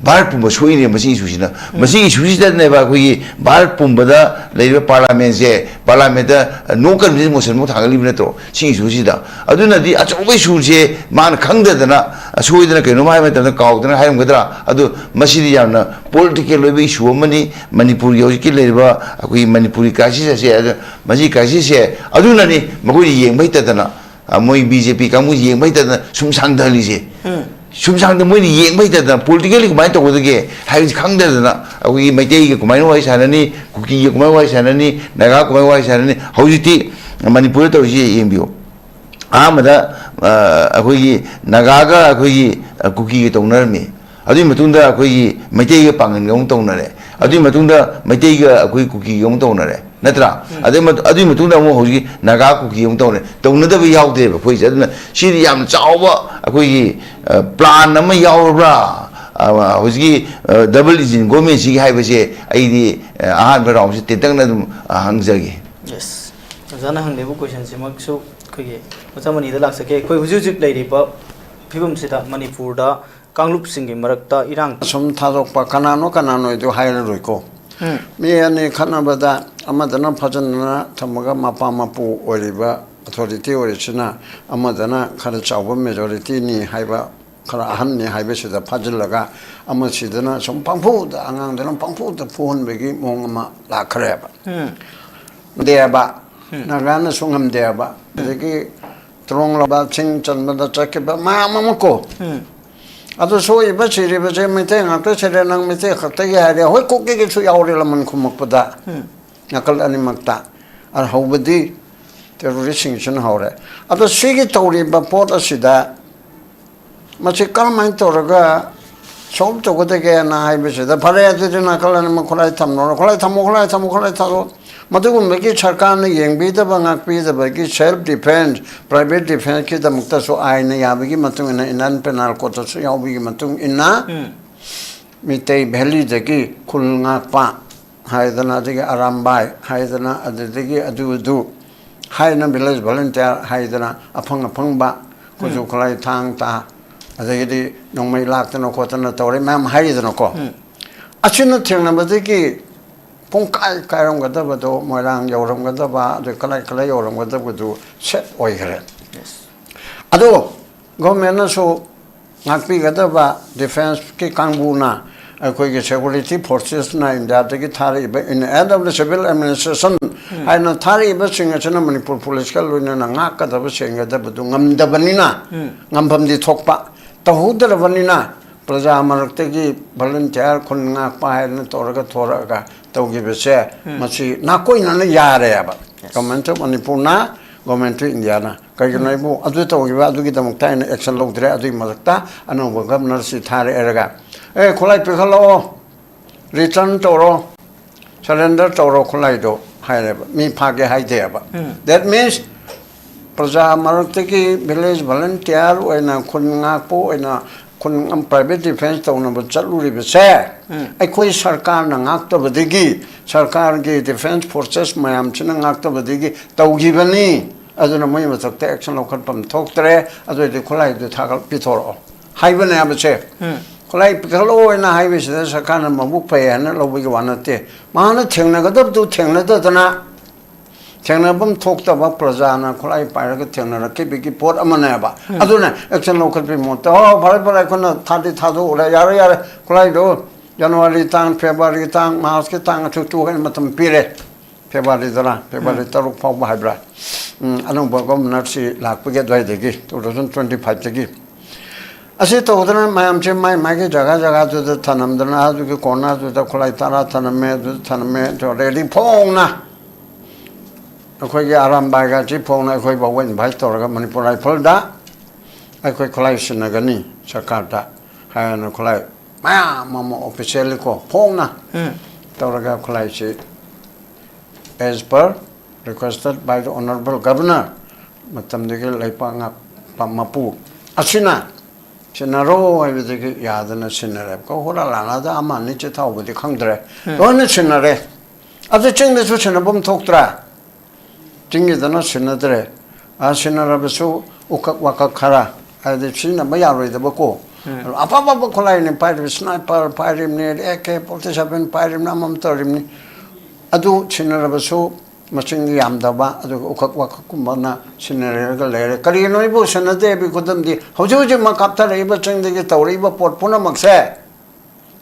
ꯚꯥꯔꯠ ꯄꯨꯝꯕ ꯁꯣꯛꯏꯅꯦ ꯃꯁꯤ ꯏꯁꯨꯁꯤꯅ꯫ ꯃꯁꯤ ꯏꯁꯨꯁꯤꯗꯅꯦꯕ ꯑꯩꯈꯣꯏꯒꯤ ꯚꯥꯔꯠ ꯄꯨꯝꯕꯗ ꯂꯩꯔꯤꯕ ꯄꯥꯔꯂꯥꯃꯦꯟꯁꯦ, ꯄꯥꯔꯂꯥꯃꯦꯟꯗ no confidence motion ꯐꯥꯎ ꯊꯥꯡꯒꯠꯂꯤꯕ ꯅꯠꯇ꯭ꯔꯣ? ꯁꯤ ꯏꯁꯨꯁꯤꯗ꯫ ꯑꯗꯨꯅꯗꯤ ꯑꯆꯧꯕ ꯏꯁꯨꯁꯦ ꯃꯥꯅ ꯈꯪꯗꯗꯅ, ꯑꯁꯣꯏꯗꯅ ꯀꯩꯅꯣꯝ ꯍꯥꯏꯕ ꯃꯇꯝꯗ ꯀꯥꯎꯗꯅ ꯍꯥꯏꯔꯝꯒꯗ꯭ꯔꯥ? ꯑꯗꯨ ꯃꯁꯤꯗꯤ ꯌꯥꯝꯅ ꯄꯣꯂꯤꯇꯤꯀꯦꯜ ꯑꯣꯏꯕ ꯏꯁꯨ ꯑꯃꯅꯤ꯫ ꯃꯅꯤꯄꯨꯔꯒꯤ ꯍꯧꯖꯤꯛꯀꯤ ꯂꯩꯔꯤꯕ ꯑꯩꯈꯣꯏꯒꯤ ꯃꯅꯤꯄꯨꯔꯤ ꯀ꯭ꯔꯥꯏꯁꯤꯁ ꯑꯁꯦ, ꯑꯗꯨ ꯃꯁꯤ ꯀ꯭ꯔꯥꯏꯁꯤꯁꯁꯦ ꯑꯗꯨꯅꯅꯤ ꯃꯈꯣꯏꯅ ꯌꯦꯡꯕ ꯍꯩꯇꯗꯅ, ꯑ, ꯃꯣꯏ ꯕꯤ ꯖꯦ ꯄꯤ ꯀꯥꯡꯕꯨ ꯌꯦꯡꯕ ꯍꯩꯇꯗꯅ ꯁꯨꯝ ꯁꯥꯡꯊꯍꯜꯂꯤꯁꯦ꯫ ꯁꯨꯝ ꯁꯥꯡꯗ ꯃꯣꯏꯅ ꯌꯦꯡꯕ ꯍꯩꯇꯗꯅ ꯄꯣꯂꯤꯇꯤꯀꯦꯜꯂꯤ ꯀꯃꯥꯏꯅ ꯇꯧꯒꯗꯒꯦ ꯍꯥꯏꯕꯁꯤ ꯈꯪꯗꯗꯅ ꯑꯩꯈꯣꯏꯒꯤ ꯃꯩꯇꯩꯒ ꯀꯃꯥꯏꯅ ꯋꯥꯔꯤ ꯁꯥꯟꯅꯅꯤ, ꯀꯨꯀꯤꯒ ꯀꯃꯥꯏꯅ ꯋꯥꯔꯤ ꯁꯥꯟꯅꯅꯤ, ꯅꯥꯒꯥ ꯀꯃꯥꯏꯅ ꯋꯥꯔꯤ ꯁꯥꯟꯅꯅꯤ? ꯍꯧꯖꯤꯛꯇꯤ ꯃꯅꯤꯄꯨꯔꯗ ꯇꯧꯔꯤꯁꯤ ꯌꯦꯡꯕꯤꯌꯨ꯫ ꯑꯍꯥꯟꯕꯗ, ꯑ, ꯑꯩꯈꯣꯏꯒꯤ ꯅꯥꯒꯥꯒ ꯑꯩꯈꯣꯏꯒꯤ, ꯑ, ꯀꯨꯀꯤꯒ ꯇꯧꯅꯔꯝꯃꯤ꯫ ꯑꯗꯨꯒꯤ ꯃꯇꯨꯡꯗ ꯑꯩꯈꯣꯏꯒꯤ ꯃꯩꯇꯩꯒ ꯄꯥꯡꯒꯟꯒ ꯑꯃꯨꯛ ꯇꯧꯅꯔꯦ꯫ ꯑꯗꯨꯒꯤ ꯃꯇꯨꯡꯗ ꯃꯩꯇꯩꯒ ꯑꯩꯈꯣꯏ ꯀꯨꯀꯤꯒ ꯑꯃꯨꯛ ꯇꯧꯅꯔꯦ꯫ ꯅꯠꯇ꯭ꯔꯥ? ꯑꯗꯩ ꯃꯠ-, ꯑꯗꯨꯒꯤ ꯃꯇꯨꯡꯗ ꯑꯃꯨꯛ ꯍꯧꯖꯤꯛꯀꯤ ꯅꯥꯒꯥ ꯀꯨꯀꯤ ꯑꯃꯨꯛ ꯇꯧꯅꯔꯦ꯫ ꯇꯧꯅꯗꯕ ꯌꯥꯎꯗꯦꯕ ꯑꯩꯈꯣꯏꯁꯦ꯫ ꯑꯗꯨꯅ ꯁꯤꯗꯤ ꯌꯥꯝ ꯆꯥꯎꯕ ꯑꯩꯈꯣꯏꯒꯤ, ꯑ, ꯄ꯭ꯂꯥꯟ ꯑꯃ ꯌꯥꯎꯔꯕ꯭ꯔꯥ? ꯑ, ꯍꯧꯖꯤꯛꯀꯤ, ꯑ, ꯗꯕꯜ ꯏꯟꯖꯤꯟ ꯒꯣꯔꯃꯦꯟꯁꯤꯒꯤ ꯍꯥꯏꯕꯁꯦ ꯑꯩꯗꯤ, ꯑ, ꯑꯍꯥꯟꯕ ꯔꯥꯎꯟꯁꯦ ꯇꯦꯟꯇꯛꯅ ꯑꯗꯨꯝ, ꯑ, ꯍꯪꯖꯒꯦ꯫ ꯌꯦꯁ, ꯑꯣꯖꯥꯅ ꯍꯪꯂꯤꯕ ꯀꯣꯏꯁꯟꯁꯤꯃꯛꯁꯨ ꯑꯩꯈꯣꯏꯒꯤ ꯃꯇꯝ ꯑꯅꯤꯗ ꯂꯥꯛꯆꯒꯦ꯫ ꯑꯩꯈꯣꯏ ꯍꯧꯖꯤꯛ ꯍꯧꯖꯤꯛ ꯂꯩꯔꯤꯕ ꯐꯤꯕꯝꯁꯤꯗ ꯃꯅꯤꯄꯨꯔꯗ ꯀꯥꯡꯂꯨꯞꯁꯤꯡꯒꯤ ꯃꯔꯛꯇ ꯏꯔꯥꯡ ꯁꯨꯝ ꯊꯥꯗꯣꯛꯄ, ꯀꯅꯥꯅꯣ ꯀꯅꯥꯅꯣꯗꯨ ꯍꯥꯏꯔꯔꯣꯏꯀꯣ꯫ ꯎꯝ꯫ ꯃꯤ ꯑꯅꯤ ꯈꯠꯅꯕꯗ ꯑꯃꯗꯅ ꯐꯖꯅ ꯊꯝꯃꯒ ꯃꯄꯥ ꯃꯄꯨ ꯑꯣꯏꯔꯤꯕ ꯑꯣꯊꯣꯔꯤꯇꯤ ꯑꯣꯏꯔꯤꯁꯤꯅ ꯑꯃꯗꯅ ꯈꯔ ꯆꯥꯎꯕ ꯃꯦꯖꯣꯔꯤꯇꯤꯅꯤ ꯍꯥꯏꯕ, ꯈꯔ ꯑꯍꯟꯅꯤ ꯍꯥꯏꯕꯁꯤꯗ ꯐꯥꯖꯤꯜꯂꯒ ꯑꯃꯁꯤꯗꯅ ꯁꯨꯝ ꯄꯪꯐꯨꯗ, ꯑꯉꯥꯡꯗꯨꯅ ꯄꯪꯐꯨꯗ ꯐꯨꯍꯟꯕꯒꯤ ꯃꯑꯣꯡ ꯑꯃ ꯂꯥꯛꯈ꯭ꯔꯦꯕ꯫ ꯎꯝ꯫ ꯉꯝꯗꯦꯕ꯫ ꯎꯝ꯫ ꯅꯥꯒꯥꯅꯁꯨ ꯉꯝꯗꯦꯕ꯫ ꯎꯝ꯫ ꯑꯗꯒꯤ ꯇ꯭ꯔꯣꯡꯂꯕ ꯁꯤꯡ ꯆꯟꯕꯗ ꯆꯠꯈꯤꯕ ꯃꯌꯥꯝ ꯑꯃ ꯀꯣ꯫ ꯎꯝ꯫ ꯑꯗꯨ ꯁꯣꯛꯏꯕ ꯁꯤꯔꯤꯕꯁꯦ ꯃꯩꯇꯩ ꯉꯥꯛꯇ ꯁꯤꯔꯦ, ꯅꯪ ꯃꯩꯇꯩ ꯈꯛꯇꯒꯤ ꯍꯥꯏꯔꯦ꯫ ꯍꯣꯏ, ꯀꯨꯀꯤꯒꯤꯁꯨ ꯌꯥꯎꯔꯦ ꯂꯃꯟ ꯈꯨꯝꯃꯛꯄꯗ꯫ ꯎꯝ꯫ ꯅꯥꯀꯜ ꯑꯅꯤꯃꯛꯇ꯫ ꯑꯗ ꯍꯧꯕꯗꯤ ꯇꯦꯔꯣꯔꯤꯁꯁꯤꯡꯁꯤꯅ ꯍꯧꯔꯦ꯫ ꯑꯗꯣ ꯁꯤꯒꯤ ꯇꯧꯔꯤꯕ ꯄꯣꯠ ꯑꯁꯤꯗ ꯃꯁꯤ ꯀꯔꯝꯍꯥꯏꯅ ꯇꯧꯔꯒ ꯁꯣꯜꯕ ꯇꯧꯒꯗꯒꯦꯅ ꯍꯥꯏꯕꯁꯤꯗ, ꯐꯔꯦ, ꯑꯗꯨꯗꯤ ꯅꯥꯀꯜ ꯑꯅꯤꯃꯛ ꯈꯨꯠꯂꯥꯏ ꯊꯝꯅꯔꯣ, ꯈꯨꯠꯂꯥꯏ ꯊꯝꯃꯣ, ꯈꯨꯠꯂꯥꯏ ꯊꯝꯃꯣ, ꯈꯨꯠꯂꯥꯏ ꯊꯝꯃꯣ꯫ ꯃꯗꯨꯒꯨꯝꯕꯒꯤ ꯁꯔꯀꯥꯔꯅ ꯌꯦꯡꯕꯤꯗꯕ, ꯉꯥꯛꯄꯤꯗꯕꯒꯤ self defence, private defenceꯀꯤꯗꯃꯛꯇꯁꯨ ꯑꯥꯏꯟꯅ ꯌꯥꯕꯒꯤ ꯃꯇꯨꯡ ꯏꯟꯅ, Indian Penal Codeꯇꯁꯨ ꯌꯥꯎꯕꯒꯤ ꯃꯇꯨꯡ ꯏꯟꯅ, ꯎꯝ꯫ ꯃꯤꯇꯩ ꯚꯦꯂꯤꯗꯒꯤ ꯈꯨꯜ ꯉꯥꯛꯄ ꯍꯥꯏꯗꯅ, ꯑꯗꯒꯤ ꯑꯔꯥꯝꯕꯥꯏ ꯍꯥꯏꯗꯅ, ꯑꯗꯨꯗꯒꯤ ꯑꯗꯨ ꯑꯗꯨ ꯍꯥꯏꯅ village volunteer ꯍꯥꯏꯗꯅ ꯑꯐꯪ ꯑꯐꯪꯕ ꯈꯨꯠꯁꯨ ꯎꯝ꯫ ꯈꯨꯠꯂꯥꯏ ꯊꯥꯡ ꯇꯥ, ꯑꯗꯒꯤꯗꯤ ꯅꯣꯡꯃꯩ ꯂꯥꯛꯇꯅ ꯈꯣꯠꯇꯅ ꯇꯧꯔꯦ ꯃꯌꯥꯝ ꯍꯥꯏꯔꯤꯗꯅꯀꯣ꯫ ꯎꯝ꯫ ꯑꯁꯤꯅ ꯊꯦꯡꯅꯕꯗꯒꯤ ꯄꯨꯡꯀꯥꯏ ꯀꯥꯏꯔꯝꯒꯗꯕꯗꯣ, ꯃꯣꯏꯔꯥꯡ ꯌꯧꯔꯝꯒꯗꯕ, ꯑꯗꯨ ꯀꯗꯥꯏ ꯀꯗꯥꯏ ꯌꯧꯔꯝꯒꯗꯕꯗꯨ set ꯑꯣꯏꯈ꯭ꯔꯦ꯫ ꯌꯦꯁ꯫ ꯑꯗꯣ governmentꯅꯁꯨ ꯉꯥꯛꯄꯤꯒꯗꯕ defenceꯀꯤ ꯀꯥꯡꯕꯨꯅ, ꯑꯩꯈꯣꯏꯒꯤ security forcesꯅ ꯏꯟꯗꯤꯌꯥꯗꯒꯤ ꯊꯥꯔꯛꯏꯕ, in aid of the civil administration ꯎꯝ꯫ ꯍꯥꯏꯅ ꯊꯥꯔꯛꯏꯕꯁꯤꯡ ꯑꯁꯤꯅ ꯃꯅꯤꯄꯨꯔ policeꯀ ꯂꯣꯏꯅꯅ ꯉꯥꯛꯀꯗꯕ ꯁꯦꯟꯒꯗꯕꯗꯨ ꯉꯝꯗꯕꯅꯤꯅ, ꯎꯝ꯫ ꯉꯝꯐꯝꯗꯤ ꯊꯣꯛꯄ ꯇꯧꯍꯧꯗ꯭ꯔꯕꯅꯤꯅ, ꯄ꯭ꯔꯖꯥ ꯃꯔꯛꯇꯒꯤ volunteer ꯈꯨꯟ ꯉꯥꯛꯄ ꯍꯥꯏꯗꯅ ꯇꯧꯔꯒ ꯊꯣꯔꯛꯑꯒ ꯇꯧꯈꯤꯕꯁꯦ, ꯎꯝ꯫ ꯃꯁꯤ ꯅꯥꯀꯣꯏꯅꯅ ꯌꯥꯔꯦꯕ꯫ Yes꯫ Government of ꯃꯅꯤꯄꯨꯔꯅ, Government of ꯏꯟꯗꯤꯌꯥꯅ꯫ ꯀꯩꯒꯤꯅꯣ ꯎꯝ꯫ ꯍꯥꯏꯕꯨ ꯑꯗꯨ ꯇꯧꯈꯤꯕ ꯑꯗꯨꯒꯤꯗꯃꯛꯇ ꯑꯩꯅ action ꯂꯧꯗ꯭ꯔꯦ꯫ ꯑꯗꯨꯒꯤ ꯃꯊꯛꯇ ꯑꯅꯧꯕ governorꯁꯤ ꯊꯥꯔꯛꯑꯦꯔꯒ, "ꯑꯦ, ꯈꯨꯠꯂꯥꯏ ꯄꯤꯈꯠꯂꯛꯑꯣ, return ꯇꯧꯔꯣ, surrender ꯇꯧꯔꯣ ꯈꯨꯠꯂꯥꯏꯗꯣ" ꯍꯥꯏꯔꯦꯕ꯫ ꯃꯤ ꯐꯥꯒꯦ ꯍꯥꯏꯗꯦꯕ꯫ ꯎꯝ꯫ That means ꯄ꯭ꯔꯖꯥ ꯃꯔꯛꯇꯒꯤ village volunteer ꯑꯣꯏꯅ, ꯈꯨꯟ ꯉꯥꯛꯄ ꯑꯣꯏꯅ ꯈꯨꯟ ꯄ꯭ꯔꯥꯏꯚꯦꯠ ꯗꯤꯐꯦꯟꯁ ꯇꯧꯅꯕ ꯆꯠꯂꯨꯔꯤꯕꯁꯦ ꯑꯩꯈꯣꯏ ꯁꯔꯀꯥꯔꯅ ꯉꯥꯛꯇꯕꯗꯒꯤ, ꯁꯔꯀꯥꯔꯒꯤ ꯗꯤꯐꯦꯟꯁ ꯐꯣꯔꯁꯦꯁ ꯃꯌꯥꯝꯁꯤꯅ ꯉꯥꯛꯇꯕꯗꯒꯤ ꯇꯧꯈꯤꯕꯅꯤ꯫ ꯑꯗꯨꯅ ꯃꯣꯏ ꯃꯊꯛꯇ ꯑꯦꯛꯁꯟ ꯂꯧꯈꯠꯐꯝ ꯊꯣꯛꯇ꯭ꯔꯦ꯫ ꯑꯗꯨ ꯑꯣꯏꯔꯗꯤ ꯈꯨꯠꯂꯥꯏꯗꯨ ꯊꯥꯒꯠ ꯄꯤꯊꯣꯔꯛꯑꯣ ꯍꯥꯏꯕꯅꯦ ꯍꯥꯏꯕꯁꯦ꯫ ꯈꯨꯠꯂꯥꯏ ꯄꯤꯈꯠꯂꯛꯑꯣ ꯍꯥꯏꯅ ꯍꯥꯏꯕꯁꯤꯗ ꯁꯔꯀꯥꯔꯅ ꯃꯕꯨꯛ ꯐꯩ ꯍꯥꯏꯅ ꯂꯧꯕꯒꯤ ꯋꯥ ꯅꯠꯇꯦ꯫ ꯃꯥꯅ ꯊꯦꯡꯅꯒꯗꯕꯗꯨ ꯊꯦꯡꯅꯗꯗꯅ, ꯊꯦꯡꯅꯐꯝ ꯊꯣꯛꯇꯕ ꯄ꯭ꯔꯖꯥꯅ ꯈꯨꯠꯂꯥꯏ ꯄꯥꯏꯔꯒ ꯊꯦꯡꯅꯔꯛꯈꯤꯕꯒꯤ ꯄꯣꯠ ꯑꯃꯅꯦꯕ꯫ ꯑꯗꯨꯅ ꯑꯦꯛꯁꯟ ꯂꯧꯈꯠꯄꯒꯤ ꯃꯍꯨꯠꯇ, "ꯑꯣ, ꯐꯔꯦ, ꯐꯔꯦ, ꯑꯩꯈꯣꯏꯅ ꯊꯥꯗꯤ ꯊꯥꯗꯣꯛꯎꯔꯦ, ꯌꯥꯔꯦ, ꯌꯥꯔꯦ, ꯈꯨꯠꯂꯥꯏꯗꯣ ꯖꯅꯋꯥꯔꯤ ꯇꯥꯡ, ꯐꯦꯕ꯭ꯔꯨꯋꯥꯔꯤ ꯇꯥꯡ, ꯃꯥꯔꯆꯀꯤ ꯇꯥꯡ ꯑꯁꯨꯛ ꯇꯨ ꯍꯥꯏꯅ ꯃꯇꯝ ꯄꯤꯔꯦ"꯫ ꯐꯦꯕ꯭ꯔꯨꯋꯥꯔꯤꯗꯔ, ꯐꯦꯕ꯭ꯔꯨꯋꯥꯔꯤ ꯇꯔꯨꯛ ꯐꯥꯎꯕ ꯍꯥꯏꯕ꯭ꯔꯥ? ꯎꯝ, ꯑꯅꯧꯕ ꯒꯣꯕꯔꯅꯔꯁꯤ ꯂꯥꯛꯄꯒꯤ ꯑꯗꯨꯋꯥꯏꯗꯒꯤ, ꯇꯨ ꯊꯥꯎꯖꯟ ꯇ꯭ꯋꯦꯟꯇꯤ ꯐꯥꯏꯚꯇꯒꯤ꯫ ꯑꯁꯤ ꯇꯧꯗꯅ ꯃꯌꯥꯝꯁꯦ ꯃꯥꯏ ꯃꯥꯏꯒꯤ ꯖꯒꯥ ꯖꯒꯥꯗꯨꯗ ꯊꯅꯝꯗꯅ, ꯑꯗꯨꯒꯤ ꯀꯣꯔꯅꯔꯗꯨꯗ ꯈꯨꯠꯂꯥꯏ ꯇꯔꯥ ꯊꯅꯝꯃꯦ, ꯑꯗꯨ ꯊꯅꯝꯃꯦ, ꯑꯗꯨ ꯔꯦꯂꯤ ꯐꯣꯡꯅ ꯑꯩꯈꯣꯏꯒꯤ ꯑꯔꯥꯝꯕꯥꯏꯒꯁꯤ ꯐꯣꯡꯅ ꯑꯩꯈꯣꯏ ꯐꯥꯎꯕ ꯏꯟꯚꯥꯏꯠ ꯇꯧꯔꯒ ꯃꯅꯤꯄꯨꯔ ꯔꯥꯏꯐꯜꯗ ꯑꯩꯈꯣꯏ ꯈꯨꯠꯂꯥꯏ ꯁꯤꯟꯅꯒꯅꯤ ꯁꯔꯀꯥꯔꯗ ꯍꯥꯏꯅ ꯈꯨꯠꯂꯥꯏ ꯃꯌꯥꯝ ꯑꯃ ꯑꯣꯐꯤꯁꯤꯌꯦꯜꯂꯤꯀꯣ ꯐꯣꯡꯅ ꯎꯝ꯫ ꯇꯧꯔꯒ ꯈꯨꯠꯂꯥꯏꯁꯤ as per requested by the honorable governor, ꯃꯇꯝꯗꯨꯒꯤ ꯂꯩꯄꯥꯛ ꯉꯥꯛꯄ ꯃꯄꯨ ꯑꯁꯤꯅ ꯁꯤꯟꯅꯔꯣ ꯍꯥꯏꯕꯗꯒꯤ ꯌꯥꯗꯅ ꯁꯤꯟꯅꯔꯦꯕꯀꯣ꯫ ꯍꯨꯔꯥ ꯂꯥꯟꯅꯗ ꯑꯃ ꯑꯅꯤ ꯆꯤꯠꯊꯍꯧꯕꯗꯤ ꯈꯪꯗ꯭ꯔꯦ꯫ ꯎꯝ꯫ ꯂꯣꯏꯅ ꯁꯤꯟꯅꯔꯦ꯫ ꯑꯗꯨ ꯆꯤꯡꯗꯁꯨ ꯁꯤꯟꯅꯐꯝ ꯊꯣꯛꯇ꯭ꯔꯥ? ꯆꯤꯡꯒꯤꯗꯅ ꯁꯤꯟꯅꯗ꯭ꯔꯦ꯫ ꯑ, ꯁꯤꯟꯅꯔꯕꯁꯨ ꯎꯀꯛ ꯋꯥꯀꯛ ꯈꯔ, ꯍꯥꯏꯗꯤ ꯁꯤꯖꯤꯟꯅꯕ ꯌꯥꯔꯣꯏꯗꯕꯀꯣ꯫ ꯎꯝ꯫ ꯑꯗꯣ ꯑꯐ ꯑꯐꯕ ꯈꯨꯠꯂꯥꯏꯅꯤ ꯄꯥꯏꯔꯤꯕ, ꯁ꯭ꯅꯥꯏꯄꯔ ꯄꯥꯏꯔꯤꯕꯅꯤ, ꯑꯦ ꯀꯦ ꯐꯣꯔꯇꯤ ꯁꯚꯦꯟ ꯄꯥꯏꯔꯤꯕꯅꯤ, ꯑꯃꯃꯝ ꯇꯧꯔꯤꯕꯅꯤ꯫ ꯑꯗꯨ ꯁꯤꯟꯅꯔꯕꯁꯨ ꯃꯁꯤꯡꯗꯤ ꯌꯥꯝꯗꯕ, ꯑꯗꯨꯒ ꯎꯀꯛ ꯋꯥꯀꯛꯀꯨꯝꯕꯅ ꯁꯤꯟꯅꯔꯒ ꯂꯩꯔꯦ꯫ ꯀꯔꯤꯒꯤꯅꯣ ꯑꯩꯕꯨ ꯁꯤꯟꯅꯗꯦ ꯍꯥꯏꯕꯒꯤ ꯈꯨꯗꯝꯗꯤ, ꯍꯧꯖꯤꯛ ꯍꯧꯖꯤꯛꯃꯛ ꯀꯥꯞꯊꯔꯛꯏꯕ ꯆꯤꯡꯗꯒꯤ ꯇꯧꯔꯛꯏꯕ ꯄꯣꯠ ꯄꯨꯝꯅꯃꯛꯁꯦ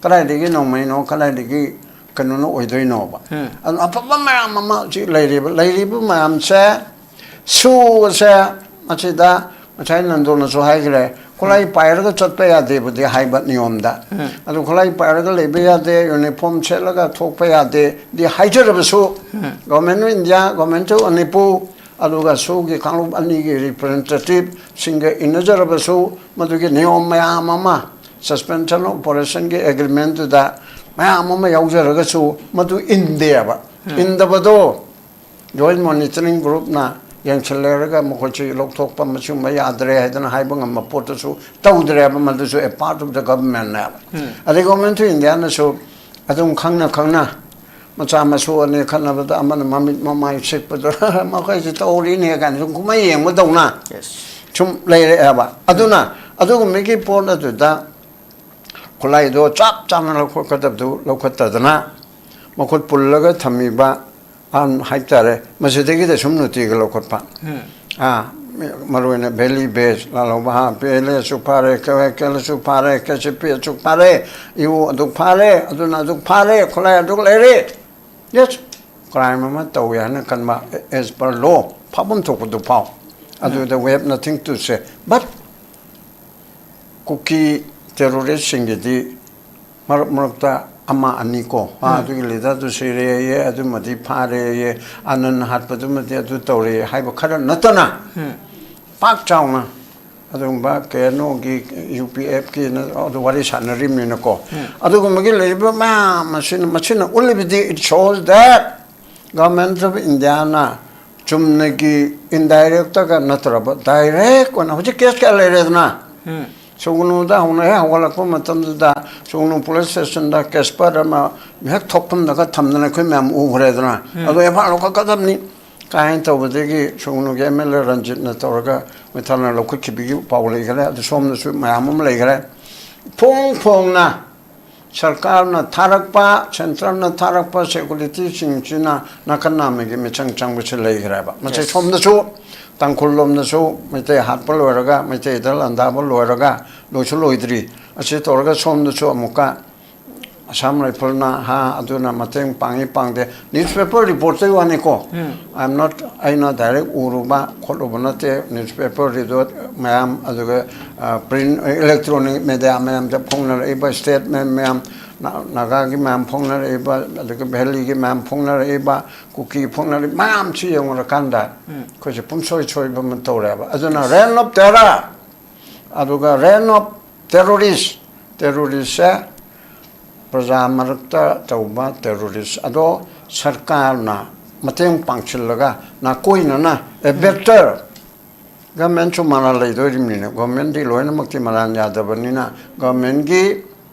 ꯀꯗꯥꯏꯗꯒꯤ ꯅꯣꯡꯃꯩꯅꯣ, ꯀꯗꯥꯏꯗꯒꯤ ꯀꯩꯅꯣꯅꯣ ꯑꯣꯏꯗꯣꯏꯅꯣꯕ? ꯎꯝ꯫ ꯑꯗꯨꯅ ꯑꯐꯕ ꯃꯌꯥꯝ ꯑꯃ ꯍꯧꯖꯤꯛ ꯂꯩꯔꯤꯕ, ꯂꯩꯔꯤꯕ ꯃꯌꯥꯝꯁꯦ, ꯁꯨ ꯑꯁꯦ ꯃꯁꯤꯗ ꯉꯁꯥꯏ ꯅꯟꯗꯣꯅꯁꯨ ꯍꯥꯏꯈ꯭ꯔꯦ, ꯈꯨꯠꯂꯥꯏ ꯄꯥꯏꯔꯒ ꯆꯠꯄ ꯌꯥꯗꯦꯕꯨꯗꯤ ꯍꯥꯏꯕ ꯅꯤꯌꯣꯝꯗ꯫ ꯎꯝ꯫ ꯑꯗꯨ ꯈꯨꯠꯂꯥꯏ ꯄꯥꯏꯔꯒ ꯂꯩꯕ ꯌꯥꯗꯦ, ꯌꯨꯅꯤꯐꯣꯔꯝ ꯁꯦꯠꯂꯒ ꯊꯣꯛꯄ ꯌꯥꯗꯦꯗꯤ ꯍꯥꯏꯖꯔꯕꯁꯨ, ꯎꯝ꯫ Government of India, Government of Manipur, ꯑꯗꯨꯒ ꯁꯨꯒꯤ ꯀꯥꯡꯂꯨꯞ ꯑꯅꯤꯒꯤ ꯔꯤꯄ꯭ꯔꯖꯦꯟꯇꯦꯇꯤꯞꯁꯤꯡꯒ ꯏꯟꯅꯖꯔꯕꯁꯨ, ꯃꯗꯨꯒꯤ ꯅꯤꯌꯣꯝ ꯃꯌꯥꯝ ꯑꯃ, ꯁꯁꯄꯦꯟꯁꯟ ꯑꯣꯄꯔꯦꯁꯟꯒꯤ ꯑꯦꯒ꯭ꯔꯤꯃꯦꯟꯗꯨꯗ ꯃꯌꯥꯝ ꯑꯃ ꯌꯥꯎꯖꯔꯒꯁꯨ ꯃꯗꯨ ꯏꯟꯗꯦꯕ꯫ ꯎꯝ꯫ ꯏꯟꯗꯕꯗꯣ ꯖꯣꯏꯟ ꯃꯣꯅꯤꯇꯔꯤꯡ ꯒ꯭ꯔꯨꯞꯅ ꯌꯦꯡꯁꯤꯜꯂꯦꯔꯒ ꯃꯈꯣꯏꯁꯤ ꯂꯧꯊꯣꯛꯄ, ꯃꯁꯤꯒꯨꯝꯕ ꯌꯥꯗ꯭ꯔꯦ ꯍꯥꯏꯗꯅ ꯍꯥꯏꯕ ꯉꯝꯕ ꯄꯣꯠꯇꯨꯁꯨ ꯇꯧꯗ꯭ꯔꯦꯕ꯫ ꯃꯗꯨꯁꯨ a part of the government ꯅꯦꯕ꯫ ꯑꯗꯩ Government of India ꯅꯁꯨ ꯑꯗꯨꯝ ꯈꯪꯅ ꯈꯪꯅ ꯃꯆꯥ ꯃꯁꯨ ꯑꯅꯤ ꯈꯠꯅꯕꯗ ꯑꯃꯅ ꯃꯃꯤꯠ ꯃꯃꯥꯏ ꯁꯤꯛꯄꯗ ꯃꯈꯣꯏꯁꯤ ꯇꯧꯔꯤꯅꯦ ꯀꯥꯏꯅ ꯁꯨꯝ ꯀꯨꯝꯍꯩ ꯌꯦꯡꯕꯗꯧꯅ ꯁꯨꯝ ꯂꯩꯔꯛꯑꯦꯕ꯫ ꯑꯗꯨꯅ ꯑꯗꯨꯒꯨꯝꯕꯒꯤ ꯄꯣꯠ ꯑꯗꯨꯗ ꯈꯨꯠꯂꯥꯏꯗꯣ ꯆꯞ ꯆꯥꯅ ꯂꯧꯈꯠꯀꯗꯕꯗꯨ ꯂꯧꯈꯠꯇꯗꯅ ꯃꯈꯨꯠ ꯄꯨꯜꯂꯒ ꯊꯝꯃꯤꯕ ꯑꯍꯟ ꯍꯥꯏꯕ ꯇꯥꯔꯦ, ꯃꯁꯤꯗꯒꯤꯗ ꯁꯨꯝ ꯅꯨꯡꯇꯤꯒꯤ ꯂꯧꯈꯠꯄ꯫ ꯑꯥ, ꯃꯔꯨ ꯑꯣꯏꯅ Valley Base, ꯂꯥꯜꯍꯧꯕ ꯍꯥ, ꯄꯦꯂꯦꯁꯨ ꯐꯥꯔꯦ, ꯀꯦꯂꯦꯁꯨ ꯐꯥꯔꯦ, ꯀꯦꯁꯤꯄꯤꯁꯨ ꯐꯥꯔꯦ, ꯏꯎ ꯑꯗꯨꯛ ꯐꯥꯔꯦ, ꯑꯗꯨꯅ ꯑꯗꯨꯛ ꯐꯥꯔꯦ, ꯈꯨꯠꯂꯥꯏ ꯑꯗꯨꯛ ꯂꯩꯔꯦ꯫ Yes, crime ꯑꯃ ꯇꯧꯋꯦ ꯍꯥꯏꯅ ꯈꯟꯕ, as per law, ꯐꯥꯐꯝ ꯊꯣꯛꯄꯗꯨ ꯐꯥꯎ꯫ ꯑꯗꯨꯗ we have nothing to say. But Kuki terrorist ꯁꯤꯡꯒꯤꯗꯤ ꯃꯔꯛ ꯃꯔꯛꯇ ꯑꯃ ꯑꯅꯤ ꯀꯣ, "ꯑꯥ, ꯑꯗꯨꯒꯤ leader ꯗꯨ ꯁꯤꯔꯦꯌꯦ, ꯑꯗꯨꯃꯗꯤ ꯐꯥꯔꯦꯌꯦ, ꯑꯅꯟ ꯍꯥꯠꯄꯗꯨꯃꯗꯤ ꯑꯗꯨ ꯇꯧꯔꯦ" ꯍꯥꯏꯕ ꯈꯔ ꯅꯠꯇꯅ ꯄꯥꯛ ꯆꯥꯎꯅ ꯑꯗꯨꯒꯨꯝꯕ ꯀꯦ ꯑꯦꯟ ꯑꯣꯒꯤ, ꯌꯨ ꯄꯤ ꯑꯦꯐꯀꯤꯅ ꯑꯗꯨ ꯋꯥꯔꯤ ꯁꯥꯟꯅꯔꯤꯕꯅꯤꯅꯀꯣ꯫ ꯑꯗꯨꯒꯨꯝꯕꯒꯤ ꯂꯩꯔꯤꯕ ꯃꯌꯥꯝ ꯑꯁꯤꯅ, ꯃꯁꯤꯅ ꯎꯠꯂꯤꯕꯗꯤ, it shows that Government of India ꯅ ꯆꯨꯝꯅꯒꯤ indirect ꯒ ꯅꯠꯇ꯭ꯔꯕ direct ꯑꯣꯏꯅ ꯍꯧꯖꯤꯛ case ꯀꯌꯥ ꯂꯩꯔꯦꯗꯅ꯫ ꯁꯨꯒꯅꯨꯗ ꯍꯧꯅ ꯍꯦꯛ ꯍꯧꯒꯠꯂꯛꯄ ꯃꯇꯝꯗꯨꯗ ꯁꯨꯒꯅꯨ police station ꯗ ꯀꯦꯁꯄꯔ ꯑꯃ ꯍꯦꯛ ꯊꯣꯛꯐꯝꯗꯒ ꯊꯝꯗꯅ ꯑꯩꯈꯣꯏ ꯃꯌꯥꯝ ꯎꯈ꯭ꯔꯦꯗꯅ꯫ ꯑꯗꯣ ꯑꯦꯐ ꯑꯥꯏ ꯑꯥꯔ ꯂꯧꯈꯠꯀꯗꯕꯅꯤ ꯀꯥꯏꯅ ꯇꯧꯕꯗꯒꯤ ꯁꯨꯒꯅꯨꯒꯤ ꯑꯦꯝ ꯑꯦꯜ ꯑꯦ ꯔꯟꯖꯤꯠꯅ ꯇꯧꯔꯒ ꯃꯣꯏ ꯊꯥꯅ ꯂꯧꯈꯠꯈꯤꯕꯒꯤ ꯄꯥꯎ ꯂꯩꯈꯔꯦ꯫ ꯑꯗꯨ ꯁꯣꯝꯗꯁꯨ ꯃꯌꯥꯝ ꯑꯃ ꯂꯩꯈꯔꯦ꯫ ꯐꯣꯡ ꯐꯣꯡꯅ ꯁꯔꯀꯥꯔꯅ ꯊꯥꯔꯛꯄ, central ꯅ ꯊꯥꯔꯛꯄ security ꯁꯤꯡꯁꯤꯅ ꯅꯥꯀꯟ ꯅꯥꯝꯃꯒꯤ ꯃꯤꯆꯪ ꯆꯪꯕꯁꯤ ꯂꯩꯈ꯭ꯔꯦꯕ꯫ ꯃꯁꯤ ꯁꯣꯝꯗꯁꯨ, ꯇꯥꯡꯈꯨꯜ ꯂꯣꯝꯗꯁꯨ ꯃꯩꯇꯩ ꯍꯥꯠꯄ ꯂꯣꯏꯔꯒ, ꯃꯩꯇꯩꯗ ꯂꯥꯟꯗꯥꯕ ꯂꯣꯏꯔꯒ, ꯂꯣꯏꯁꯨ ꯂꯣꯏꯗ꯭ꯔꯤ꯫ ꯑꯁꯤ ꯇꯧꯔꯒ ꯁꯣꯝꯗꯁꯨ ꯑꯃꯨꯛꯀ ꯑꯁꯥꯝ ꯔꯥꯏꯐꯜꯅ ꯍꯥ ꯑꯗꯨꯅ ꯃꯇꯦꯡ ꯄꯥꯡꯉꯤ ꯄꯥꯡꯗꯦ, newspaper report ꯇꯩ ꯋꯥꯅꯤꯀꯣ꯫ I am not, ꯑꯩꯅ direct ꯎꯔꯨꯕ ꯈꯣꯠꯂꯨꯕ ꯅꯠꯇꯦ꯫ Newspaper report ꯃꯌꯥꯝ, ꯑꯗꯨꯒ print, electronic media ꯃꯌꯥꯝꯗ ꯐꯣꯡꯅꯔꯛꯏꯕ statement ꯃꯌꯥꯝ, ꯅꯥꯒꯥꯒꯤ ꯃꯌꯥꯝ ꯐꯣꯡꯅꯔꯛꯏꯕ, ꯑꯗꯨꯒ ꯚꯦꯂꯤꯒꯤ ꯃꯌꯥꯝ ꯐꯣꯡꯅꯔꯛꯏꯕ, ꯀꯨꯀꯤ ꯐꯣꯡꯅꯔꯛꯏꯕ ꯃꯌꯥꯝꯁꯤ ꯌꯦꯡꯉꯨꯔꯀꯥꯟꯗ ꯑꯩꯈꯣꯏꯁꯦ ꯄꯨꯝꯁꯣꯏ ꯁꯣꯏꯕ ꯑꯃ ꯇꯧꯔꯦꯕ꯫ ꯑꯗꯨꯅ reign of terror, ꯑꯗꯨꯒ reign of terrorist, terrorist ꯁꯦ ꯄ꯭ꯔꯖꯥ ꯃꯔꯛꯇ ꯇꯧꯕ terrorist ꯑꯗꯣ ꯁꯔꯀꯥꯔꯅ ꯃꯇꯦꯡ ꯄꯥꯡꯁꯤꯜꯂꯒ ꯅꯥꯀꯣꯏꯅꯅ a better government ꯁꯨ ꯃꯔꯥꯜ ꯂꯩꯗꯣꯔꯤꯕꯅꯤꯅ, government ꯗꯤ ꯂꯣꯏꯅꯃꯛꯇꯤ ꯃꯔꯥꯜ ꯌꯥꯗꯕꯅꯤꯅ, government ꯀꯤ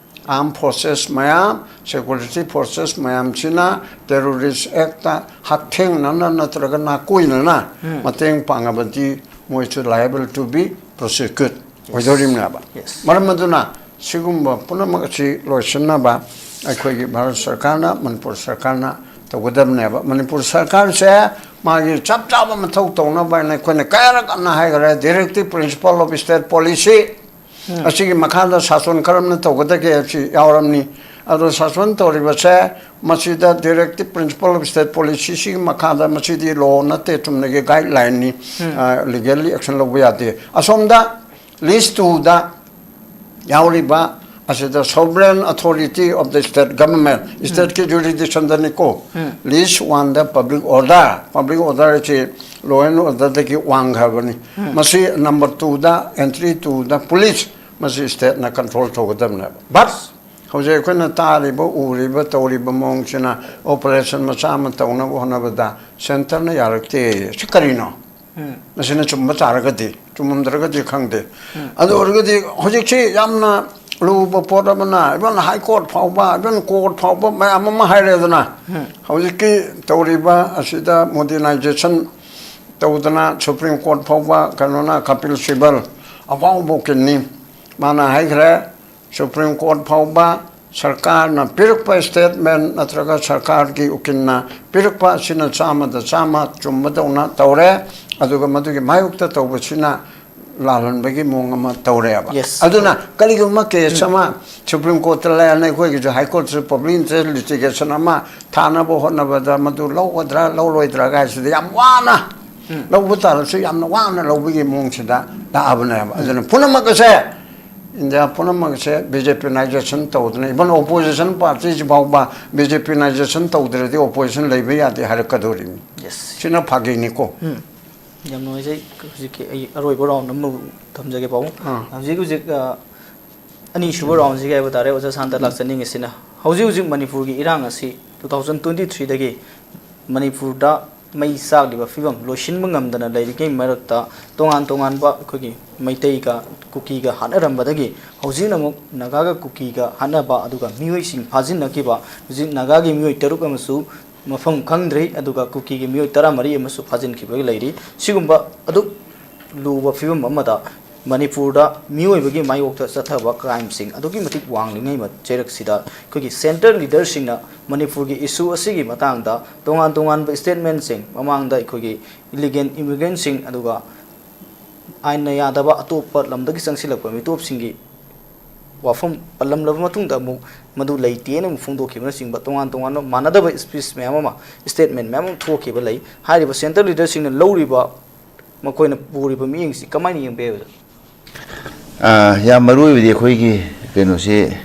armed forces ꯃꯌꯥꯝ, security forces ꯃꯌꯥꯝꯁꯤꯅ terrorist act ꯇ ꯍꯛꯊꯦꯡꯅꯅ ꯅꯠꯇ꯭ꯔꯒ ꯅꯥꯀꯣꯏꯅꯅ ꯃꯇꯦꯡ ꯄꯥꯡꯉꯕꯗꯤ ꯃꯣꯏꯁꯨ liable to be prosecute ꯑꯣꯏꯗꯣꯔꯤꯕꯅꯦꯕ꯫ Yes. ꯃꯔꯝ ꯑꯗꯨꯅ ꯁꯤꯒꯨꯝꯕ ꯄꯨꯝꯅꯃꯛ ꯑꯁꯤ ꯂꯣꯏꯁꯤꯟꯅꯕ ꯑꯩꯈꯣꯏꯒꯤ ꯚꯥꯔꯠ ꯁꯔꯀꯥꯔꯅ, ꯃꯅꯤꯄꯨꯔ ꯁꯔꯀꯥꯔꯅ ꯇꯧꯒꯗꯕꯅꯦꯕ꯫ ꯃꯅꯤꯄꯨꯔ ꯁꯔꯀꯥꯔꯁꯦ ꯃꯥꯒꯤ ꯆꯞ ꯆꯥꯕ ꯃꯊꯧ ꯇꯧꯅꯕ ꯍꯥꯏꯅ ꯑꯩꯈꯣꯏꯅ ꯀꯌꯥꯔꯛ ꯑꯃ ꯍꯥꯏꯈ꯭ꯔꯦ, directive principle of state policy ꯑꯁꯤꯒꯤ ꯃꯈꯥꯗ ꯁꯥꯁꯣꯟ ꯀꯔꯝꯅ ꯇꯧꯒꯗꯒꯦ ꯍꯥꯏꯕꯁꯤ ꯌꯥꯎꯔꯝꯅꯤ꯫ ꯑꯗꯣ ꯁꯥꯁꯣꯟ ꯇꯧꯔꯤꯕꯁꯦ ꯃꯁꯤꯗ directive principle of state policy ꯁꯤꯒꯤ ꯃꯈꯥꯗ ꯃꯁꯤꯗꯤ law ꯅꯠꯇꯦ, ꯆꯨꯝꯅꯒꯤ guideline ꯅꯤ, ꯑ, legally action ꯂꯧꯕ ꯌꯥꯗꯦ꯫ ꯑꯁꯣꯝꯗ list two ꯗ ꯌꯥꯎꯔꯤꯕ ꯑꯁꯤꯗ sovereign authority of the state government, state ꯀꯤ jurisdiction ꯗꯅꯤꯀꯣ, list one ꯗ public order, public order ꯁꯤ law and order ꯗꯒꯤ ꯋꯥꯡꯈ꯭ꯔꯕꯅꯤ꯫ ꯃꯁꯤ number two ꯗ, entry two ꯗ police, ꯃꯁꯤ state ꯅ control ꯇꯧꯒꯗꯕꯅꯦꯕ꯫ But ꯍꯧꯖꯤꯛ ꯑꯩꯈꯣꯏꯅ ꯇꯥꯔꯤꯕ, ꯎꯔꯤꯕ, ꯇꯧꯔꯤꯕ ꯃꯑꯣꯡꯁꯤꯅ operation ꯃꯆꯥ ꯑꯃ ꯇꯧꯅꯕ ꯍꯣꯠꯅꯕꯗ centre ꯅ ꯌꯥꯔꯛꯇꯦ꯫ ꯁꯤ ꯀꯔꯤꯅꯣ? ꯃꯁꯤꯅ ꯆꯨꯝꯕ ꯇꯥꯔꯒꯗꯤ, ꯆꯨꯝꯃꯝꯗ꯭ꯔꯒꯗꯤ ꯈꯪꯗꯦ꯫ ꯑꯗꯨ ꯑꯣꯏꯔꯒꯗꯤ ꯍꯧꯖꯤꯛꯁꯤ ꯌꯥꯝꯅ ꯂꯨꯕ ꯄꯣꯠ ꯑꯃꯅ, even high court ꯐꯥꯎꯕ, even court ꯐꯥꯎꯕ ꯃꯌꯥꯝ ꯑꯃ ꯍꯥꯏꯔꯦꯗꯅ꯫ ꯍꯧꯖꯤꯛꯀꯤ ꯇꯧꯔꯤꯕ ꯑꯁꯤꯗ modernization ꯇꯧꯗꯅ Supreme Court ꯐꯥꯎꯕ ꯀꯩꯅꯣꯅ, ꯀꯄꯤꯜ ꯁꯤꯕꯜ, ꯑꯐꯥꯎꯕ ꯎꯀꯤꯜꯅꯤ, ꯃꯥꯅ ꯍꯥꯏꯈ꯭ꯔꯦ, Supreme Court ꯐꯥꯎꯕ ꯁꯔꯀꯥꯔꯅ ꯄꯤꯔꯛꯄ statement ꯅꯠꯇ꯭ꯔꯒ ꯁꯔꯀꯥꯔꯒꯤ ꯎꯀꯤꯜꯅ ꯄꯤꯔꯛꯄ ꯑꯁꯤꯅ ꯆꯥꯝꯃꯗ ꯆꯥꯝꯃ ꯆꯨꯝꯕꯗꯧꯅ ꯇꯧꯔꯦ, ꯑꯗꯨꯒ ꯃꯗꯨꯒꯤ ꯃꯥꯌꯣꯛꯇ ꯇꯧꯕꯁꯤꯅ ꯂꯥꯜꯍꯟꯕꯒꯤ ꯃꯑꯣꯡ ꯑꯃ ꯇꯧꯔꯦꯕ꯫ Yes. ꯑꯗꯨꯅ ꯀꯔꯤꯒꯨꯝꯕ case ꯑꯃ Supreme Court ꯇ ꯂꯩꯔꯅ ꯑꯩꯈꯣꯏꯒꯤꯁꯨ High Court ꯁꯨ public interest litigation ꯑꯃ ꯊꯥꯅꯕ ꯍꯣꯠꯅꯕꯗ ꯃꯗꯨ ꯂꯧꯒꯗ꯭ꯔꯥ ꯂꯧꯔꯣꯏꯗ꯭ꯔꯥ ꯍꯥꯏꯁꯤꯗꯤ ꯌꯥꯝ ꯋꯥꯅ ꯂꯧꯕ ꯇꯥꯔꯁꯨ ꯌꯥꯝꯅ ꯋꯥꯅ ꯂꯧꯕꯒꯤ ꯃꯑꯣꯡꯁꯤꯗ ꯂꯥꯛꯑꯕꯅꯦꯕ꯫ ꯑꯗꯨꯅ ꯄꯨꯝꯅꯃꯛ ꯑꯁꯦ India ꯄꯨꯝꯅꯃꯛꯁꯦ BJP nization ꯇꯧꯗꯅ, even opposition party ꯁꯤ ꯐꯥꯎꯕ BJP nization ꯇꯧꯗ꯭ꯔꯗꯤ opposition ꯂꯩꯕ ꯌꯥꯗꯦ ꯍꯥꯏꯔꯛꯀꯗꯧꯔꯤꯕꯅꯤ꯫ Yes. ꯁꯤꯅ ꯐꯥꯒꯤꯅꯤꯀꯣ꯫ ꯌꯥꯝ ꯅꯨꯡꯉꯥꯏꯖꯩ꯫ ꯍꯧꯖꯤꯛꯀꯤ ꯑꯩ ꯑꯔꯣꯏꯕ round ꯑꯃ ꯊꯝꯖꯒꯦ ꯄꯥꯕꯨꯡ꯫ ꯑꯥ꯫ ꯍꯧꯖꯤꯛ ꯍꯧꯖꯤꯛ, ꯑ, ꯑꯅꯤꯁꯨꯕ round ꯁꯤꯒꯤ ꯍꯥꯏꯕ ꯇꯥꯔꯦ, ꯑꯣꯖꯥ ꯁꯥꯟꯇ ꯂꯥꯛꯆꯅꯤꯡꯉꯤꯁꯤꯅ, ꯍꯧꯖꯤꯛ ꯍꯧꯖꯤꯛ ꯃꯅꯤꯄꯨꯔꯒꯤ ꯏꯔꯥꯡ ꯑꯁꯤ two thousand twenty three ꯗꯒꯤ ꯃꯅꯤꯄꯨꯔꯗ ꯃꯩ ꯆꯥꯛꯂꯤꯕ ꯐꯤꯕꯝ ꯂꯣꯏꯁꯤꯟꯕ ꯉꯝꯗꯅ ꯂꯩꯔꯤꯉꯩ ꯃꯔꯛꯇ, ꯇꯣꯉꯥꯟ ꯇꯣꯉꯥꯟꯕ ꯑꯩꯈꯣꯏꯒꯤ ꯃꯩꯇꯩꯒ ꯀꯨꯀꯤꯒ ꯍꯥꯠꯅꯔꯝꯕꯗꯒꯤ ꯍꯧꯖꯤꯛꯅ ꯑꯃꯨꯛ ꯅꯥꯒꯥꯒ ꯀꯨꯀꯤꯒ ꯍꯥꯠꯅꯕ, ꯑꯗꯨꯒ ꯃꯤꯑꯣꯏꯁꯤꯡ ꯐꯥꯖꯤꯟꯅꯈꯤꯕ, ꯍꯧꯖꯤꯛ ꯅꯥꯒꯥꯒꯤ ꯃꯤꯑꯣꯏ ꯇꯔꯨꯛ ꯑꯃꯁꯨ ꯃꯐꯝ ꯈꯪꯗ꯭ꯔꯤ, ꯑꯗꯨꯒ ꯀꯨꯀꯤꯒꯤ ꯃꯤꯑꯣꯏ ꯇꯔꯥꯃꯔꯤ ꯑꯃꯁꯨ ꯐꯥꯖꯤꯟꯈꯤꯕꯒꯤ ꯂꯩꯔꯤ꯫ ꯁꯤꯒꯨꯝꯕ ꯑꯗꯨꯛ ꯂꯨꯕ ꯐꯤꯕꯝ ꯑꯃꯗ ꯃꯅꯤꯄꯨꯔꯗ ꯃꯤꯑꯣꯏꯕꯒꯤ ꯃꯥꯌꯣꯛꯇ ꯆꯠꯊꯕ ꯀ꯭ꯔꯥꯏꯝꯁꯤꯡ ꯑꯗꯨꯛꯀꯤ ꯃꯇꯤꯛ ꯋꯥꯡꯂꯤꯉꯩ ꯃ-, ꯆꯩꯔꯛꯁꯤꯗ ꯑꯩꯈꯣꯏꯒꯤ ꯁꯦꯟꯇ꯭ꯔꯦꯜ ꯂꯤꯗꯔꯁꯤꯡꯅ ꯃꯅꯤꯄꯨꯔꯒꯤ ꯏꯁꯨ ꯑꯁꯤꯒꯤ ꯃꯇꯥꯡꯗ ꯇꯣꯉꯥꯟ ꯇꯣꯉꯥꯟꯕ ꯁ꯭ꯇꯦꯠꯃꯦꯟꯁꯤꯡ, ꯃꯃꯥꯡꯗ ꯑꯩꯈꯣꯏꯒꯤ ꯏꯂꯤꯒꯦꯜ ꯏꯃꯤꯒ꯭ꯔꯦꯟꯁꯤꯡ, ꯑꯗꯨꯒ ꯑꯥꯏꯟꯅ ꯌꯥꯗꯕ ꯑꯇꯣꯞꯄ ꯂꯝꯗꯒꯤ ꯆꯪꯁꯤꯜꯂꯛꯄ ꯃꯤꯇꯣꯞꯁꯤꯡꯒꯤ ꯋꯥꯐꯝ ꯄꯜꯂꯝꯂꯕ ꯃꯇꯨꯡꯗ ꯑꯃꯨꯛ ꯃꯗꯨ ꯂꯩꯇꯦꯅ ꯑꯃꯨꯛ ꯐꯣꯡꯗꯣꯛꯈꯤꯕꯅꯆꯤꯡꯕ ꯇꯣꯉꯥꯟ ꯇꯣꯉꯥꯟꯕ ꯃꯥꯟꯅꯗꯕ ꯁ꯭ꯄꯤꯆ ꯃꯌꯥꯝ ꯑꯃ, ꯁ꯭ꯇꯦꯠꯃꯦꯟ ꯃꯌꯥꯝ ꯑꯃ ꯊꯣꯛꯈꯤꯕ ꯂꯩ꯫ ꯍꯥꯏꯔꯤꯕ ꯁꯦꯟꯇ꯭ꯔꯦꯜ ꯂꯤꯗꯔꯁꯤꯡꯅ ꯂꯧꯔꯤꯕ, ꯃꯈꯣꯏꯅ ꯄꯨꯔꯤꯕ ꯃꯤꯠꯌꯦꯡꯁꯤ ꯀꯃꯥꯏꯅ ꯌꯦꯡꯕ ꯌꯥꯏ, ꯑꯣꯖꯥ? ꯑ, ꯌꯥꯝ ꯃꯔꯨ ꯑꯣꯏꯕꯗꯤ ꯑꯩꯈꯣꯏꯒꯤ ꯀꯩꯅꯣꯁꯦ,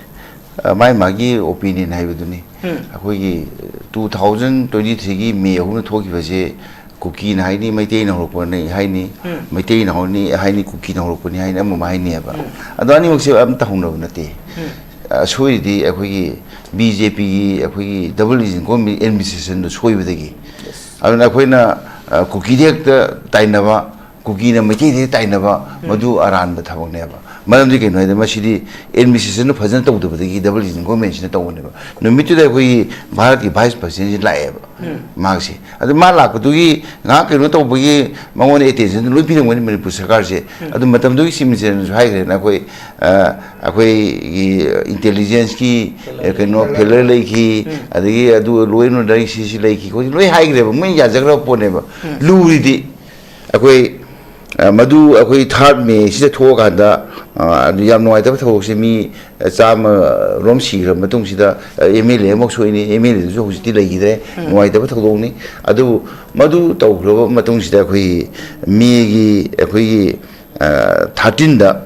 ꯑ, ꯃꯥꯏ ꯃꯥꯒꯤ ꯑꯣꯄꯤꯅꯤꯌꯟ ꯍꯥꯏꯕꯗꯨꯅꯤ꯫ ꯎꯝ꯫ ꯑꯩꯈꯣꯏꯒꯤ ꯇꯨ ꯊꯥꯎꯖꯟ ꯇ꯭ꯋꯦꯟꯇꯤ ꯊ꯭ꯔꯤꯒꯤ ꯃꯦ ꯑꯍꯨꯝꯗ ꯊꯣꯛꯈꯤꯕꯁꯦ ꯀꯨꯀꯤꯅ ꯍꯥꯏꯅꯤ, ꯃꯩꯇꯩꯅ ꯍꯧꯔꯛꯄꯅꯤ ꯍꯥꯏꯅꯤ, ꯎꯝ꯫ ꯃꯩꯇꯩꯅ ꯍꯧꯔꯅꯤ ꯍꯥꯏꯅꯤ, ꯀꯨꯀꯤꯅ ꯍꯧꯔꯛꯄꯅꯤ ꯍꯥꯏꯅꯤ, ꯑꯃ ꯑꯃ ꯍꯥꯏꯅꯤꯕ꯫ ꯎꯝ꯫ ꯑꯗꯣ ꯑꯅꯤꯃꯛꯁꯦ ꯑꯝꯇ ꯍꯧꯅꯕ ꯅꯠꯇꯦ꯫ ꯎꯝ꯫ ꯑꯁꯣꯏꯔꯤꯗꯤ ꯑꯩꯈꯣꯏꯒꯤ ꯕꯤ ꯖꯦ ꯄꯤꯒꯤ ꯑꯩꯈꯣꯏꯒꯤ ꯗꯕꯜ ꯏꯟꯖꯤꯟ ꯒꯣꯔꯃꯦꯟ ꯑꯦꯗꯃꯤꯅꯤꯁꯇ꯭ꯔꯦꯁꯟꯗꯣ ꯁꯣꯏꯕꯗꯒꯤ꯫ ꯌꯦꯁ꯫ ꯑꯗꯨꯅ ꯑꯩꯈꯣꯏꯅ, ꯑ, ꯀꯨꯀꯤꯗ ꯍꯦꯛꯇ ꯇꯥꯏꯅꯕ, ꯀꯨꯀꯤꯅ ꯃꯩꯇꯩꯗ ꯇꯥꯏꯅꯕ, ꯎꯝ꯫ ꯃꯗꯨ ꯑꯔꯥꯟꯕ ꯊꯕꯛꯅꯦꯕ꯫ ꯃꯔꯝꯗꯤ ꯀꯩꯅꯣ ꯍꯥꯏꯗꯤ, ꯃꯁꯤꯗꯤ ꯑꯦꯗꯃꯤꯅꯤꯁꯇ꯭ꯔꯦꯁꯟꯗꯣ ꯐꯖꯅ ꯇꯧꯗꯕꯗꯒꯤ ꯗꯕꯜ ꯏꯟꯖꯤꯟ ꯒꯣꯔꯃꯦꯟꯁꯤꯅ ꯇꯧꯕꯅꯦꯕ꯫ ꯅꯨꯃꯤꯠꯇꯨꯗ ꯑꯩꯈꯣꯏꯒꯤ ꯚꯥꯔꯠꯀꯤ ꯚꯥꯏꯁ ꯄ꯭ꯔꯁꯤꯗꯦꯟꯁꯤ ꯂꯥꯛꯑꯦꯕ꯫ ꯎꯝ꯫ ꯃꯍꯥꯛꯁꯦ꯫ ꯑꯗꯨ ꯃꯥ ꯂꯥꯛꯄꯗꯨꯒꯤ ꯉꯥꯏꯍꯥꯛ ꯀꯩꯅꯣ ꯇꯧꯕꯒꯤ ꯃꯉꯣꯟꯗ ꯑꯦꯇꯦꯟꯁꯟꯗꯨ ꯂꯣꯏ ꯄꯤꯔꯝꯒꯅꯤ ꯃꯅꯤꯄꯨꯔ ꯁꯔꯀꯥꯔꯁꯦ꯫ ꯎꯝ꯫ ꯑꯗꯨ ꯃꯇꯝꯗꯨꯒꯤ ꯆꯤꯐ ꯃꯤꯅꯤꯁꯇꯔꯅꯁꯨ ꯍꯥꯏꯈ꯭ꯔꯦꯅ, ꯑꯩꯈꯣꯏ, ꯑ, ꯑꯩꯈꯣꯏꯒꯤ ꯏꯟꯇꯦꯂꯤꯖꯦꯟꯁꯀꯤ, ꯑ, ꯀꯩꯅꯣ, ꯐꯦꯂꯔ ꯂꯩꯈꯤ, ꯎꯝ꯫ ꯑꯗꯒꯤ ꯑꯗꯨ ꯂꯣꯏꯅ ꯂꯩ, ꯁꯤ, ꯁꯤ ꯂꯩꯈꯤ, ꯈꯣꯠꯈꯤ, ꯂꯣꯏ ꯍꯥꯏꯈ꯭ꯔꯦꯕ, ꯃꯣꯏꯅ ꯌꯥꯖꯈ꯭ꯔꯕ ꯄꯣꯠꯅꯦꯕ꯫ ꯎꯝ꯫ ꯂꯨꯔꯤꯗꯤ ꯑꯩꯈꯣꯏ, ꯑ, ꯃꯗꯨ ꯑꯩꯈꯣꯏ ꯊꯥꯔꯠ ꯃꯦ ꯁꯤꯗ ꯊꯣꯛꯑꯀꯥꯟꯗ, ꯑ, ꯑꯗꯨ ꯌꯥꯝ ꯅꯨꯡꯉꯥꯏꯇꯕ ꯊꯧꯗꯣꯛꯁꯦ, ꯃꯤ ꯆꯥꯝꯃ ꯔꯣꯝ ꯁꯤꯈ꯭ꯔꯕ ꯃꯇꯨꯡꯁꯤꯗ, ꯑ, ꯑꯦꯝ ꯑꯦꯜ ꯑꯦ ꯑꯃꯈꯛ ꯁꯣꯛꯏꯅꯤ, ꯑꯦꯝ ꯑꯦꯜ ꯑꯦꯗꯨꯁꯨ ꯍꯧꯖꯤꯛꯇꯤ ꯂꯩꯈꯤꯗ꯭ꯔꯦ, ꯎꯝ꯫ ꯅꯨꯡꯉꯥꯏꯇꯕ ꯊꯧꯗꯣꯛꯅꯤ꯫ ꯑꯗꯨꯕꯨ ꯃꯗꯨ ꯇꯧꯈ꯭ꯔꯕ ꯃꯇꯨꯡꯁꯤꯗ ꯑꯩꯈꯣꯏꯒꯤ ꯃꯦꯒꯤ ꯑꯩꯈꯣꯏꯒꯤ, ꯑ, ꯊꯥꯔꯇꯤꯟꯗ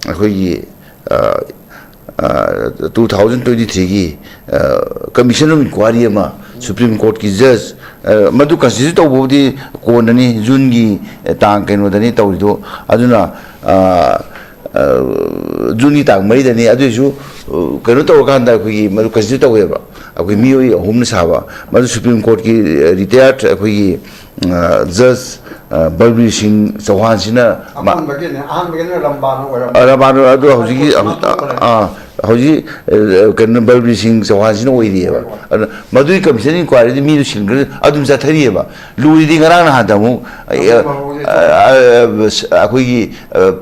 ꯑꯩꯈꯣꯏꯒꯤ, ꯑ, ꯑ, ꯇꯨ ꯊꯥꯎꯖꯟ ꯇ꯭ꯋꯦꯟꯇꯤ ꯊ꯭ꯔꯤꯒꯤ, ꯑ, ꯀꯃꯤꯁꯟ ꯑꯣꯐ ꯏꯟꯀ꯭ꯋꯥꯏꯔꯤ ꯑꯃ ꯁꯨꯄ꯭ꯔꯤꯝ ꯀꯣꯔꯠꯀꯤ ꯖꯖ, ꯑ, ꯃꯗꯨ ꯀꯟꯁꯇꯤꯇ꯭ꯌꯨꯠ ꯇꯧꯕꯕꯨꯗꯤ ꯀꯣꯟꯅꯅꯤ, ꯖꯨꯟꯒꯤ, ꯑ, ꯇꯥꯡ ꯀꯩꯅꯣꯗꯅꯤ ꯇꯧꯔꯤꯗꯣ꯫ ꯑꯗꯨꯅ, ꯑ, ꯑ, ꯖꯨꯟꯒꯤ ꯇꯥꯡ ꯃꯔꯤꯗꯅꯤ꯫ ꯑꯗꯨꯏꯁꯨ, ꯑ, ꯀꯩꯅꯣ ꯇꯧꯔꯀꯥꯟꯗ ꯑꯩꯈꯣꯏꯒꯤ ꯃꯗꯨ ꯀꯟꯁꯇꯤꯇ꯭ꯌꯨꯠ ꯇꯧꯋꯦꯕ꯫ ꯑꯩꯈꯣꯏ ꯃꯤꯑꯣꯏ ꯑꯍꯨꯝꯅ ꯁꯥꯕ, ꯃꯗꯨ ꯁꯨꯄ꯭ꯔꯤꯝ ꯀꯣꯔꯠꯀꯤ ꯔꯤꯇꯥꯌꯔꯠ ꯑꯩꯈꯣꯏꯒꯤ ꯖꯖ ꯕꯜꯕꯤꯔ ꯁꯤꯡ ꯆꯧꯍꯥꯟꯁꯤꯅ ꯃꯥ- ꯑꯍꯥꯟꯕꯒꯤꯅꯦ, ꯑꯍꯥꯟꯕꯒꯤꯅ ꯔꯝꯕꯥꯅ ꯑꯣꯏꯔꯝꯕ꯫ ꯑ, ꯔꯝꯕꯥꯅ, ꯑꯗꯣ ꯍꯧꯖꯤꯛꯀꯤ, ꯃꯥ ꯇꯣꯛꯈ꯭ꯔꯦ꯫ ꯑꯥ, ꯍꯧꯖꯤꯛ ꯑ, ꯀꯩꯅꯣ, ꯕꯜꯕꯤꯔ ꯁꯤꯡ ꯆꯧꯍꯥꯟꯁꯤꯅ ꯑꯣꯏꯔꯤꯑꯕ꯫ ꯑꯗꯨꯅ ꯃꯗꯨꯒꯤ ꯀꯃꯤꯁꯟ ꯏꯟꯀ꯭ꯋꯥꯏꯔꯤꯗꯤ ꯃꯤꯗꯨ ꯁꯤꯟꯈ꯭ꯔꯦ, ꯑꯗꯨꯝ ꯆꯠꯊꯔꯤꯑꯕ꯫ ꯂꯣꯏꯔꯗꯤ ꯉꯔꯥꯡ ꯅꯍꯥꯟꯗ ꯑꯃꯨꯛ ꯑ, ꯑ, ꯑ, ꯑꯩꯈꯣꯏꯒꯤ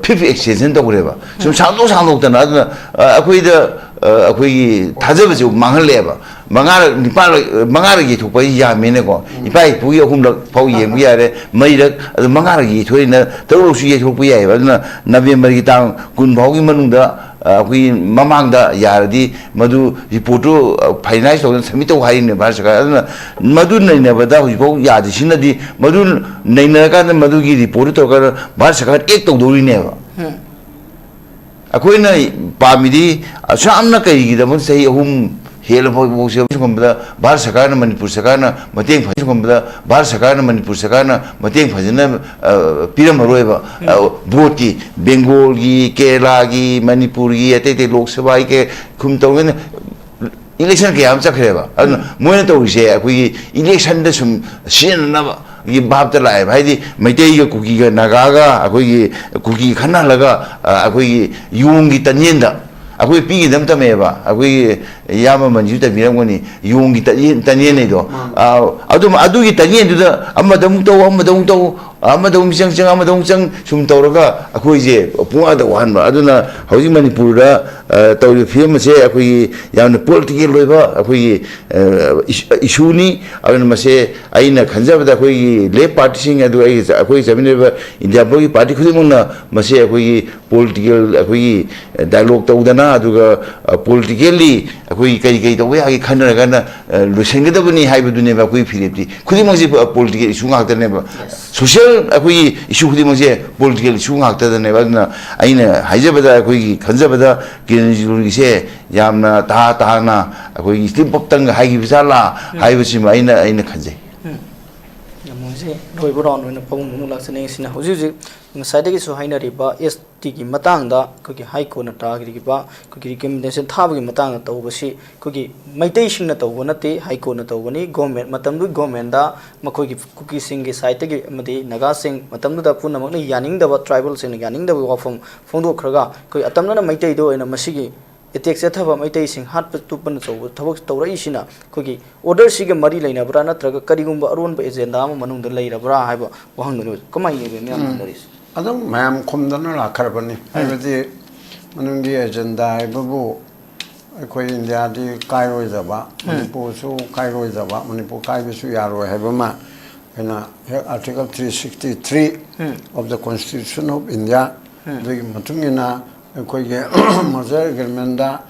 ꯐꯤꯐ ꯑꯦꯛꯁꯇꯦꯟꯁꯟ ꯇꯧꯈ꯭ꯔꯦꯕ꯫ ꯁꯨꯝ ꯁꯥꯡꯗꯣꯛ ꯁꯥꯡꯗꯣꯛꯇꯅ, ꯑꯗꯨꯅ ꯑ, ꯑꯩꯈꯣꯏꯗ ꯑ, ꯑꯩꯈꯣꯏꯒꯤ ꯊꯥꯖꯕꯁꯦ ꯃꯥꯡꯍꯜꯂꯛꯑꯦꯕ꯫ ꯃꯉꯥꯔꯛ, ꯅꯤꯄꯥꯜꯔꯛ, ꯃꯉꯥꯔꯛ ꯌꯩꯊꯣꯛꯄ ꯍꯥꯏꯁꯤ ꯌꯥꯝꯃꯦꯅꯀꯣ꯫ ꯎꯝ꯫ ꯏꯄꯥ ꯏꯄꯨꯒꯤ ꯑꯍꯨꯝꯂꯛ ꯐꯥꯎ ꯌꯦꯡꯕ ꯌꯥꯔꯦ, ꯃꯔꯤꯔꯛ, ꯑꯗꯨ ꯃꯉꯥꯔꯛ ꯌꯩꯊꯣꯛꯏꯅ ꯇꯔꯨꯛꯂꯛꯁꯨ ꯌꯩꯊꯣꯛꯄ ꯌꯥꯏꯑꯕ꯫ ꯑꯗꯨꯅ ꯅꯕꯦꯝꯕꯔꯒꯤ ꯇꯥꯡ ꯀꯨꯟ ꯐꯥꯎꯒꯤ ꯃꯅꯨꯡꯗ, ꯑ, ꯑꯩꯈꯣꯏꯒꯤ ꯃꯃꯥꯡꯗ ꯌꯥꯔꯗꯤ ꯃꯗꯨ ꯔꯤꯄꯣꯔꯠꯇꯨ, ꯑ, ꯐꯥꯏꯅꯥꯏꯁ ꯇꯧꯗꯅ ꯁꯕꯃꯤꯠ ꯇꯧ ꯍꯥꯏꯔꯤꯅꯦ ꯚꯥꯔꯠ ꯁꯔꯀꯥꯔ꯫ ꯑꯗꯨꯅ ꯃꯗꯨ ꯅꯩꯅꯕꯗ ꯍꯧꯖꯤꯛꯐꯥꯎ ꯌꯥꯗ꯭ꯔꯤꯁꯤꯅꯗꯤ, ꯃꯗꯨ ꯅꯩꯅꯔꯀꯥꯟꯗ ꯃꯗꯨꯒꯤ ꯔꯤꯄꯣꯔꯠꯇꯨ ꯇꯧꯔꯀꯥꯟꯗ ꯚꯥꯔꯠ ꯁꯔꯀꯥꯔ ꯑꯦꯛ ꯇꯧꯗꯧꯔꯤꯅꯦꯕ꯫ ꯎꯝ꯫ ꯑꯩꯈꯣꯏꯅ ꯄꯥꯝꯃꯤꯗꯤ ꯑꯁꯨꯛ ꯌꯥꯝꯅ ꯀꯩꯒꯤꯗꯃꯛ ꯆꯍꯤ ꯑꯍꯨꯝ ꯍꯦꯜꯂ ꯐꯥꯎꯕꯁꯦ ꯁꯤꯒꯨꯝꯕꯗ ꯚꯥꯔꯠ ꯁꯔꯀꯥꯔꯅ, ꯃꯅꯤꯄꯨꯔ ꯁꯔꯀꯥꯔꯅ ꯃꯇꯦꯡ ꯐꯖꯅ, ꯁꯤꯒꯨꯝꯕꯗ ꯚꯥꯔꯠ ꯁꯔꯀꯥꯔꯅ, ꯃꯅꯤꯄꯨꯔ ꯁꯔꯀꯥꯔꯅ ꯃꯇꯦꯡ ꯐꯖꯅ, ꯑ, ꯄꯤꯔꯝꯃꯔꯣꯏꯕ꯫ ꯎꯝ꯫ ꯑ, ꯚꯣꯠꯀꯤ ꯕꯦꯡꯒꯣꯜꯒꯤ, ꯀꯦꯔꯂꯥꯒꯤ, ꯃꯅꯤꯄꯨꯔꯒꯤ, ꯑꯇꯩ ꯑꯇꯩ ꯂꯣꯛ ꯁꯚꯥꯒꯤ ꯀꯩ ꯈꯨꯝ ꯇꯧꯒꯦꯅ ꯏꯂꯦꯛꯁꯟ ꯀꯌꯥ ꯑꯃ ꯆꯠꯈ꯭ꯔꯦꯕ꯫ ꯑꯗꯨꯅ ꯎꯝ꯫ ꯃꯣꯏꯅ ꯇꯧꯔꯤꯁꯦ ꯑꯩꯈꯣꯏꯒꯤ ꯏꯂꯦꯛꯁꯟꯗ ꯁꯨꯝ ꯁꯤꯖꯤꯟꯅꯅꯕꯒꯤ ꯚꯥꯞꯇ ꯂꯥꯛꯑꯦꯕ꯫ ꯍꯥꯏꯗꯤ ꯃꯩꯇꯩꯒ ꯀꯨꯀꯤꯒ ꯅꯥꯒꯥꯒ ꯑꯩꯈꯣꯏꯒꯤ ꯀꯨꯀꯤ ꯈꯠꯅꯍꯜꯂꯒ, ꯑ, ꯑꯩꯈꯣꯏꯒꯤ ꯌꯣꯡꯒꯤ ꯇꯟꯌꯦꯟꯗ ꯑꯩꯈꯣꯏ ꯄꯤꯒꯤꯗ ꯑꯃ ꯇꯝꯃꯛꯑꯦꯕ꯫ ꯑꯩꯈꯣꯏꯒꯤ ꯏꯌꯥꯝꯕ ꯃꯟꯖꯨ ꯇꯝꯕꯤꯔꯝꯒꯅꯤ, ꯌꯣꯡꯒꯤ ꯇꯟꯌꯦꯟ, ꯇꯟꯌꯦꯟ ꯍꯥꯏꯗꯣ꯫ ꯃꯥꯅꯤ꯫ ꯑ, ꯑꯗꯨꯝ ꯑꯗꯨꯒꯤ ꯇꯟꯌꯦꯟꯗꯨꯗ ꯑꯃꯗ ꯑꯃꯨꯛ ꯇꯧ, ꯑꯃꯗ ꯑꯃꯨꯛ ꯇꯧ, ꯑꯃꯗ ꯑꯃꯨꯛ ꯆꯪ, ꯆꯪ, ꯑꯃꯗ ꯑꯃꯨꯛ ꯆꯪ, ꯁꯨꯝ ꯇꯧꯔꯒ ꯑꯩꯈꯣꯏꯁꯦ ꯄꯨꯡꯍꯥꯗ ꯋꯥꯍꯟꯕ꯫ ꯑꯗꯨꯅ ꯍꯧꯖꯤꯛ ꯃꯅꯤꯄꯨꯔꯗ, ꯑ, ꯇꯧꯔꯤꯕ ꯐꯤꯕꯝ ꯑꯁꯦ ꯑꯩꯈꯣꯏꯒꯤ ꯌꯥꯝꯅ ꯄꯣꯂꯤꯇꯤꯀꯦꯜ ꯑꯣꯏꯕ ꯑꯩꯈꯣꯏꯒꯤ, ꯑ, ꯏꯁ-, ꯏꯁꯨꯅꯤ꯫ ꯑꯗꯨꯅ ꯃꯁꯦ ꯑꯩꯅ ꯈꯟꯖꯕꯗ ꯑꯩꯈꯣꯏꯒꯤ ꯂꯦꯐ ꯄꯥꯔꯇꯤꯁꯤꯡ, ꯑꯗꯨꯒ ꯑꯩꯒꯤ ꯆ-, ꯑꯩꯈꯣꯏ ꯆꯠꯃꯤꯟꯅꯔꯤꯕ ꯏꯟꯗꯤꯌꯥ ꯄꯨꯝꯕꯒꯤ ꯄꯥꯔꯇꯤ ꯈꯨꯗꯤꯡꯃꯛꯅ ꯃꯁꯦ ꯑꯩꯈꯣꯏꯒꯤ ꯄꯣꯂꯤꯇꯤꯀꯦꯜ, ꯑꯩꯈꯣꯏꯒꯤ ꯗꯥꯏꯂꯣꯒ ꯇꯧꯗꯅ, ꯑꯗꯨꯒ, ꯑ, ꯄꯣꯂꯤꯇꯤꯀꯦꯜꯂꯤ ꯑꯩꯈꯣꯏꯒꯤ ꯀꯔꯤ ꯀꯔꯤ ꯇꯧꯕ ꯌꯥꯒꯦ ꯈꯟꯅꯔꯒꯅ, ꯑ, ꯂꯣꯏꯁꯤꯟꯒꯗꯕꯅꯤ ꯍꯥꯏꯕꯗꯨꯅꯦꯕ ꯑꯩꯈꯣꯏꯒꯤ ꯐꯤꯔꯦꯞꯇꯤ꯫ ꯈꯨꯗꯤꯡꯃꯛꯁꯦ ꯄꯣ-, ꯄꯣꯂꯤꯇꯤꯀꯦꯜ ꯏꯁꯨ ꯉꯥꯛꯇꯅꯦꯕ꯫ ꯌꯦꯁ꯫ ꯁꯣꯁꯤꯌꯦꯜ ꯑꯩꯈꯣꯏꯒꯤ ꯏꯁꯨ ꯈꯨꯗꯤꯡꯃꯛꯁꯦ ꯄꯣꯂꯤꯇꯤꯀꯦꯜ ꯏꯁꯨ ꯉꯥꯛꯇꯗꯅꯦꯕ꯫ ꯑꯗꯨꯅ ꯑꯩꯅ ꯍꯥꯏꯖꯕꯗ, ꯑꯩꯈꯣꯏꯒꯤ ꯈꯟꯖꯕꯗ ꯀꯤꯔꯟ ꯔꯤꯖꯤꯖꯨꯒꯤꯁꯦ ꯌꯥꯝꯅ ꯇꯍꯥ ꯇꯍꯥꯅ ꯑꯩꯈꯣꯏꯒꯤ ꯏꯁꯂꯤꯝ ꯄꯞꯇꯪꯒ ꯍꯥꯏꯈꯤꯕ ꯖꯥꯠꯂꯥ ꯎꯝ꯫ ꯍꯥꯏꯕꯁꯤꯃ ꯑꯩꯅ, ꯑꯩꯅ ꯈꯟꯖꯩ꯫ ꯎꯝ꯫ ꯌꯥꯝ ꯅꯨꯡꯉꯥꯏ꯫ ꯁꯤ ꯂꯣꯏꯕ ꯔꯥꯎꯟ ꯑꯣꯏꯅ ꯐꯃꯨꯡ ꯃꯅꯨꯡ ꯂꯥꯛꯆꯅꯤꯡꯉꯤꯁꯤꯅ, ꯍꯧꯖꯤꯛ ꯍꯧꯖꯤꯛ ꯉꯁꯥꯏꯗꯒꯤꯁꯨ ꯍꯥꯏꯅꯔꯤꯕ ꯑꯦꯁ ꯇꯤꯒꯤ ꯃꯇꯥꯡꯗ ꯑꯩꯈꯣꯏꯒꯤ ꯍꯥꯏ ꯀꯣꯔꯠꯅ ꯇꯥꯈꯤꯕ ꯑꯩꯈꯣꯏꯒꯤ ꯔꯤꯀꯃꯦꯟꯗꯦꯁꯟ ꯊꯥꯕꯒꯤ ꯃꯇꯥꯡꯗ ꯇꯧꯕꯁꯤ ꯑꯩꯈꯣꯏꯒꯤ ꯃꯩꯇꯩꯁꯤꯡꯅ ꯇꯧꯕ ꯅꯠꯇꯦ, ꯍꯥꯏ ꯀꯣꯔꯠꯅ ꯇꯧꯕꯅꯤ꯫ ꯒꯣꯔꯃꯦꯟ, ꯃꯇꯝꯗꯨꯒꯤ ꯒꯣꯔꯃꯦꯟꯗ ꯃꯈꯣꯏꯒꯤ ꯀꯨꯀꯤꯁꯤꯡꯒꯤ ꯁꯥꯏꯠꯇꯒꯤ ꯑꯃꯗꯤ ꯅꯥꯒꯥꯁꯤꯡ, ꯃꯇꯝꯗꯨꯗ ꯄꯨꯝꯅꯃꯛꯅ ꯌꯥꯅꯤꯡꯗꯕ, ꯇ꯭ꯔꯥꯏꯕꯦꯜꯁꯤꯡꯅ ꯌꯥꯅꯤꯡꯗꯕ ꯋꯥꯐꯝ ꯐꯣꯡꯗꯣꯛꯈ꯭ꯔꯒ, ꯑꯩꯈꯣꯏ ꯑꯇꯝꯅꯅ ꯃꯩꯇꯩꯗ ꯑꯣꯏꯅ ꯃꯁꯤꯒꯤ ꯑꯦꯇꯦꯛ ꯆꯠꯊꯕ, ꯃꯩꯇꯩꯁꯤꯡ ꯍꯥꯠꯄ ꯇꯨꯞꯄꯅ ꯇꯧꯕ ꯊꯕꯛ ꯇꯧꯔꯛꯏꯁꯤꯅ ꯑꯩꯈꯣꯏꯒꯤ ꯑꯣꯔꯗꯔꯁꯤꯒ ꯃꯔꯤ ꯂꯩꯅꯕ꯭ꯔꯥ, ꯅꯠꯇ꯭ꯔꯒ ꯀꯔꯤꯒꯨꯝꯕ ꯑꯔꯣꯟꯕ ꯑꯦꯖꯦꯟꯗꯥ ꯑꯃ ꯃꯅꯨꯡꯗ ꯂꯩꯔꯕ꯭ꯔꯥ ꯍꯥꯏꯕ ꯋꯥꯍꯪꯗꯨꯅꯤ꯫ ꯀꯃꯥꯏꯅ ꯌꯦꯡꯒꯦ ꯃꯤꯌꯥꯝꯅ ꯎꯝ꯫ ꯂꯩꯔꯤꯁꯦ? ꯑꯗꯨꯝ ꯃꯌꯥꯝ ꯈꯨꯝꯗꯅ ꯂꯥꯛꯈ꯭ꯔꯕꯅꯤ꯫ ꯎꯝ꯫ ꯍꯥꯏꯕꯗꯤ ꯃꯅꯨꯡꯒꯤ ꯑꯦꯖꯦꯟꯗꯥ ꯍꯥꯏꯕꯕꯨ ꯑꯩꯈꯣꯏ ꯏꯟꯗꯤꯌꯥꯗꯤ ꯀꯥꯏꯔꯣꯏꯗꯕ, ꯎꯝ꯫ ꯃꯅꯤꯄꯨꯔꯁꯨ ꯀꯥꯏꯔꯣꯏꯗꯕ, ꯃꯅꯤꯄꯨꯔ ꯀꯥꯏꯕꯁꯨ ꯌꯥꯔꯣꯏ ꯍꯥꯏꯕ ꯑꯃ ꯑꯩꯈꯣꯏꯅ ꯍꯦꯛ Article three sixty three um. Of the Constitution of India, ꯎꯝ꯫ ꯑꯗꯨꯒꯤ ꯃꯇꯨꯡ ꯏꯟꯅ ꯑꯩꯈꯣꯏꯒꯤ merger agreement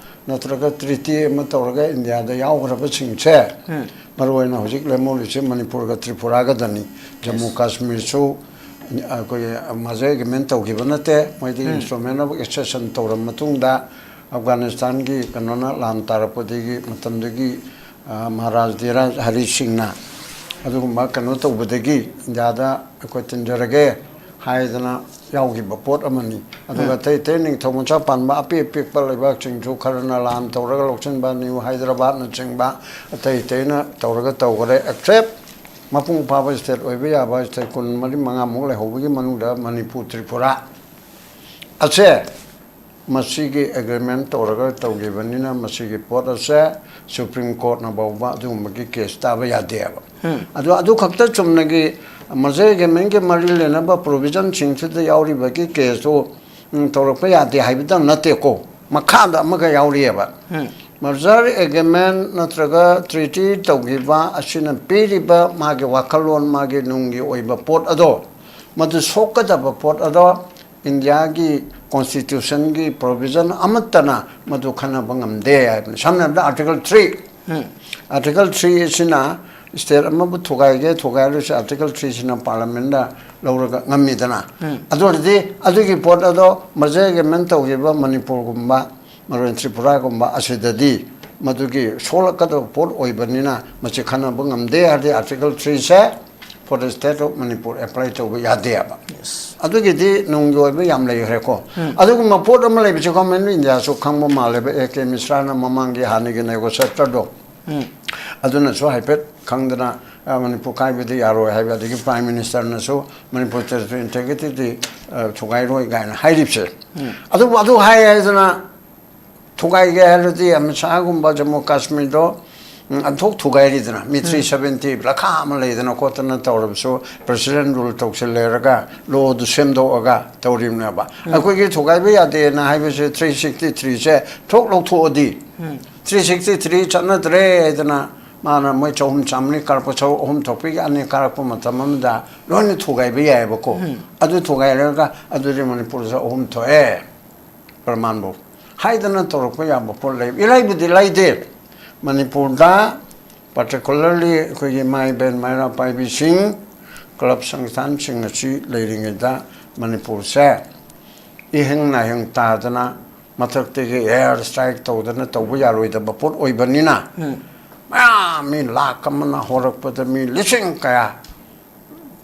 ꯅꯠꯇ꯭ꯔꯒ treaty ꯑꯃ ꯇꯧꯔꯒ ꯏꯟꯗꯤꯌꯥꯗ ꯌꯥꯎꯈ꯭ꯔꯕꯁꯤꯡꯁꯦ, ꯎꯝ꯫ ꯃꯔꯨꯑꯣꯏꯅ ꯍꯧꯖꯤꯛ ꯂꯦꯝꯍꯧꯔꯤꯁꯦ ꯃꯅꯤꯄꯨꯔꯒ ꯇ꯭ꯔꯤꯄꯨꯔꯥꯒꯗꯅꯤ꯫ ꯖꯝꯃꯨ ꯀꯥꯁꯃꯤꯔꯁꯨ ꯑꯩꯈꯣꯏꯒꯤ merger agreement ꯇꯧꯈꯤꯕ ꯅꯠꯇꯦ꯫ ꯃꯣꯏꯗꯤ ꯎꯝ꯫ Instrument of Accession ꯇꯧꯔꯕ ꯃꯇꯨꯡꯗ ꯑꯐꯒꯥꯅꯤꯁꯇꯥꯟꯒꯤ ꯀꯩꯅꯣꯅ ꯂꯥꯟ ꯇꯥꯔꯛꯄꯗꯒꯤ ꯃꯇꯝꯗꯨꯒꯤ, ꯑ, ꯃꯍꯥꯔꯥꯖ ꯙꯤꯔꯥꯖ ꯍꯔꯤ ꯁꯤꯡꯅ ꯑꯗꯨꯒꯨꯝꯕ ꯀꯩꯅꯣ ꯇꯧꯕꯗꯒꯤ ꯏꯟꯗꯤꯌꯥꯗ ꯑꯩꯈꯣꯏ ꯇꯤꯟꯖꯔꯒꯦ ꯍꯥꯏꯗꯅ ꯌꯥꯎꯈꯤꯕ ꯄꯣꯠ ꯑꯃꯅꯤ꯫ ꯑꯗꯨꯒ ꯎꯝ꯫ ꯑꯇꯩ ꯑꯇꯩ ꯅꯤꯡꯊꯧ ꯃꯆꯥ ꯄꯥꯟꯕ ꯑꯄꯤꯛ ꯑꯄꯤꯛꯄ ꯂꯩꯕꯥꯛꯁꯤꯡꯁꯨ ꯈꯔꯅ ꯂꯥꯟ ꯇꯧꯔꯒ ꯂꯧꯁꯤꯟꯕ, ꯅ꯭ꯌꯨ ꯍꯥꯏꯗ꯭ꯔꯕꯥꯗꯅꯆꯤꯡꯕ ꯑꯇꯩ ꯑꯇꯩꯅ ꯇꯧꯔꯒ ꯇꯧꯈꯔꯦ꯫ Except ꯃꯄꯨꯡ ꯐꯥꯕ state ꯑꯣꯏꯕ ꯌꯥꯕ state ꯀꯨꯟ ꯃꯔꯤ ꯃꯉꯥꯃꯨꯛ ꯂꯩꯍꯧꯕꯒꯤ ꯃꯅꯨꯡꯗ ꯃꯅꯤꯄꯨꯔ, ꯇ꯭ꯔꯤꯄꯨꯔꯥ ꯑꯁꯦ ꯃꯁꯤꯒꯤ agreement ꯇꯧꯔꯒ ꯇꯧꯈꯤꯕꯅꯤꯅ ꯃꯁꯤꯒꯤ ꯄꯣꯠ ꯑꯁꯦ Supreme Courtꯅ ꯐꯥꯎꯕ ꯑꯗꯨꯒꯨꯝꯕꯒꯤ case ꯇꯥꯕ ꯌꯥꯗꯦꯕ꯫ ꯎꯝ꯫ ꯑꯗꯣ ꯑꯗꯨ ꯈꯛꯇ ꯆꯨꯝꯅꯒꯤ merger agreement ꯀꯤ ꯃꯔꯤ ꯂꯩꯅꯕ provision ꯁꯤꯡꯁꯤꯗ ꯌꯥꯎꯔꯤꯕꯒꯤ case ꯇꯨ, ꯎꯝ, ꯇꯧꯔꯛꯄ ꯌꯥꯗꯦ ꯍꯥꯏꯕꯗꯪ ꯅꯠꯇꯦꯀꯣ, ꯃꯈꯥꯗ ꯑꯃꯒ ꯌꯥꯎꯔꯤꯑꯕ꯫ ꯎꯝ꯫ Merger agreement ꯅꯠꯇ꯭ꯔꯒ treaty ꯇꯧꯈꯤꯕ ꯑꯁꯤꯅ ꯄꯤꯔꯤꯕ ꯃꯥꯒꯤ ꯋꯥꯈꯜꯂꯣꯟ, ꯃꯥꯒꯤ ꯅꯨꯡꯒꯤ ꯑꯣꯏꯕ ꯄꯣꯠ ꯑꯗꯣ, ꯃꯗꯨ ꯁꯣꯛꯀꯗꯕ ꯄꯣꯠ ꯑꯗꯣ ꯏꯟꯗꯤꯌꯥꯒꯤ constitution ꯒꯤ provision ꯑꯃꯠꯇꯅ ꯃꯗꯨ ꯈꯟꯅꯕ ꯉꯝꯗꯦ ꯍꯥꯏꯕꯅꯤ꯫ ꯁꯝꯅ ꯍꯥꯏꯔꯕꯗ Article three, ꯎꯝ꯫ Article three ꯑꯁꯤꯅ state ꯑꯃꯕꯨ ꯊꯨꯒꯥꯏꯒꯦ ꯊꯨꯒꯥꯏꯔꯁꯨ Article three ꯁꯤꯅ parliament ꯇ ꯂꯧꯔꯒ ꯉꯝꯃꯤꯗꯅ꯫ ꯎꯝ꯫ ꯑꯗꯨ ꯑꯣꯏꯔꯗꯤ ꯑꯗꯨꯒꯤ ꯄꯣꯠ ꯑꯗꯣ merger agreement ꯇꯧꯈꯤꯕ ꯃꯅꯤꯄꯨꯔꯒꯨꯝꯕ, ꯃꯔꯨꯑꯣꯏꯅ ꯇ꯭ꯔꯤꯄꯨꯔꯥꯒꯨꯝꯕ ꯑꯁꯤꯗꯗꯤ ꯃꯗꯨꯒꯤ ꯁꯣꯛꯂꯛꯀꯗꯕ ꯄꯣꯠ ꯑꯣꯏꯕꯅꯤꯅ ꯃꯁꯤ ꯈꯟꯅꯕ ꯉꯝꯗꯦ ꯍꯥꯏꯔꯗꯤ Article three say for the state of Manipur apply ꯇꯧꯕ ꯌꯥꯗꯦꯕ꯫ ꯑꯗꯨꯒꯤꯗꯤ ꯅꯨꯡꯒꯤ ꯑꯣꯏꯕ ꯌꯥꯝ ꯂꯩꯈ꯭ꯔꯦꯀꯣ꯫ ꯑꯗꯨꯒꯨꯝꯕ ꯄꯣꯠ ꯑꯃ ꯂꯩꯕꯁꯦ Government of India ꯁꯨ ꯈꯪꯕ ꯃꯥꯜꯂꯦꯕ꯫ ꯑꯦ ꯀꯦ ꯃꯤꯁ꯭ꯔꯥꯅ ꯃꯃꯥꯡꯒꯤ ꯍꯥꯟꯅꯒꯤ negotiator ꯗꯣ, ꯑꯗꯨꯅꯁꯨ ꯍꯥꯏꯐꯦꯠ ꯈꯪꯗꯅ, ꯑ, ꯃꯅꯤꯄꯨꯔ ꯀꯥꯏꯕꯗꯤ ꯌꯥꯔꯣꯏ ꯍꯥꯏꯕ, ꯑꯗꯒꯤ Prime Minister ꯅꯁꯨ ꯃꯅꯤꯄꯨꯔ territorial integrity ꯗꯤ, ꯑ, ꯊꯨꯒꯥꯏꯔꯣꯏ ꯀꯥꯏꯅ ꯍꯥꯏꯔꯤꯕꯁꯦ꯫ ꯑꯗꯨꯕꯨ ꯑꯗꯨ ꯍꯥꯏ ꯍꯥꯏꯗꯅ ꯊꯨꯒꯥꯏꯒꯦ ꯍꯥꯏꯔꯗꯤ ꯑꯃꯤꯠ ꯁꯥꯍꯒꯨꯝꯕ ꯖꯝꯃꯨ ꯀꯥꯁꯃꯤꯔꯗꯣ, ꯎꯝ, ꯑꯟꯊꯣꯛ ꯊꯨꯒꯥꯏꯔꯤꯗꯅ, ꯃꯤ three seventy ꯂꯈꯥ ꯑꯃ ꯂꯩꯗꯅ ꯈꯣꯠꯇꯅ ꯇꯧꯔꯕꯁꯨ, President rule ꯇꯧꯁꯤꯜꯂꯦꯔꯒ law ꯗꯨ ꯁꯦꯝꯗꯣꯛꯑꯒ ꯇꯧꯔꯤꯕꯅꯦꯕ꯫ ꯑꯩꯈꯣꯏꯒꯤ ꯊꯨꯒꯥꯏꯕ ꯌꯥꯗꯦꯅ ꯍꯥꯏꯕꯁꯦ three sixty three ꯁꯦ ꯊꯣꯛ ꯂꯧꯊꯣꯛꯑꯗꯤ, three sixty three ꯆꯠꯅꯗ꯭ꯔꯦ ꯍꯥꯏꯗꯅ ꯃꯥꯅ ꯃꯣꯏ ꯆꯍꯨꯝ ꯆꯥꯃꯔꯤ ꯀꯥꯔꯛꯄ, ꯆꯍꯨꯝ ꯑꯍꯨꯝ ꯊꯣꯛꯄꯤꯒꯤ ꯑꯅꯤ ꯀꯥꯔꯛꯄ ꯃꯇꯝ ꯑꯃꯗ ꯂꯣꯏꯅ ꯊꯨꯒꯥꯏꯕ ꯌꯥꯏꯑꯕꯀꯣ꯫ ꯑꯗꯨ ꯊꯨꯒꯥꯏꯔꯒ ꯑꯗꯨꯗꯤ ꯃꯅꯤꯄꯨꯔꯁꯦ ꯑꯍꯨꯝ ꯊꯣꯛꯑꯦ꯫ ꯄ꯭ꯔꯃꯥꯟꯕꯨ ꯍꯥꯏꯗꯅ ꯇꯧꯔꯛꯄ ꯌꯥꯕ ꯄꯣꯠ ꯂꯩ, ꯏꯔꯥꯏꯕꯨꯗꯤ ꯂꯩꯇꯦ꯫ ꯃꯅꯤꯄꯨꯔꯗ particularly ꯑꯩꯈꯣꯏꯒꯤ ꯏꯃꯥ ꯏꯕꯦꯟ ꯃꯩꯔꯥ ꯄꯥꯏꯕꯤꯁꯤꯡ, club ꯁꯪꯁꯊꯥꯟꯁꯤꯡ ꯑꯁꯤ ꯂꯩꯔꯤꯉꯩꯗ ꯃꯅꯤꯄꯨꯔꯁꯦ ꯏꯍꯤꯡ ꯅꯥꯍꯤꯡ ꯇꯥꯗꯅ ꯃꯊꯛꯇꯒꯤ air strike ꯇꯧꯗꯅ ꯇꯧꯕ ꯌꯥꯔꯣꯏꯗꯕ ꯄꯣꯠ ꯑꯣꯏꯕꯅꯤꯅ, ꯃꯌꯥꯝ ꯃꯤ ꯂꯥꯛ ꯑꯃꯅ ꯍꯧꯔꯛꯄꯗ ꯃꯤ ꯂꯤꯁꯤꯡ ꯀꯌꯥ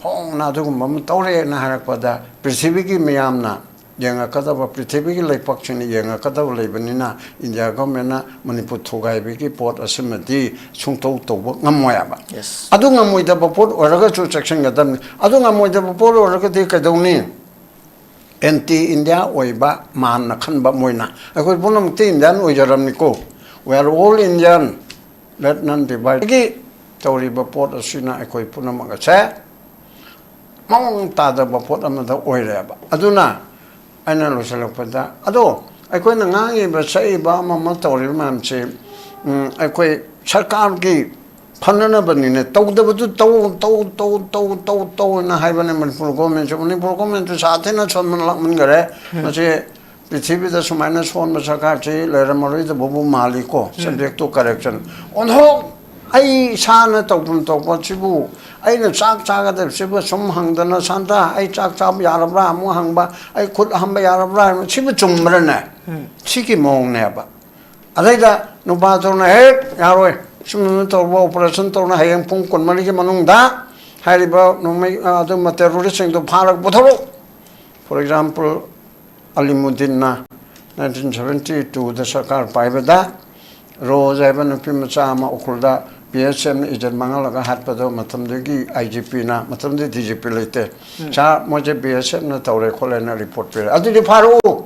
ꯐꯣꯡꯅ ꯑꯗꯨꯒꯨꯝꯕ ꯑꯃ ꯇꯧꯔꯦꯅ ꯍꯥꯏꯔꯛꯄꯗ, ꯄ꯭ꯔꯤꯊꯤꯕꯤꯒꯤ ꯃꯤꯌꯥꯝꯅ ꯌꯦꯡꯉꯛꯀꯗꯕ, ꯄ꯭ꯔꯤꯊꯤꯕꯤꯒꯤ ꯂꯩꯄꯥꯛꯁꯤꯡꯅ ꯌꯦꯡꯉꯛꯀꯗꯕ ꯂꯩꯕꯅꯤꯅ, India Government ꯅ ꯃꯅꯤꯄꯨꯔ ꯊꯨꯒꯥꯏꯕꯒꯤ ꯄꯣꯠ ꯑꯁꯤꯃꯗꯤ ꯁꯨꯡꯇꯧ ꯇꯧꯕ ꯉꯝꯃꯣꯏ ꯍꯥꯏꯕ꯫ ꯑꯗꯨ ꯉꯝꯃꯣꯏꯗꯕ ꯄꯣꯠ ꯑꯣꯏꯔꯒꯁꯨ ꯆꯦꯛꯁꯤꯟꯒꯗꯕꯅꯤ꯫ ꯑꯗꯨ ꯉꯝꯃꯣꯏꯗꯕ ꯄꯣꯠ ꯑꯣꯏꯔꯒꯗꯤ ꯀꯩꯗꯧꯅꯤ? Anti India ꯑꯣꯏꯕ ꯃꯥꯟꯅ ꯈꯟꯕ ꯃꯣꯏꯅ꯫ ꯑꯩꯈꯣꯏ ꯄꯨꯝꯅꯃꯛꯇꯤ Indian ꯑꯣꯏꯖꯔꯝꯅꯤꯀꯣ, we are all Indian, let none divide꯫ ꯒꯤ ꯇꯧꯔꯤꯕ ꯄꯣꯠ ꯑꯁꯤꯅ ꯑꯩꯈꯣꯏ ꯄꯨꯝꯅꯃꯛ ꯑꯁꯦ ꯃꯑꯣꯡ ꯇꯥꯗꯕ ꯄꯣꯠ ꯑꯃꯗ ꯑꯣꯏꯔꯦꯕ꯫ ꯑꯗꯨꯅ ꯑꯩꯅ ꯂꯣꯏꯁꯤꯜꯂꯛꯄꯗ, ꯑꯗꯣ ꯑꯩꯈꯣꯏꯅ ꯉꯥꯡꯉꯤꯕ ꯁꯛꯏꯕ ꯑꯃ ꯑꯃ ꯇꯧꯔꯤꯕ ꯃꯌꯥꯝꯁꯦ, ꯎꯝ, ꯑꯩꯈꯣꯏ ꯁꯔꯀꯥꯔꯒꯤ ꯐꯅꯅꯕꯅꯤꯅꯦ꯫ ꯇꯧꯗꯕꯗꯨ ꯇꯧ, ꯇꯧ, ꯇꯧ, ꯇꯧ, ꯇꯧ, ꯇꯧꯅ ꯍꯥꯏꯕꯅꯦ ꯃꯅꯤꯄꯨꯔ government ꯁꯨ꯫ ꯃꯅꯤꯄꯨꯔ government ꯁꯨ ꯁꯥꯊꯤꯅ ꯁꯣꯟꯕ ꯂꯥꯛꯃꯟꯈꯔꯦ꯫ ꯃꯁꯤ ꯄ꯭ꯔꯤꯊꯤꯕꯤꯗ ꯁꯨꯃꯥꯏꯅ ꯁꯣꯟꯕ ꯁꯔꯀꯥꯔꯁꯤ ꯂꯩꯔꯝꯃꯔꯣꯏꯗꯕꯕꯨ ꯃꯥꯜꯂꯤꯀꯣ, subject to correction꯫ ꯑꯣꯟꯊꯣꯛ ꯑꯩ ꯏꯁꯥꯅ ꯇꯧꯐꯝ ꯊꯣꯛꯄꯁꯤꯕꯨ, ꯑꯩꯅ ꯆꯥꯛ ꯆꯥꯒꯗꯕꯁꯤꯕꯨ ꯁꯨꯝ ꯍꯪꯗꯅ, "ꯁꯥꯟꯇ, ꯑꯩ ꯆꯥꯛ ꯆꯥꯕ ꯌꯥꯔꯕ꯭ꯔꯥ?" ꯑꯃꯨꯛ ꯍꯪꯕ, "ꯑꯩ ꯈꯨꯠ ꯍꯥꯝꯕ ꯌꯥꯔꯕ꯭ꯔꯥ?" ꯍꯥꯏꯕ, ꯁꯤꯕꯨ ꯆꯨꯝꯕ꯭ꯔꯅꯦ? ꯁꯤꯒꯤ ꯃꯑꯣꯡꯅꯦꯕ꯫ ꯑꯗꯩꯗ ꯅꯨꯄꯥꯗꯨꯅ, "ꯍꯦꯛ ꯌꯥꯔꯣꯏ, ꯁꯨꯝ ꯇꯧꯕ operation ꯇꯧꯅ, ꯍꯌꯦꯡ ꯄꯨꯡ ꯀꯨꯟꯃꯔꯤꯒꯤ ꯃꯅꯨꯡꯗ ꯍꯥꯏꯔꯤꯕ ꯅꯣꯡꯃꯩ ꯑꯗꯨꯝꯕ ꯇꯦꯔꯣꯔꯤꯁꯁꯤꯡꯗꯣ ꯐꯥꯔꯒ ꯄꯨꯊꯣꯔꯛꯎ꯫ For example, ꯑꯂꯤꯃꯨꯗꯤꯟꯅ nineteen seventy twoꯗ ꯁꯔꯀꯥꯔ ꯄꯥꯏꯕꯗ ꯔꯣꯖ ꯍꯥꯏꯕ ꯅꯨꯄꯤ ꯃꯆꯥ ꯑꯃ ꯎꯈ꯭ꯔꯨꯜꯗ ꯕꯤ ꯑꯦꯁ ꯑꯦꯐꯅ ꯏꯖꯠ ꯃꯥꯡꯍꯜꯂꯒ ꯍꯥꯠꯄꯗꯣ ꯃꯇꯝꯗꯨꯒꯤ ꯑꯥꯏ ꯖꯤ ꯄꯤꯅ, ꯃꯇꯝꯗꯨꯗꯤ ꯗꯤ ꯖꯤ ꯄꯤ ꯂꯩꯇꯦ, "ꯁꯥꯔ, ꯃꯣꯏꯁꯦ ꯕꯤ ꯑꯦꯁ ꯑꯦꯐꯅ ꯇꯧꯔꯦ ꯈꯣꯠꯂꯦꯅ ꯔꯤꯄꯣꯔꯠ ꯄꯤꯔꯦ꯫ ꯑꯗꯨꯗꯤ ꯐꯥꯔꯛꯎ"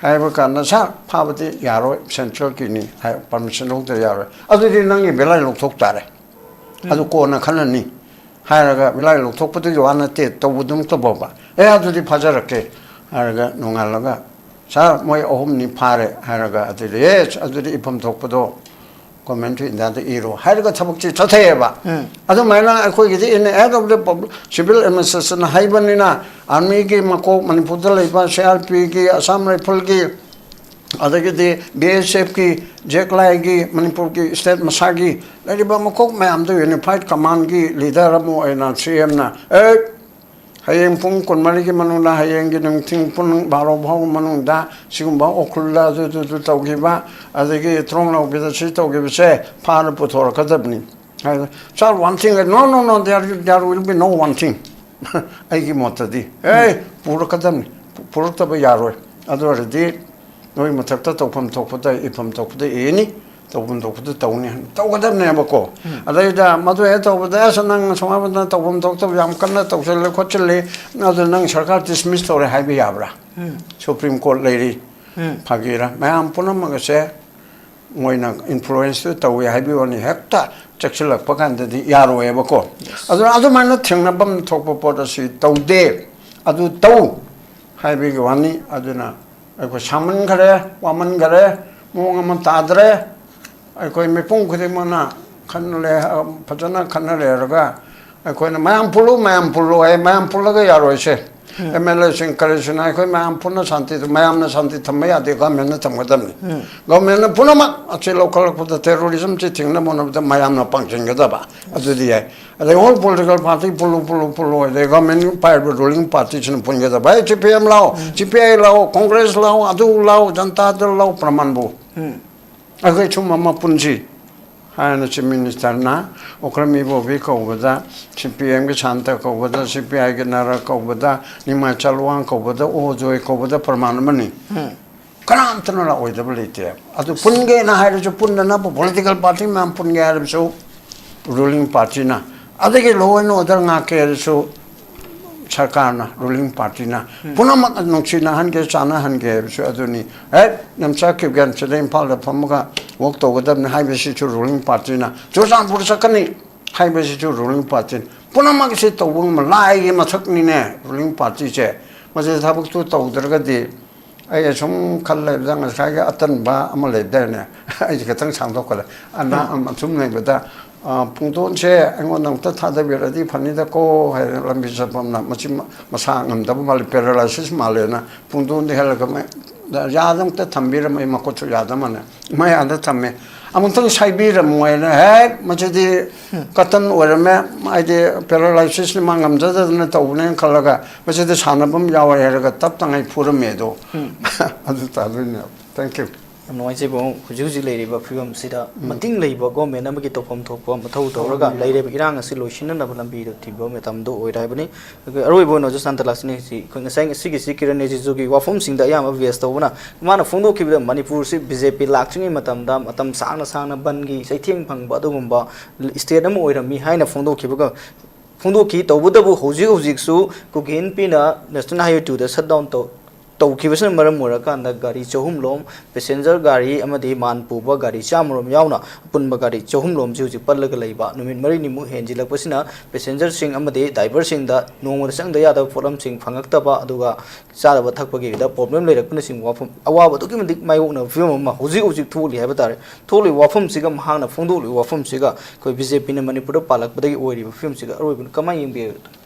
ꯍꯥꯏꯕ ꯀꯥꯟꯗ, "ꯁꯥꯔ, ꯐꯥꯕꯗꯤ ꯌꯥꯔꯣꯏ, ꯁꯦꯟꯇ꯭ꯔꯦꯜꯒꯤꯅꯤ ꯍꯥꯏ, ꯄꯔꯃꯤꯁꯟ ꯂꯧꯗ ꯌꯥꯔꯣꯏ꯫ ꯑꯗꯨꯗꯤ ꯅꯪꯒꯤ ꯚꯦꯂꯥꯏ ꯂꯧꯊꯣꯛ ꯇꯥꯔꯦ, ꯑꯗꯨ ꯀꯣꯟꯅ ꯈꯟꯅꯅꯤ" ꯍꯥꯏꯔꯒ, ꯚꯦꯂꯥꯏ ꯂꯧꯊꯣꯛꯄꯗꯨꯒꯤ ꯋꯥ ꯅꯠꯇꯦ, ꯇꯧꯕꯗꯨꯝ ꯇꯧꯕ꯫ "ꯑꯦ, ꯑꯗꯨꯗꯤ ꯐꯥꯖꯔꯛꯀꯦ" ꯍꯥꯏꯔꯒ ꯅꯣꯡꯉꯥꯜꯂꯒ, "ꯁꯥꯔ, ꯃꯣꯏ ꯑꯍꯨꯝꯅꯤ ꯐꯥꯔꯦ" ꯍꯥꯏꯔꯒ, ꯑꯗꯨꯗꯤ, "ꯑꯦ, ꯑꯗꯨꯗꯤ ꯏꯐꯝ ꯊꯣꯛꯄꯗꯣ ꯒꯣꯔꯃꯦꯟ ꯑꯣꯐ ꯏꯟꯗꯤꯌꯥꯗ ꯏꯔꯣ" ꯍꯥꯏꯔꯒ ꯊꯕꯛꯁꯤ ꯆꯠꯊꯩꯑꯕ꯫ ꯑꯗꯨꯃꯥꯏꯅ ꯑꯩꯈꯣꯏꯒꯤꯗꯤ in aid of the public, civil administration ꯍꯩꯕꯅꯤꯅ, ꯑꯥꯔꯃꯤꯒꯤ ꯃꯀꯣꯛ, ꯃꯅꯤꯄꯨꯔꯗ ꯂꯩꯕ ꯁꯤ ꯑꯥꯔ ꯄꯤꯒꯤ, ꯑꯁꯥꯝ ꯔꯥꯏꯐꯜꯒꯤ, ꯑꯗꯒꯤꯗꯤ ꯕꯤ ꯑꯦꯁ ꯑꯦꯐꯀꯤ, ꯖꯦꯛ ꯂꯥꯏꯒꯤ, ꯃꯅꯤꯄꯨꯔꯒꯤ ꯁ꯭ꯇꯦꯠ ꯃꯁꯥꯒꯤ ꯂꯩꯔꯤꯕ ꯃꯀꯣꯛ ꯃꯌꯥꯝꯗꯨ ꯌꯨꯅꯤꯐꯥꯏꯠ ꯀꯃꯥꯟꯒꯤ ꯂꯤꯗꯔ ꯑꯃ ꯑꯣꯏꯅ ꯁꯤ ꯑꯦꯝꯅ, "ꯑꯦ, ꯍꯌꯦꯡ ꯄꯨꯡ ꯀꯨꯟꯃꯔꯤꯒꯤ ꯃꯅꯨꯡꯗ, ꯍꯌꯦꯡꯒꯤ ꯅꯨꯡꯊꯤꯜ ꯄꯨꯡ ꯕꯥꯔꯣ ꯐꯥꯎꯒꯤ ꯃꯅꯨꯡꯗ ꯁꯤꯒꯨꯝꯕ ꯎꯈ꯭ꯔꯨꯜꯗ ꯑꯗꯨꯗꯨꯗꯨ ꯇꯧꯈꯤꯕ, ꯑꯗꯒꯤ ꯇ꯭ꯔꯣꯡꯂꯥꯎꯕꯤꯗ ꯁꯤ ꯇꯧꯈꯤꯕꯁꯦ ꯐꯥꯔ ꯄꯨꯊꯣꯔꯛꯀꯗꯕꯅꯤ" ꯍꯥꯏ꯫ "Sir, one thing," "No, no, no, there, there will be no one thing." ꯑꯩꯒꯤ ꯃꯣꯠꯇꯗꯤ, "ꯑꯦ, ꯄꯨꯔꯛꯀꯗꯕꯅꯤ, ꯄꯨ-, ꯄꯨꯔꯛꯇꯕ ꯌꯥꯔꯣꯏ꯫ ꯑꯗꯨ ꯑꯣꯏꯔꯗꯤ ꯅꯣꯏ ꯃꯊꯛꯇ ꯇꯧꯐꯝ ꯊꯣꯛꯄꯗ, ꯏꯐꯝ ꯊꯣꯛꯄꯗ ꯏꯅꯤ, ꯇꯧꯐꯝ ꯊꯣꯛꯄꯗ ꯇꯧꯅꯤ" ꯍꯥꯏꯅ ꯇꯧꯒꯗꯕꯅꯦꯕꯀꯣ꯫ ꯑꯗꯩꯗ ꯃꯗꯨ ꯍꯦꯛ ꯇꯧꯕꯗ, "ꯑꯁ, ꯅꯪ ꯁꯨꯃꯥꯏꯅ ꯇꯧꯐꯝ ꯊꯣꯛꯇꯕ ꯌꯥꯝ ꯀꯟꯅ ꯇꯧꯁꯤꯜꯂꯦ ꯈꯣꯠꯆꯤꯜꯂꯦ, ꯑꯗꯨ ꯅꯪ ꯁꯔꯀꯥꯔ ꯗꯤꯁꯃꯤꯁ ꯇꯧꯔꯦ" ꯍꯥꯏꯕ ꯌꯥꯕ꯭ꯔꯥ? ꯁꯨꯄ꯭ꯔꯤꯝ ꯀꯣꯔꯠ ꯂꯩꯔꯤ꯫ ꯐꯥꯒꯤꯔꯥ? ꯃꯌꯥꯝ ꯄꯨꯝꯅꯃꯛ ꯑꯁꯦ ꯃꯣꯏꯅ ꯏꯟꯐ꯭ꯂꯨꯋꯦꯟꯁꯇꯨ ꯇꯧꯏ ꯍꯥꯏꯕꯒꯤ ꯋꯥꯅꯤ, ꯍꯦꯛꯇ ꯆꯦꯛꯁꯤꯜꯂꯛꯄ ꯀꯥꯟꯗꯗꯤ ꯌꯥꯔꯣꯏꯕꯀꯣ꯫ ꯑꯗꯨꯅ ꯑꯗꯨꯃꯥꯏꯅ ꯊꯦꯡꯅꯐꯝ ꯊꯣꯛꯄ ꯄꯣꯠ ꯑꯁꯤ ꯇꯧꯗꯦ, ꯑꯗꯨ ꯇꯧ ꯍꯥꯏꯕꯒꯤ ꯋꯥꯅꯤ꯫ ꯑꯗꯨꯅ ꯑꯩꯈꯣꯏ ꯁꯥꯃꯟꯈꯔꯦ, ꯋꯥꯃꯟꯈꯔꯦ, ꯃꯑꯣꯡ ꯑꯃ ꯇꯥꯗ꯭ꯔꯦ꯫ ꯑꯩꯈꯣꯏ ꯃꯤꯄꯨꯝ ꯈꯨꯗꯤꯡꯃꯛꯅ ꯈꯟꯅ ꯂꯩ-, ꯐꯖꯅ ꯈꯟꯅ ꯂꯩꯔꯒ ꯑꯩꯈꯣꯏꯅ "ꯃꯌꯥꯝ ꯄꯨꯜꯂꯨ, ꯃꯌꯥꯝ ꯄꯨꯜꯂꯨ" ꯍꯥꯏ, ꯃꯌꯥꯝ ꯄꯨꯜꯂꯒ ꯌꯥꯔꯣꯏꯁꯦ꯫ ꯑꯦꯝ ꯑꯦꯜ ꯑꯦꯁꯤꯡ ꯀꯔꯤꯁꯤꯅ ꯑꯩꯈꯣꯏ ꯃꯌꯥꯝ ꯄꯨꯟꯅ ꯁꯥꯟꯇꯤꯗꯨ, ꯃꯌꯥꯝꯅ ꯁꯥꯟꯇꯤ ꯊꯝꯕ ꯌꯥꯗꯦ, ꯒꯚꯔꯟꯃꯦꯟꯠꯅ ꯊꯝꯒꯗꯕꯅꯤ꯫ ꯒꯚꯔꯟꯃꯦꯟꯠꯅ ꯄꯨꯝꯅꯃꯛ ꯑꯁꯤ ꯂꯧꯈꯠꯂꯛꯄꯗ, ꯇꯦꯔꯣꯔꯤꯖꯝꯁꯤ ꯊꯤꯡꯅꯕ ꯍꯣꯠꯅꯕꯗ ꯃꯌꯥꯝꯅ ꯄꯥꯡꯁꯤꯟꯒꯗꯕ, ꯑꯗꯨꯗꯤ ꯌꯥꯏ꯫ ꯑꯗꯩ all political party ꯄꯨꯜꯂꯨ, ꯄꯨꯜꯂꯨ, ꯄꯨꯜꯂꯨ, ꯑꯗꯩ ꯒꯚꯔꯟꯃꯦꯟꯠ ꯄꯥꯏꯔꯤꯕ ꯔꯨꯂꯤꯡ ꯄꯥꯔꯇꯤꯁꯤꯅ ꯄꯨꯟꯒꯗꯕ, "ꯑꯦ, ꯁꯤ ꯄꯤ ꯑꯦꯝ ꯂꯥꯛꯑꯣ, ꯁꯤ ꯄꯤ ꯑꯥꯏ ꯂꯥꯛꯑꯣ, ꯀꯣꯡꯒ꯭ꯔꯦꯁ ꯂꯥꯛꯑꯣ, ꯑꯗꯨ ꯂꯥꯛꯑꯣ, ꯖꯟꯇꯥ ꯗꯜ ꯂꯥꯛꯑꯣ", ꯄ꯭ꯔꯃꯥꯟꯕꯨ꯫ ꯑꯩꯈꯣꯏ ꯁꯨꯝꯕ ꯑꯃ ꯄꯨꯟꯁꯤ꯫ ꯍꯥꯏꯅ ꯆꯤꯐ ꯃꯤꯅꯤꯁꯇꯔꯅ ꯑꯣꯀ꯭ꯔꯝ ꯏꯕꯣꯕꯤ ꯀꯧꯕꯗ, ꯁꯤ ꯄꯤ ꯑꯦꯝꯒꯤ ꯁꯥꯟꯇ ꯀꯧꯕꯗ, ꯁꯤ ꯄꯤ ꯑꯥꯏꯒꯤ ꯅꯔꯥ ꯀꯧꯕꯗ, ꯅꯤꯃꯥꯏ ꯆꯥꯂꯨꯋꯥꯡ ꯀꯧꯕꯗ, ꯑꯣ ꯖꯣꯏ ꯀꯧꯕꯗ ꯄ꯭ꯔꯃꯥꯟ ꯑꯃꯅꯤ꯫ ꯀꯅꯥꯝꯇꯅ ꯂꯥꯛꯑꯣꯏꯗꯕ ꯂꯩꯇꯦ꯫ ꯑꯗꯨ ꯄꯨꯟꯒꯦꯅ ꯍꯥꯏꯔꯁꯨ, ꯄꯨꯟꯗꯅꯕ ꯄꯣꯂꯤꯇꯤꯀꯦꯜ ꯄꯥꯔꯇꯤ ꯃꯌꯥꯝ ꯄꯨꯟꯒꯦ ꯍꯥꯏꯔꯁꯨ ꯔꯨꯂꯤꯡ ꯄꯥꯔꯇꯤꯅ, ꯑꯗꯒꯤ ꯂꯣ ꯑꯦꯟ ꯑꯣꯔꯗꯔ ꯉꯥꯛꯀꯦ ꯍꯥꯏꯔꯁꯨ ꯁꯔꯀꯥꯔꯅ, ꯔꯨꯂꯤꯡ ꯄꯥꯔꯇꯤꯅ꯫ ꯄꯨꯝꯅꯃꯛ ꯅꯨꯡꯁꯤꯅꯍꯟꯒꯦ, ꯆꯥꯟꯅꯍꯟꯒꯦ ꯍꯥꯏꯕꯁꯨ ꯑꯗꯨꯅꯤ꯫ ꯍꯦꯛ ꯅꯝꯆꯥ ꯀꯤꯞꯒꯦꯟ ꯁꯤꯗ ꯏꯝꯐꯥꯜꯗ ꯐꯝꯃꯒ ꯋꯥꯛ ꯇꯧꯒꯗꯕꯅꯤ ꯍꯥꯏꯕꯁꯤꯁꯨ ꯔꯨꯂꯤꯡ ꯄꯥꯔꯇꯤꯅ꯫ ꯆꯨꯔꯆꯥꯟꯄꯨꯔ ꯆꯠꯀꯅꯤ ꯍꯥꯏꯕꯁꯤꯁꯨ ꯔꯨꯂꯤꯡ ꯄꯥꯔꯇꯤꯅ꯫ ꯄꯨꯝꯅꯃꯛꯁꯤ ꯇꯧꯕ ꯉꯝꯕ ꯂꯥꯏꯒꯤ ꯃꯊꯛꯅꯤꯅꯦ ꯔꯨꯂꯤꯡ ꯄꯥꯔꯇꯤꯁꯦ꯫ ꯃꯁꯤ ꯊꯕꯛꯇꯨ ꯇꯧꯗ꯭ꯔꯒꯗꯤ ꯑꯩ ꯁꯨꯝ ꯈꯜ ꯂꯩꯕꯗ ꯉꯁꯥꯏꯒꯤ ꯑꯇꯟꯕ ꯑꯃ ꯂꯩꯕꯗꯥꯏꯅꯦ? ꯑꯩꯁꯦ ꯈꯤꯇꯪ ꯁꯥꯡꯗꯣꯛꯈ꯭ꯔꯦ꯫ ꯑꯅꯥ ꯑꯃ ꯁꯨꯝ ꯂꯩꯕꯗ, "ꯑ, ꯄꯨꯡꯗꯣꯟꯁꯦ ꯑꯩꯉꯣꯟꯗ ꯑꯃꯨꯛꯇ ꯊꯥꯗꯕꯤꯔꯗꯤ ꯐꯅꯤꯗꯀꯣ" ꯍꯥꯏꯅ ꯂꯝꯕꯤ ꯆꯠꯄ ꯑꯃꯅ, ꯃꯆꯤꯟ ꯃꯁꯥ ꯉꯝꯗꯕ ꯃꯥꯜꯂꯦ, ꯄꯦꯔꯥꯂꯥꯏꯁꯤꯁ ꯃꯥꯜꯂꯦꯅ ꯄꯨꯡꯗꯣꯟꯗꯤ ꯍꯦꯜꯂꯒ ꯃ-, ꯌꯥꯗ ꯑꯃꯨꯛꯇ ꯊꯝꯕꯤꯔꯝꯃꯦ, ꯃꯈꯨꯠꯁꯨ ꯌꯥꯗ ꯃꯥꯜꯂꯦ, ꯃꯌꯥꯗ ꯊꯝꯃꯦ꯫ "ꯑꯃꯨꯛꯇꯪ ꯁꯥꯏꯕꯤꯔꯝꯃꯣ" ꯍꯥꯏꯅ, ꯍꯦꯛ ꯃꯁꯤꯗꯤ ꯀꯇꯟ ꯑꯣꯏꯔꯝꯃꯦ, ꯍꯥꯏꯗꯤ ꯄꯦꯔꯥꯂꯥꯏꯁꯤꯁꯅꯤ, ꯃꯥ ꯉꯝꯖꯗꯗꯅ ꯇꯧꯕꯅꯦꯅ ꯈꯜꯂꯒ, "ꯃꯁꯤꯗ ꯁꯥꯟꯅꯐꯝ ꯌꯥꯎꯋꯦ" ꯍꯥꯏꯔꯒ ꯇꯞ ꯇꯉꯩ ꯐꯨꯔꯝꯃꯦ ꯑꯗꯣ꯫ ꯑꯗꯨ ꯇꯥꯗꯣꯏꯅꯦ꯫ Thank you꯫ ꯌꯥꯝ ꯅꯨꯡꯉꯥꯏꯖꯩ ꯄꯥꯕꯨꯡ꯫ ꯍꯧꯖꯤꯛ ꯍꯧꯖꯤꯛ ꯂꯩꯔꯤꯕ ꯐꯤꯕꯝꯁꯤꯗ ꯃꯇꯤꯡ ꯂꯩꯕ ꯒꯣꯔꯃꯦꯟ ꯑꯃꯒꯤ ꯇꯧꯐꯝ ꯊꯣꯛꯄ ꯃꯊꯧ ꯇꯧꯔꯒ ꯂꯩꯔꯤꯕ ꯏꯔꯥꯡ ꯑꯁꯤ ꯂꯣꯏꯁꯤꯟꯅꯅꯕ ꯂꯝꯕꯤꯗ ꯊꯤꯕ ꯃꯇꯝꯗꯣ ꯑꯣꯏꯔꯦ ꯍꯥꯏꯕꯅꯤ꯫ ꯑꯗꯨꯒ ꯑꯔꯣꯏꯕ ꯑꯣꯏꯅ ꯍꯧꯖꯤꯛ ꯁꯥꯟꯇ ꯂꯥꯛꯁꯤꯅꯤ ꯁꯤ ꯑꯩꯈꯣꯏ ꯉꯁꯥꯏ ꯉꯁꯤꯒꯤꯁꯤ ꯀꯤꯔꯟ ꯔꯤꯖꯤꯖꯨꯒꯤ ꯋꯥꯐꯝꯁꯤꯡꯗ ꯑꯌꯥꯝꯕ ꯕꯦꯁ ꯇꯧꯕꯅ, ꯃꯥꯅ ꯐꯣꯡꯗꯣꯛꯈꯤꯕꯗ ꯃꯅꯤꯄꯨꯔꯁꯤ ꯕꯤ ꯖꯦ ꯄꯤ ꯂꯥꯛꯇ꯭ꯔꯤꯉꯩ ꯃꯇꯝꯗ ꯃꯇꯝ ꯁꯥꯡꯅ ꯁꯥꯡꯅ ꯕꯟꯒꯤ ꯆꯩꯊꯦꯡ ꯐꯪꯕ ꯑꯗꯨꯒꯨꯝꯕ ꯏꯁꯇꯦꯠ ꯑꯃ ꯑꯣꯏꯔꯝꯃꯤ ꯍꯥꯏꯅ ꯐꯣꯡꯗꯣꯛꯈꯤꯕꯒ, ꯐꯣꯡꯗꯣꯛꯈꯤ꯫ ꯇꯧꯕꯇꯕꯨ ꯍꯧꯖꯤꯛ ꯍꯧꯖꯤꯛꯁꯨ ꯀꯨꯀꯤ ꯏꯟꯄꯤꯅ ꯅꯦꯁꯅꯦꯜ ꯍꯥꯏꯋꯦ ꯇꯨꯗ ꯁꯠ ꯗꯥꯎꯟ ꯇꯧ ꯇꯧꯈꯤꯕꯁꯤꯅ ꯃꯔꯝ ꯑꯣꯏꯔꯀꯥꯟꯗ ꯒꯥꯔꯤ ꯆꯍꯨꯝꯂꯣꯝ, ꯄꯦꯁꯦꯟꯖꯔ ꯒꯥꯔꯤ ꯑꯃꯗꯤ ꯃꯥꯟ ꯄꯨꯕ ꯒꯥꯔꯤ ꯆꯥꯝꯃꯔꯣꯝ ꯌꯥꯎꯅ ꯑꯄꯨꯟꯕ ꯒꯥꯔꯤ ꯆꯍꯨꯝꯂꯣꯝꯁꯤ ꯍꯧꯖꯤꯛ ꯄꯜꯂꯒ ꯂꯩꯕ꯫ ꯅꯨꯃꯤꯠ ꯃꯔꯤꯅꯤꯃꯨꯛ ꯍꯦꯟꯖꯤꯜꯂꯛꯄꯁꯤꯅ ꯄꯦꯁꯦꯟꯖꯔꯁꯤꯡ ꯑꯃꯗꯤ ꯗ꯭ꯔꯥꯏꯚꯔꯁꯤꯡꯗ ꯅꯣꯡꯃꯗ ꯆꯪꯗ ꯌꯥꯗꯕ ꯄꯣꯠꯂꯝꯁꯤꯡ ꯐꯪꯉꯛꯇꯕ, ꯑꯗꯨꯒ ꯆꯥꯗꯕ ꯊꯛꯄꯒꯤꯗ ꯄ꯭ꯔꯣꯕ꯭ꯂꯦꯝ ꯂꯩꯔꯛꯄꯅꯆꯤꯡꯕ ꯋꯥꯐꯝ, ꯑꯋꯥꯕ ꯑꯗꯨꯛꯀꯤ ꯃꯇꯤꯛ ꯃꯥꯌꯣꯛꯅꯕ ꯐꯤꯕꯝ ꯑꯃ ꯍꯧꯖꯤꯛ ꯍꯧꯖꯤꯛ ꯊꯣꯛꯂꯤ ꯍꯥꯏꯕ ꯇꯥꯔꯦ꯫ ꯊꯣꯛꯂꯤꯕ ꯋꯥꯐꯝꯁꯤꯒ ꯃꯍꯥꯛꯅ ꯐꯣꯡꯗꯣꯛꯂꯤꯕ ꯋꯥꯐꯝꯁꯤꯒ ꯑꯩꯈꯣꯏ ꯕꯤ ꯖꯦ ꯄꯤꯅ ꯃꯅꯤꯄꯨꯔꯗ ꯄꯥꯜꯂꯛꯄꯗꯒꯤ ꯑꯣꯏꯔꯤꯕ ꯐꯤꯕꯝꯁꯤꯒ ꯑꯔꯣꯏꯕꯗ ꯀꯃꯥꯏꯅ ꯌꯦꯡꯕꯤꯒꯗ꯭ꯔꯥ?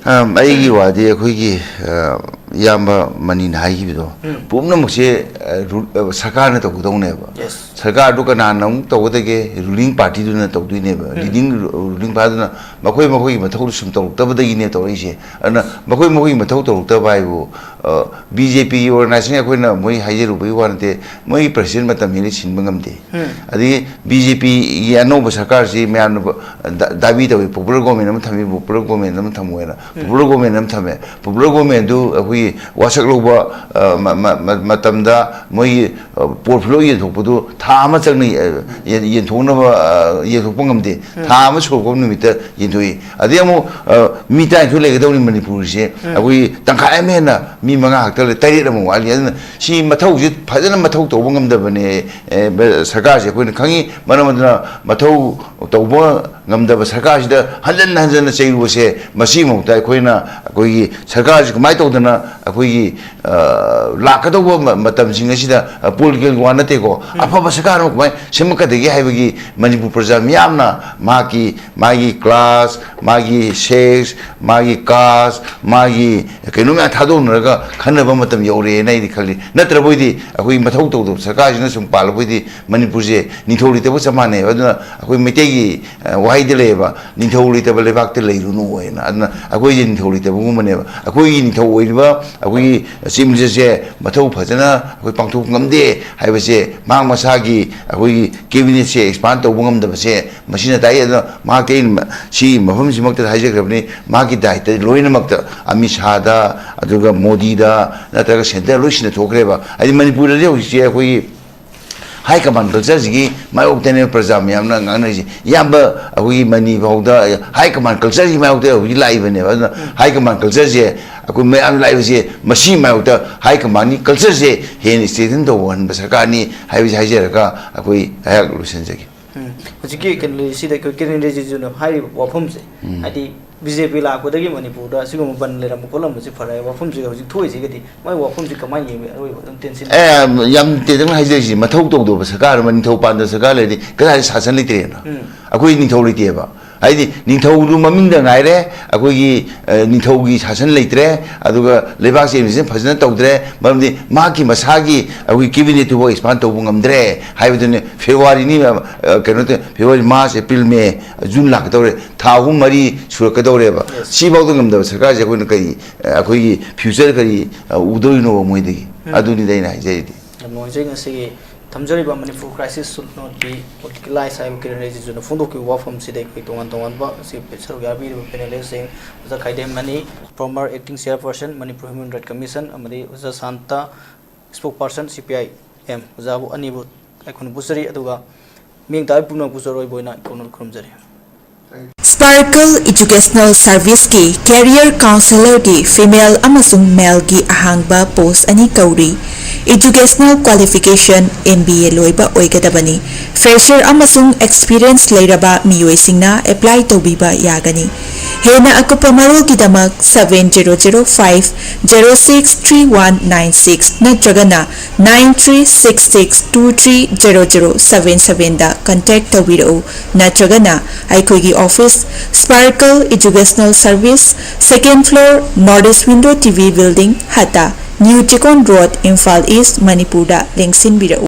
ꯑꯝ, ꯑꯩꯒꯤ ꯋꯥꯗꯤ ꯑꯩꯈꯣꯏꯒꯤ, ꯑ, ꯏꯌꯥꯝꯕ ꯃꯅꯤꯅ ꯍꯥꯏꯈꯤꯕꯗꯣ ꯎꯝ꯫ ꯄꯨꯝꯅꯃꯛꯁꯦ, ꯑ, ꯔꯨ-, ꯑ, ꯁꯔꯀꯥꯔꯅ ꯇꯧꯒꯗꯧꯅꯦꯕ꯫ Yes꯫ ꯁꯔꯀꯥꯔꯗꯨ ꯀꯅꯥꯅ ꯑꯃꯨꯛ ꯇꯧꯒꯗꯒꯦ? ꯔꯨꯂꯤꯡ ꯄꯥꯔꯇꯤꯗꯨꯅ ꯇꯧꯗꯣꯏꯅꯦꯕ꯫ ꯎꯝ꯫ ꯂꯤꯗꯤꯡ ꯔꯨ-, ꯔꯨꯂꯤꯡ ꯄꯥꯔꯇꯤꯗꯨꯅ ꯃꯈꯣꯏ ꯃꯈꯣꯏꯒꯤ ꯃꯊꯧꯗꯨ ꯁꯨꯝ ꯇꯧꯔꯛꯇꯕꯗꯒꯤꯅꯦ ꯇꯧꯔꯛꯏꯁꯦ꯫ ꯑꯗꯨꯅ ꯃꯈꯣꯏ ꯃꯈꯣꯏꯒꯤ ꯃꯊꯧ ꯇꯧꯔꯛꯇꯕ ꯍꯥꯏꯕꯨ, ꯑ, ꯕꯤ ꯖꯦ ꯄꯤꯒꯤ ꯑꯣꯔꯒꯅꯥꯏꯖꯦꯁꯟ ꯑꯩꯈꯣꯏꯅ ꯃꯣꯏ ꯍꯥꯏꯖꯔꯨꯕꯒꯤ ꯋꯥ ꯅꯠꯇꯦ, ꯃꯣꯏꯒꯤ ꯄ꯭ꯔꯁꯤꯗꯦꯟ ꯃꯇꯝ ꯍꯦꯜꯂꯤ, ꯁꯤꯟꯕ ꯉꯝꯗꯦ꯫ ꯎꯝ꯫ ꯑꯗꯒꯤ ꯕꯤ ꯖꯦ ꯄꯤꯒꯤ ꯑꯅꯧꯕ ꯁꯔꯀꯥꯔꯁꯤ ꯃꯌꯥꯝꯅ ꯕ-, ꯗ-, ꯗꯥꯕꯤ ꯇꯧꯏ, ꯄꯣꯄꯨꯂꯔ ꯒꯣꯔꯃꯦꯟ ꯑꯃ ꯊꯝꯃꯤ, ꯄꯣꯄꯨꯂꯔ ꯒꯣꯔꯃꯦꯟ ꯑꯃ ꯊꯝꯃꯣ ꯍꯥꯏꯅ꯫ ꯎꯝ꯫ ꯄꯣꯄꯨꯂꯔ ꯒꯣꯔꯃꯦꯟ ꯑꯃ ꯊꯝꯃꯦ꯫ ꯄꯣꯄꯨꯂꯔ ꯒꯣꯔꯃꯦꯟꯗꯨ ꯑꯩꯈꯣꯏꯒꯤ ꯋꯥꯁꯛ ꯂꯧꯕ, ꯑ, ꯃ-, ꯃ-, ꯃ-, ꯃꯇꯝꯗ ꯃꯣꯏꯒꯤ, ꯑ, ꯄꯣꯔꯠꯐꯣꯂꯤꯑꯣ ꯌꯦꯟꯊꯣꯛꯄꯗꯨ ꯊꯥ ꯑꯃ ꯆꯪꯅ, ꯑ, ꯌꯦꯟ-, ꯌꯦꯟꯊꯣꯛꯅꯕ, ꯑ, ꯌꯦꯟꯊꯣꯛꯄ ꯉꯝꯗꯦ꯫ ꯎꯝ꯫ ꯊꯥ ꯑꯃ ꯁꯨꯔꯛꯄ ꯅꯨꯃꯤꯠꯇ ꯌꯦꯟꯊꯣꯛꯏ꯫ ꯑꯗꯩ ꯑꯃꯨꯛ, ꯑ, ꯃꯤ ꯇꯔꯥꯅꯤꯊꯣꯏ ꯂꯩꯒꯗꯧꯅꯤ ꯃꯅꯤꯄꯨꯔꯁꯦ꯫ ꯎꯝ꯫ ꯑꯩꯈꯣꯏꯒꯤ ꯇꯪꯈꯥꯏ ꯑꯃ ꯍꯦꯟꯅ ꯃꯤ ꯃꯉꯥ ꯈꯛꯇ ꯂꯩ, ꯇꯔꯦꯠ ꯑꯃ ꯋꯥꯠꯂꯤ꯫ ꯑꯗꯨꯅ ꯁꯤ ꯃꯊꯧꯁꯤ ꯐꯖꯅ ꯃꯊꯧ ꯇꯧꯕ ꯉꯝꯗꯕꯅꯦ, ꯑꯦ, ꯕ-, ꯁꯔꯀꯥꯔꯁꯦ ꯑꯩꯈꯣꯏꯅ ꯈꯪꯉꯤ꯫ ꯃꯔꯝ ꯑꯗꯨꯅ ꯃꯊꯧ ꯇꯧꯕ ꯉꯝꯗꯕ ꯁꯔꯀꯥꯔꯁꯤꯗ ꯍꯟꯖꯟ ꯍꯟꯖꯟꯅ ꯆꯩꯔꯨꯕꯁꯦ, ꯃꯁꯤꯒꯤ ꯃꯍꯨꯠꯇ ꯑꯩꯈꯣꯏꯅ ꯑꯩꯈꯣꯏꯒꯤ ꯁꯔꯀꯥꯔꯁꯤ ꯀꯃꯥꯏꯅ ꯇꯧꯗꯅ ꯑꯩꯈꯣꯏꯒꯤ, ꯑ, ꯂꯥꯛꯀꯗꯧꯕ ꯃ-, ꯃꯇꯝꯁꯤꯡ ꯑꯁꯤꯗ, ꯑ, ꯄꯣꯂꯤꯇꯤꯀꯦꯜꯒꯤ ꯋꯥ ꯅꯠꯇꯦꯀꯣ, ꯎꯝ꯫ ꯑꯐꯕ ꯁꯔꯀꯥꯔ ꯑꯃ ꯀꯃꯥꯏꯅ ꯁꯦꯝꯃꯛꯀꯗꯒꯦ ꯍꯥꯏꯕꯒꯤ ꯃꯅꯤꯄꯨꯔ ꯄ꯭ꯔꯖꯥ ꯃꯤꯌꯥꯝꯅ ꯃꯍꯥꯛꯀꯤ, ꯃꯥꯒꯤ ꯀ꯭ꯂꯥꯁ, ꯃꯥꯒꯤ ꯁꯦꯛꯁ, ꯃꯥꯒꯤ ꯀꯥꯁ, ꯃꯥꯒꯤ ꯀꯩꯅꯣ ꯃꯌꯥꯝ ꯊꯥꯗꯣꯛꯅꯔꯒ ꯈꯟꯅꯕ ꯃꯇꯝ ꯌꯧꯔꯦꯅ ꯑꯩꯗꯤ ꯈꯜꯂꯤ꯫ ꯅꯠꯇ꯭ꯔꯕꯣꯏꯗꯤ ꯑꯩꯈꯣꯏ ꯃꯊꯧ ꯇꯧꯗꯕ ꯁꯔꯀꯥꯔꯁꯤꯅ ꯁꯨꯝ ꯄꯥꯜꯂꯕꯣꯏꯗꯤ ꯃꯅꯤꯄꯨꯔꯁꯦ ꯅꯤꯡꯊꯧ ꯂꯩꯇꯕꯒ ꯆꯞ ꯃꯥꯟꯅꯩꯕ꯫ ꯑꯗꯨꯅ ꯑꯩꯈꯣꯏ ꯃꯩꯇꯩꯒꯤ, ꯑ, ꯋꯥꯍꯩꯗ ꯂꯩꯌꯦꯕ, "ꯅꯤꯡꯊꯧ ꯂꯩꯇꯕ ꯂꯩꯕꯥꯛꯇ ꯂꯩꯔꯨꯅꯨ" ꯍꯥꯏꯅ꯫ ꯑꯗꯨꯅ ꯑꯩꯈꯣꯏꯁꯦ ꯅꯤꯡꯊꯧ ꯂꯩꯇꯕꯒꯨꯝꯕꯅꯦꯕ꯫ ꯑꯩꯈꯣꯏꯒꯤ ꯅꯤꯡꯊꯧ ꯑꯣꯏꯔꯤꯕ ꯑꯩꯈꯣꯏꯒꯤ ꯆꯤꯐ ꯃꯤꯅꯤꯁꯇꯔꯁꯦ ꯃꯊꯧ ꯐꯖꯅ ꯑꯩꯈꯣꯏ ꯄꯥꯡꯊꯣꯛ ꯉꯝꯗꯦ ꯍꯥꯏꯕꯁꯦ ꯃꯍꯥꯛ ꯃꯁꯥꯒꯤ ꯑꯩꯈꯣꯏꯒꯤ ꯀꯦꯕꯤꯅꯦꯠꯁꯦ ꯑꯦꯛꯁꯄꯥꯟ ꯇꯧꯕ ꯉꯝꯗꯕꯁꯦ ꯃꯁꯤꯅ ꯇꯥꯛꯏ꯫ ꯑꯗꯨꯅ ꯃꯍꯥꯛꯇꯤ ꯑꯩꯅ ꯁꯤ ꯃꯐꯝꯁꯤꯃꯛꯇ ꯍꯥꯏꯖꯈ꯭ꯔꯕꯅꯤ, ꯃꯍꯥꯛꯀꯤ ꯗꯥꯏꯇ ꯂꯣꯏꯅꯃꯛꯇ, ꯑꯃꯤꯠ ꯁꯥꯗ, ꯑꯗꯨꯒ ꯃꯣꯗꯤꯗ, ꯅꯠꯇ꯭ꯔꯒ ꯁꯦꯟꯇꯔ ꯂꯣꯏ ꯁꯤꯟꯅꯊꯣꯛꯈ꯭ꯔꯦꯕ꯫ ꯍꯥꯏꯗꯤ ꯃꯅꯤꯄꯨꯔꯗꯗꯤ ꯍꯧꯖꯤꯛꯁꯦ ꯑꯩꯈꯣꯏꯒꯤ ꯍꯥꯏ ꯀꯃꯥꯟ ꯀꯜꯆꯔꯁꯤꯒꯤ ꯃꯥꯌꯣꯛꯇꯅꯦ ꯄ꯭ꯔꯖꯥ ꯃꯌꯥꯝꯅ ꯉꯥꯡꯅꯔꯤꯁꯦ꯫ ꯏꯌꯥꯝꯕ ꯑꯩꯈꯣꯏꯒꯤ ꯃꯅꯤ ꯐꯥꯎꯗ ꯍꯥꯏ ꯀꯃꯥꯟ ꯀꯜꯆꯔꯒꯤ ꯃꯥꯌꯣꯛꯇ ꯍꯧꯖꯤꯛ ꯂꯥꯛꯏꯕꯅꯦꯕ꯫ ꯑꯗꯨꯅ ꯎꯝ꯫ ꯍꯥꯏ ꯀꯃꯥꯟ ꯀꯜꯆꯔꯁꯦ ꯑꯩꯈꯣꯏ ꯃꯌꯥꯝ ꯂꯥꯛꯏꯕꯁꯦ ꯃꯁꯤ ꯃꯥꯌꯣꯛꯇ ꯍꯥꯏ ꯀꯃꯥꯟꯒꯤ ꯀꯜꯆꯔꯁꯦ ꯍꯦꯟꯅ ꯏꯁꯇ꯭ꯔꯦꯡꯊꯟ ꯇꯧꯍꯟꯕ ꯁꯔꯀꯥꯔꯅꯤ ꯍꯥꯏꯕꯁꯦ ꯍꯥꯏꯖꯔꯒ ꯑꯩꯈꯣꯏ ꯑꯩꯍꯥꯛ ꯂꯣꯏꯁꯤꯟꯖꯒꯦ꯫ ꯎꯝ꯫ ꯍꯧꯖꯤꯛꯀꯤ ꯀꯩꯅꯣꯁꯤꯗ ꯑꯩꯈꯣꯏ ꯀꯤꯔꯟ ꯔꯤꯖꯤꯖꯨꯅ ꯍꯥꯏꯔꯤꯕ ꯋꯥꯐꯝꯁꯦ, ꯎꯝ꯫ ꯍꯥꯏꯗꯤ ꯕꯤ ꯖꯦ ꯄꯤ ꯂꯥꯛꯄꯗꯒꯤ ꯃꯅꯤꯄꯨꯔꯗ ꯑꯁꯤꯒꯨꯝꯕ ꯕꯟ ꯂꯩꯔꯝꯕ ꯈꯣꯠꯂꯝꯕꯁꯦ ꯐꯔꯦ, ꯋꯥꯐꯝꯁꯤꯒ ꯍꯧꯖꯤꯛ ꯊꯣꯛꯏꯁꯤꯒꯗꯤ ꯃꯥꯏ ꯋꯥꯐꯝꯁꯤ ꯀꯃꯥꯏꯅ ꯌꯦꯡꯕꯤ? ꯑꯔꯣꯏꯕ ꯑꯗꯨꯝ ꯇꯦꯟꯁꯤꯟ ꯑꯦ, ꯌꯥꯝ ꯇꯦꯟꯇꯛꯅ ꯍꯥꯏꯖꯔꯤꯁꯤ, ꯃꯊꯧ ꯇꯧꯗꯕ ꯁꯔꯀꯥꯔ ꯑꯃ, ꯅꯤꯡꯊꯧ ꯄꯥꯟꯗꯕ ꯁꯔꯀꯥꯔ ꯂꯩꯔꯗꯤ ꯀꯗꯥꯏꯗ ꯁꯥꯁꯟ ꯂꯩꯇ꯭ꯔꯦꯅ? ꯎꯝ꯫ ꯑꯩꯈꯣꯏ ꯅꯤꯡꯊꯧ ꯂꯩꯇꯦꯕ꯫ ꯍꯥꯏꯗꯤ ꯅꯤꯡꯊꯧꯗꯨ ꯃꯃꯤꯡꯗ ꯉꯥꯏꯔꯦ, ꯑꯩꯈꯣꯏꯒꯤ, ꯑ, ꯅꯤꯡꯊꯧꯒꯤ ꯁꯥꯁꯟ ꯂꯩꯇ꯭ꯔꯦ, ꯑꯗꯨꯒ ꯂꯩꯕꯥꯛꯁꯦ administration ꯐꯖꯅ ꯇꯧꯗ꯭ꯔꯦ, ꯃꯔꯝꯗꯤ ꯃꯍꯥꯛꯀꯤ ꯃꯁꯥꯒꯤ ꯑꯩꯈꯣꯏꯒꯤ cabinetꯇꯨꯐꯥꯎ expand ꯇꯧꯕ ꯉꯝꯗ꯭ꯔꯦ ꯍꯥꯏꯕꯗꯨꯅꯤ꯫ ꯐꯦꯕ꯭ꯔꯨꯋꯥꯔꯤꯅꯤ, ꯑ, ꯀꯩꯅꯣ ꯇꯧ-, ꯐꯦꯕ꯭ꯔꯨꯋꯥꯔꯤ, ꯃꯥꯔꯆ, ꯑꯦꯄ꯭ꯔꯤꯜ, ꯃꯦ, ꯖꯨꯟ ꯂꯥꯛꯀꯗꯧꯔꯦ, ꯊꯥ ꯑꯍꯨꯝ ꯃꯔꯤ ꯁꯨꯔꯛꯀꯗꯧꯔꯦꯕ꯫ Yes. ꯁꯤꯐꯥꯎꯗ ꯉꯝꯗꯕ ꯁꯔꯀꯥꯔꯁꯦ ꯑꯩꯈꯣꯏꯅ ꯀꯔꯤ, ꯑ, ꯑꯩꯈꯣꯏꯒꯤ future ꯀꯔꯤ, ꯑ, ꯎꯗꯧꯔꯤꯅꯣꯕ ꯃꯣꯏꯗꯒꯤ? ꯎꯝ꯫ ꯑꯗꯨꯅꯤꯗ ꯑꯩꯅ ꯍꯥꯏꯖꯔꯤꯗꯤ꯫ ꯌꯥꯝ ꯅꯨꯡꯉꯥꯏꯖꯩ ꯉꯁꯤꯒꯤ ꯊꯝꯖꯔꯤꯕ Manipur Crisis Should Not Be Politicalized ꯍꯥꯏꯕ ꯀꯤꯔꯟ ꯔꯤꯖꯤꯖꯨꯅ ꯐꯣꯡꯗꯣꯛꯈꯤꯕ ꯋꯥꯐꯝꯁꯤꯗ ꯑꯩꯈꯣꯏ ꯇꯣꯉꯥꯟ ꯇꯣꯉꯥꯟꯕ ꯉꯁꯤ ꯁꯔꯨꯛ ꯌꯥꯕꯤꯔꯤꯕ panelistꯁꯤꯡ, ꯑꯣꯖꯥ Khaidem Mani, former acting chairperson Manipur Human Rights Commission, ꯑꯃꯗꯤ ꯑꯣꯖꯥ Shanta, spokesperson C P I M, ꯑꯣꯖꯥꯕꯨ ꯑꯅꯤꯕꯨ ꯑꯩꯈꯣꯏꯅ ꯄꯨꯖꯔꯤ, ꯑꯗꯨꯒ ꯃꯤꯌꯦꯡ ꯇꯥꯕ ꯄꯨꯝꯅꯃꯛꯄꯨꯁꯨ ꯑꯔꯣꯏꯕ ꯑꯣꯏꯅ ꯑꯩꯈꯣꯏꯅ ꯈꯨꯔꯨꯝꯖꯔꯤ꯫ Sparkle Educational Serviceꯀꯤ Career Counsellorꯒꯤ female ꯑꯃꯁꯨꯡ maleꯒꯤ ꯑꯍꯥꯡꯕ post ꯑꯅꯤ ꯀꯧꯔꯤ꯫ Educational qualification M B A ꯂꯣꯏꯕ ꯑꯣꯏꯒꯗꯕꯅꯤ꯫ Fresher ꯑꯃꯁꯨꯡ experience ꯂꯩꯔꯕ ꯃꯤꯑꯣꯏꯁꯤꯡꯅ apply ꯇꯧꯕꯤꯕ ꯌꯥꯒꯅꯤ꯫ ꯍꯦꯟꯅ ꯑꯀꯨꯞꯄ ꯃꯔꯣꯜꯒꯤꯗꯃꯛ seven zero zero five zero six three one nine six ꯅꯠꯇ꯭ꯔꯒꯅ nine three six six two three zero zero seven sevenꯗ contact ꯇꯧꯕꯤꯔꯛꯎ, ꯅꯠꯇ꯭ꯔꯒꯅ ꯑꯩꯈꯣꯏꯒꯤ office, Sparkle Educational Service, second floor, North East Window T V Building, ꯍꯠꯇ, New Chikon Road, Imphal East, ꯃꯅꯤꯄꯨꯔꯗ ꯂꯦꯡꯁꯤꯟꯕꯤꯔꯛꯎ꯫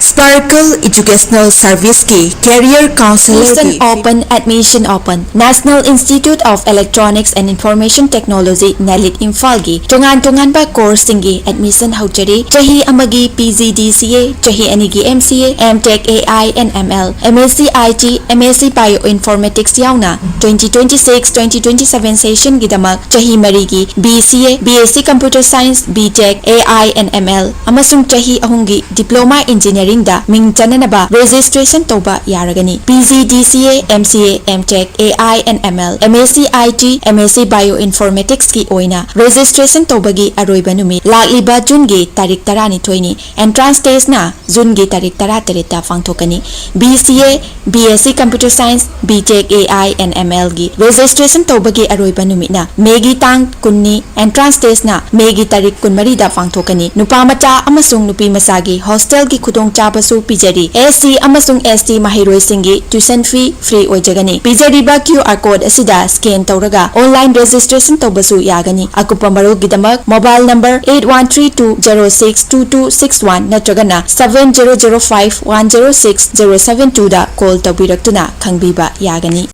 Sparkle Educational Serviceꯀꯤ Career Counsellorꯒꯤ Admission open, admission open. National Institute of Electronics and Information Technology, NELIT, ꯏꯝꯐꯥꯜꯒꯤ ꯇꯣꯉꯥꯟ ꯇꯣꯉꯥꯟꯕ courseꯁꯤꯡꯒꯤ admission ꯍꯧꯖꯔꯤ꯫ ꯆꯍꯤ ꯑꯃꯒꯤ P G D C A, ꯆꯍꯤ ꯑꯅꯤꯒꯤ M C A, M Tech A I and M L, M S C I T, M S C Bioinformatics ꯌꯥꯎꯅ twenty twenty-six, twenty twenty-seven sessionꯒꯤꯗꯃꯛ ꯆꯍꯤ ꯃꯔꯤꯒꯤ B C A, B S C Computer Science, B Tech, A I and M L ꯑꯃꯁꯨꯡ ꯆꯍꯤ ꯑꯍꯨꯝꯒꯤ Diploma Engineeringꯗ ꯃꯤꯡ ꯆꯟꯅꯅꯕ registration ꯇꯧꯕ ꯌꯥꯔꯒꯅꯤ꯫ P G D C A, M C A, M Tech, A I and M L, M S C I T, M S C Bioinformatics ꯀꯤ ꯑꯣꯏꯅ registration ꯇꯧꯕꯒꯤ ꯑꯔꯣꯏꯕ ꯅꯨꯃꯤꯠ ꯂꯥꯛꯂꯤꯕ June ꯒꯤ ꯇꯥꯔꯤꯛ ꯇꯔꯥꯅꯤꯊꯣꯏꯅꯤ꯫ Entrance test ꯅ June ꯒꯤ ꯇꯥꯔꯤꯛ ꯇꯔꯥꯇꯔꯦꯠꯇ ꯄꯥꯡꯊꯣꯛꯀꯅꯤ꯫ B C A, B S C Computer Science, B Tech, A I and M L ꯒꯤ registration ꯇꯧꯕꯒꯤ ꯑꯔꯣꯏꯕ ꯅꯨꯃꯤꯠꯅ May ꯒꯤ ꯇꯥꯡ ꯀꯨꯟꯅꯤ꯫ Entrance test ꯅ May ꯒꯤ ꯇꯥꯔꯤꯛ ꯀꯨꯟꯃꯔꯤꯗ ꯄꯥꯡꯊꯣꯛꯀꯅꯤ꯫ ꯅꯨꯄꯥ ꯃꯆꯥ ꯑꯃꯁꯨꯡ ꯅꯨꯄꯤ ꯃꯆꯥꯒꯤ hostel ꯒꯤ ꯈꯨꯗꯣꯡꯆꯥꯕꯁꯨ ꯄꯤꯖꯔꯤ꯫ S C ꯑꯃꯁꯨꯡ S T ꯃꯍꯩꯔꯣꯏꯁꯤꯡꯒꯤ tuition fee free ꯑꯣꯏꯖꯒꯅꯤ꯫ ꯄꯤꯖꯔꯤꯕ Q R code ꯑꯁꯤꯗ scan ꯇꯧꯔꯒ online registration ꯇꯧꯕꯁꯨ ꯌꯥꯒꯅꯤ꯫ ꯑꯀꯨꯞꯄ ꯃꯔꯣꯜꯒꯤꯗꯃꯛ mobile number eight one three two zero six two two six one ꯅꯠꯇ꯭ꯔꯒꯅ seven zero zero five one zero six zero seven two ꯗ call ꯇꯧꯕꯤꯔꯛꯇꯨꯅ ꯈꯪꯕꯤꯕ ꯌꯥꯒꯅꯤ꯫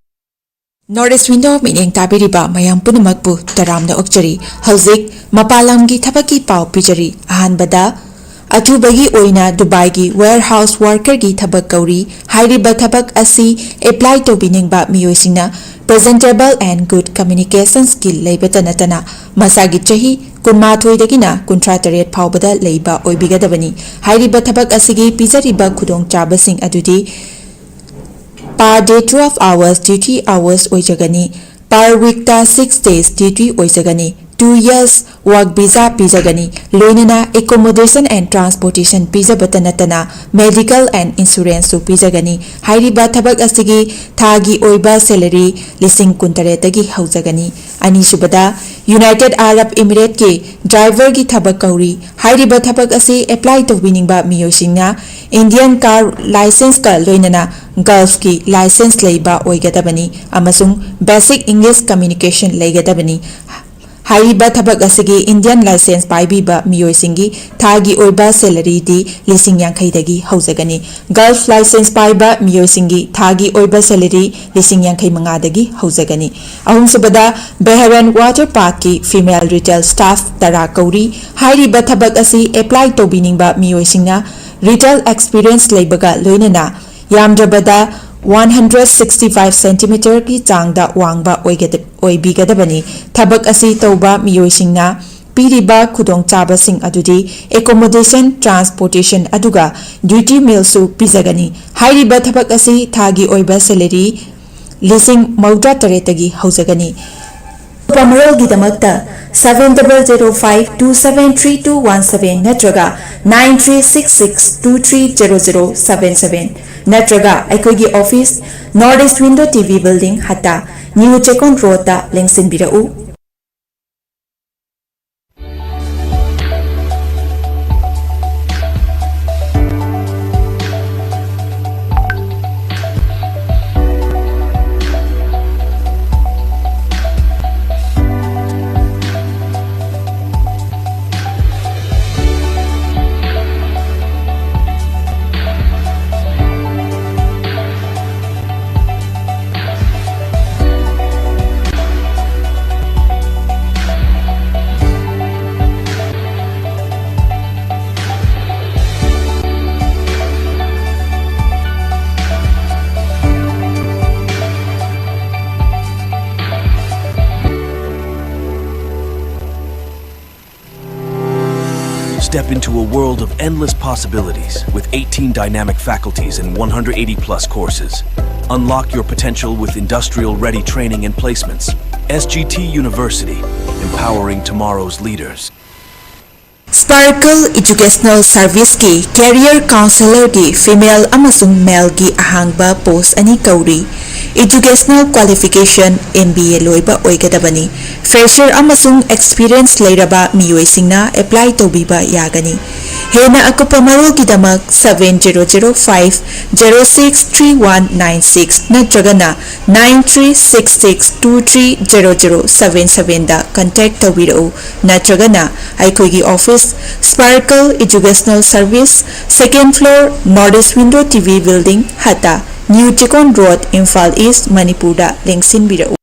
North East Window ꯃꯤꯠꯌꯦꯡ ꯇꯥꯕꯤꯔꯤꯕ ꯃꯌꯥꯝ ꯄꯨꯝꯅꯃꯛꯄꯨ ꯇꯔꯥꯝꯅ ꯑꯣꯛꯆꯔꯤ꯫ ꯍꯧꯖꯤꯛ ꯃꯄꯥꯟ ꯂꯝꯒꯤ ꯊꯕꯛꯀꯤ ꯄꯥꯎ ꯄꯤꯖꯔꯤ꯫ ꯑꯍꯥꯟꯕꯗ, ꯑꯊꯨꯕꯒꯤ ꯑꯣꯏꯅ ꯗꯨꯕꯥꯏꯒꯤ warehouse worker ꯒꯤ ꯊꯕꯛ ꯀꯧꯔꯤ꯫ ꯍꯥꯏꯔꯤꯕ ꯊꯕꯛ ꯑꯁꯤ apply ꯇꯧꯕꯤꯅꯤꯡꯕ ꯃꯤꯑꯣꯏꯁꯤꯡꯅ presentable and good communications skill ꯂꯩꯕꯇ ꯅꯠꯇꯅ ꯃꯁꯥꯒꯤ ꯆꯍꯤ ꯀꯨꯟꯃꯥꯊꯣꯏꯗꯒꯤꯅ ꯀꯨꯟꯊ꯭ꯔꯥ ꯇꯔꯦꯠ ꯐꯥꯎꯕꯗ ꯂꯩꯕ ꯑꯣꯏꯕꯤꯒꯗꯕꯅꯤ꯫ ꯍꯥꯏꯔꯤꯕ ꯊꯕꯛ ꯑꯁꯤꯒꯤ ꯄꯤꯖꯔꯤꯕ ꯈꯨꯗꯣꯡꯆꯥꯕꯁꯤꯡ ꯑꯗꯨꯗꯤ per day twelve hours duty hours ꯑꯣꯏꯖꯒꯅꯤ꯫ Per week ꯇ six days duty ꯑꯣꯏꯖꯒꯅꯤ꯫ Two years work visa ꯄꯤꯖꯒꯅꯤ꯫ ꯂꯣꯏꯅꯅ accommodation and transportation ꯄꯤꯖꯕꯇ ꯅꯠꯇꯅ medical and insurance ꯁꯨ ꯄꯤꯖꯒꯅꯤ꯫ ꯍꯥꯏꯔꯤꯕ ꯊꯕꯛ ꯑꯁꯤꯒꯤ ꯊꯥꯒꯤ ꯑꯣꯏꯕ salary ꯂꯤꯁꯤꯡ ꯀꯨꯟꯇꯔꯦꯠꯇꯒꯤ ꯍꯧꯖꯒꯅꯤ꯫ ꯑꯅꯤꯁꯨꯕꯗ, United Arab Emirates ꯀꯤ driver ꯒꯤ ꯊꯕꯛ ꯀꯧꯔꯤ꯫ ꯍꯥꯏꯔꯤꯕ ꯊꯕꯛ ꯑꯁꯤ apply ꯇꯧꯕꯤꯅꯤꯡꯕ ꯃꯤꯑꯣꯏꯁꯤꯡꯅ Indian car licence ꯀ ꯂꯣꯏꯅꯅ Gulf ꯀꯤ licence ꯂꯩꯕ ꯑꯣꯏꯒꯗꯕꯅꯤ ꯑꯃꯁꯨꯡ basic English communication ꯂꯩꯒꯗꯕꯅꯤ꯫ ꯍꯥꯏꯔꯤꯕ ꯊꯕꯛ ꯑꯁꯤꯒꯤ Indian licence ꯄꯥꯏꯕꯤꯕ ꯃꯤꯑꯣꯏꯁꯤꯡꯒꯤ ꯊꯥꯒꯤ ꯑꯣꯏꯕ salary ꯗꯤ ꯂꯤꯁꯤꯡ ꯌꯥꯡꯈꯩꯗꯒꯤ ꯍꯧꯖꯒꯅꯤ꯫ Gulf licence ꯄꯥꯏꯕ ꯃꯤꯑꯣꯏꯁꯤꯡꯒꯤ ꯊꯥꯒꯤ ꯑꯣꯏꯕ salary ꯂꯤꯁꯤꯡ ꯌꯥꯡꯈꯩ ꯃꯉꯥꯗꯒꯤ ꯍꯧꯖꯒꯅꯤ꯫ ꯑꯍꯨꯝꯁꯨꯕꯗ, Bahrain Water Park ꯀꯤ female retail staff ꯇꯔꯥ ꯀꯧꯔꯤ꯫ ꯍꯥꯏꯔꯤꯕ ꯊꯕꯛ ꯑꯁꯤ apply ꯇꯧꯕꯤꯅꯤꯡꯕ ꯃꯤꯑꯣꯏꯁꯤꯡꯅ retail experience ꯂꯩꯕꯒ ꯂꯣꯏꯅꯅ ꯌꯥꯝꯗ꯭ꯔꯕꯗ one hundred sixty five centimeter ꯒꯤ ꯆꯥꯡꯗ ꯋꯥꯡꯕ ꯑꯣꯏꯒꯗ-, ꯑꯣꯏꯕꯤꯒꯗꯕꯅꯤ꯫ ꯊꯕꯛ ꯑꯁꯤ ꯇꯧꯕ ꯃꯤꯑꯣꯏꯁꯤꯡꯅ ꯄꯤꯔꯤꯕ ꯈꯨꯗꯣꯡꯆꯥꯕꯁꯤꯡ ꯑꯗꯨꯗꯤ accommodation, transportation ꯑꯗꯨꯒ duty mealꯁꯨ ꯄꯤꯖꯒꯅꯤ꯫ ꯍꯥꯏꯔꯤꯕ ꯊꯕꯛ ꯑꯁꯤ ꯊꯥꯒꯤ ꯑꯣꯏꯕ salary ꯂꯤꯁꯤꯡ ꯃꯧꯗ꯭ꯔꯥ ꯇꯔꯦꯠꯇꯒꯤ ꯍꯧꯖꯒꯅꯤ꯫ ꯑꯀꯨꯞꯄ ꯃꯔꯣꯜꯒꯤꯗꯃꯛꯇ seven double zero five two seven three two one seven ꯅꯠꯇ꯭ꯔꯒ nine three six six two three zero zero seven seven ꯅꯠꯇ꯭ꯔꯒ ꯑꯩꯈꯣꯏꯒꯤ office, North East Window T V Building, Hatta, New Chekon Roadꯇ ꯂꯦꯡꯁꯤꯟꯕꯤꯔꯛꯎ꯫ Step into a world of endless possibilities with eighteen dynamic faculties and one hundred eighty plus courses. Unlock your potential with industrial ready training and placements. S G T University, empowering tomorrow's leaders. Sparkle Educational Serviceꯀꯤ Career Counselorꯒꯤ female ꯑꯃꯁꯨꯡ maleꯒꯤ ꯑꯍꯥꯡꯕ post ꯑꯅꯤ ꯀꯧꯔꯤ꯫ Educational qualification M B A ꯂꯣꯏꯕ ꯑꯣꯏꯒꯗꯕꯅꯤ꯫ Fresher ꯑꯃꯁꯨꯡ experience ꯂꯩꯔꯕ ꯃꯤꯑꯣꯏꯁꯤꯡꯅ apply ꯇꯧꯕꯤꯕ ꯌꯥꯒꯅꯤ꯫ ꯍꯦꯟꯅ ꯑꯀꯨꯞꯄ ꯃꯔꯣꯜꯒꯤꯗꯃꯛ seven zero zero five zero six three one nine six ꯅꯠꯇ꯭ꯔꯒꯅ nine three six six two three zero zero seven sevenꯗ contact ꯇꯧꯕꯤꯔꯛꯎ꯫ ꯅꯠꯇ꯭ꯔꯒꯅ ꯑꯩꯈꯣꯏꯒꯤ office, Sparkle Educational Service, second floor, North East Window T V Building, ꯍꯠꯇꯥ, New Chekon Road, Imphal East, ꯃꯅꯤꯄꯨꯔꯗ ꯂꯦꯡꯁꯤꯟꯕꯤꯔꯛꯎ꯫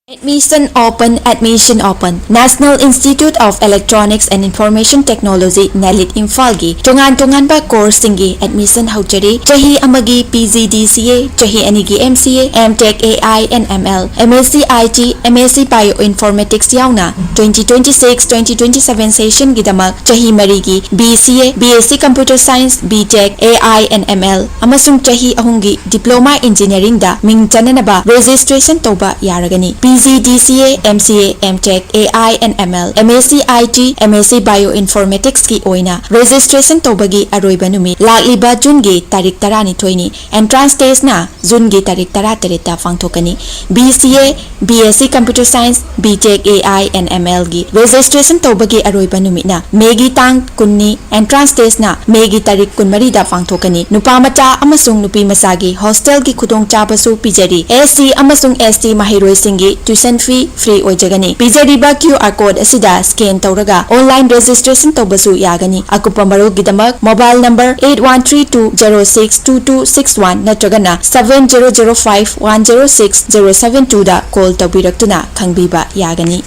Admission open, admission open. National Institute of Electronics and Information Technology, ꯅꯦꯂꯤꯠ ꯏꯝꯐꯥꯜꯒꯤ ꯇꯣꯉꯥꯟ ꯇꯣꯉꯥꯟꯕ ꯀꯣꯔꯁꯁꯤꯡꯒꯤ admission ꯍꯧꯖꯔꯤ꯫ ꯆꯍꯤ ꯑꯃꯒꯤ P G ꯗꯤ ꯁꯤ ꯑꯦ, ꯆꯍꯤ ꯑꯅꯤꯒꯤ M C A, M tech A I and M L, M S C I T, M S ꯁꯤ Bioinformatics ꯌꯥꯎꯅ twenty twenty-six twenty twenty-seven session ꯒꯤꯗꯃꯛ ꯆꯍꯤ ꯃꯔꯤꯒꯤ B C A, B S C Computer Science, B tech, A I and M L ꯑꯃꯁꯨꯡ ꯆꯍꯤ ꯑꯍꯨꯝꯒꯤ Diploma Engineering ꯗ ꯃꯤꯡ ꯆꯟꯅꯅꯕ registration ꯇꯧꯕ ꯌꯥꯔꯒꯅꯤ꯫ P G ꯗꯤ ꯁꯤ A, M C A, M tech, A I and M L, M S C I T, M S ꯁꯤ Bioinformatics ꯀꯤ ꯑꯣꯏꯅ registration ꯇꯧꯕꯒꯤ ꯑꯔꯣꯏꯕ ꯅꯨꯃꯤꯠ ꯂꯥꯛꯂꯤꯕ ꯖꯨꯟꯒꯤ ꯇꯥꯔꯤꯛ ꯇꯔꯥꯅꯤꯊꯣꯏꯅꯤ꯫ Entrance test ꯅ ꯖꯨꯟꯒꯤ ꯇꯥꯔꯤꯛ ꯇꯔꯥꯇꯔꯦꯠꯇ ꯄꯥꯡꯊꯣꯛꯀꯅꯤ꯫ B C A, B S C Computer Science, B tech, A I and M L ꯒꯤ registration ꯇꯧꯕꯒꯤ ꯑꯔꯣꯏꯕ ꯅꯨꯃꯤꯠꯅ ꯃꯦꯒꯤ ꯇꯥꯡ ꯀꯨꯟꯅꯤ꯫ Entrance test ꯅ ꯃꯦꯒꯤ ꯇꯥꯔꯤꯛ ꯀꯨꯟꯃꯔꯤꯗ ꯄꯥꯡꯊꯣꯛꯀꯅꯤ꯫ ꯅꯨꯄꯥ ꯃꯆꯥ ꯑꯃꯁꯨꯡ ꯅꯨꯄꯤ ꯃꯆꯥꯒꯤ hostel ꯒꯤ ꯈꯨꯗꯣꯡꯆꯥꯕꯁꯨ ꯄꯤꯖꯔꯤ꯫ ꯑꯦꯁ ꯁꯤ ꯑꯃꯁꯨꯡ ꯑꯦꯁ ꯇꯤ ꯃꯍꯩꯔꯣꯏꯁꯤꯡꯒꯤ tuition fee free ꯑꯣꯏꯖꯒꯅꯤ꯫ ꯄꯤꯖꯔꯤꯕ ꯀ꯭ꯌꯨ ꯑꯥꯔ code ꯑꯁꯤꯗ scan ꯇꯧꯔꯒ online registration ꯇꯧꯕꯁꯨ ꯌꯥꯒꯅꯤ꯫ ꯑꯀꯨꯞꯄ ꯃꯔꯣꯜꯒꯤꯗꯃꯛ mobile number eight one three two zero six two two six one ꯅꯠꯇ꯭ꯔꯒꯅ seven zero zero five one zero six zero seven two ꯗ call ꯇꯧꯕꯤꯔꯛꯇꯨꯅ ꯈꯪꯕꯤꯕ ꯌꯥꯒꯅꯤ꯫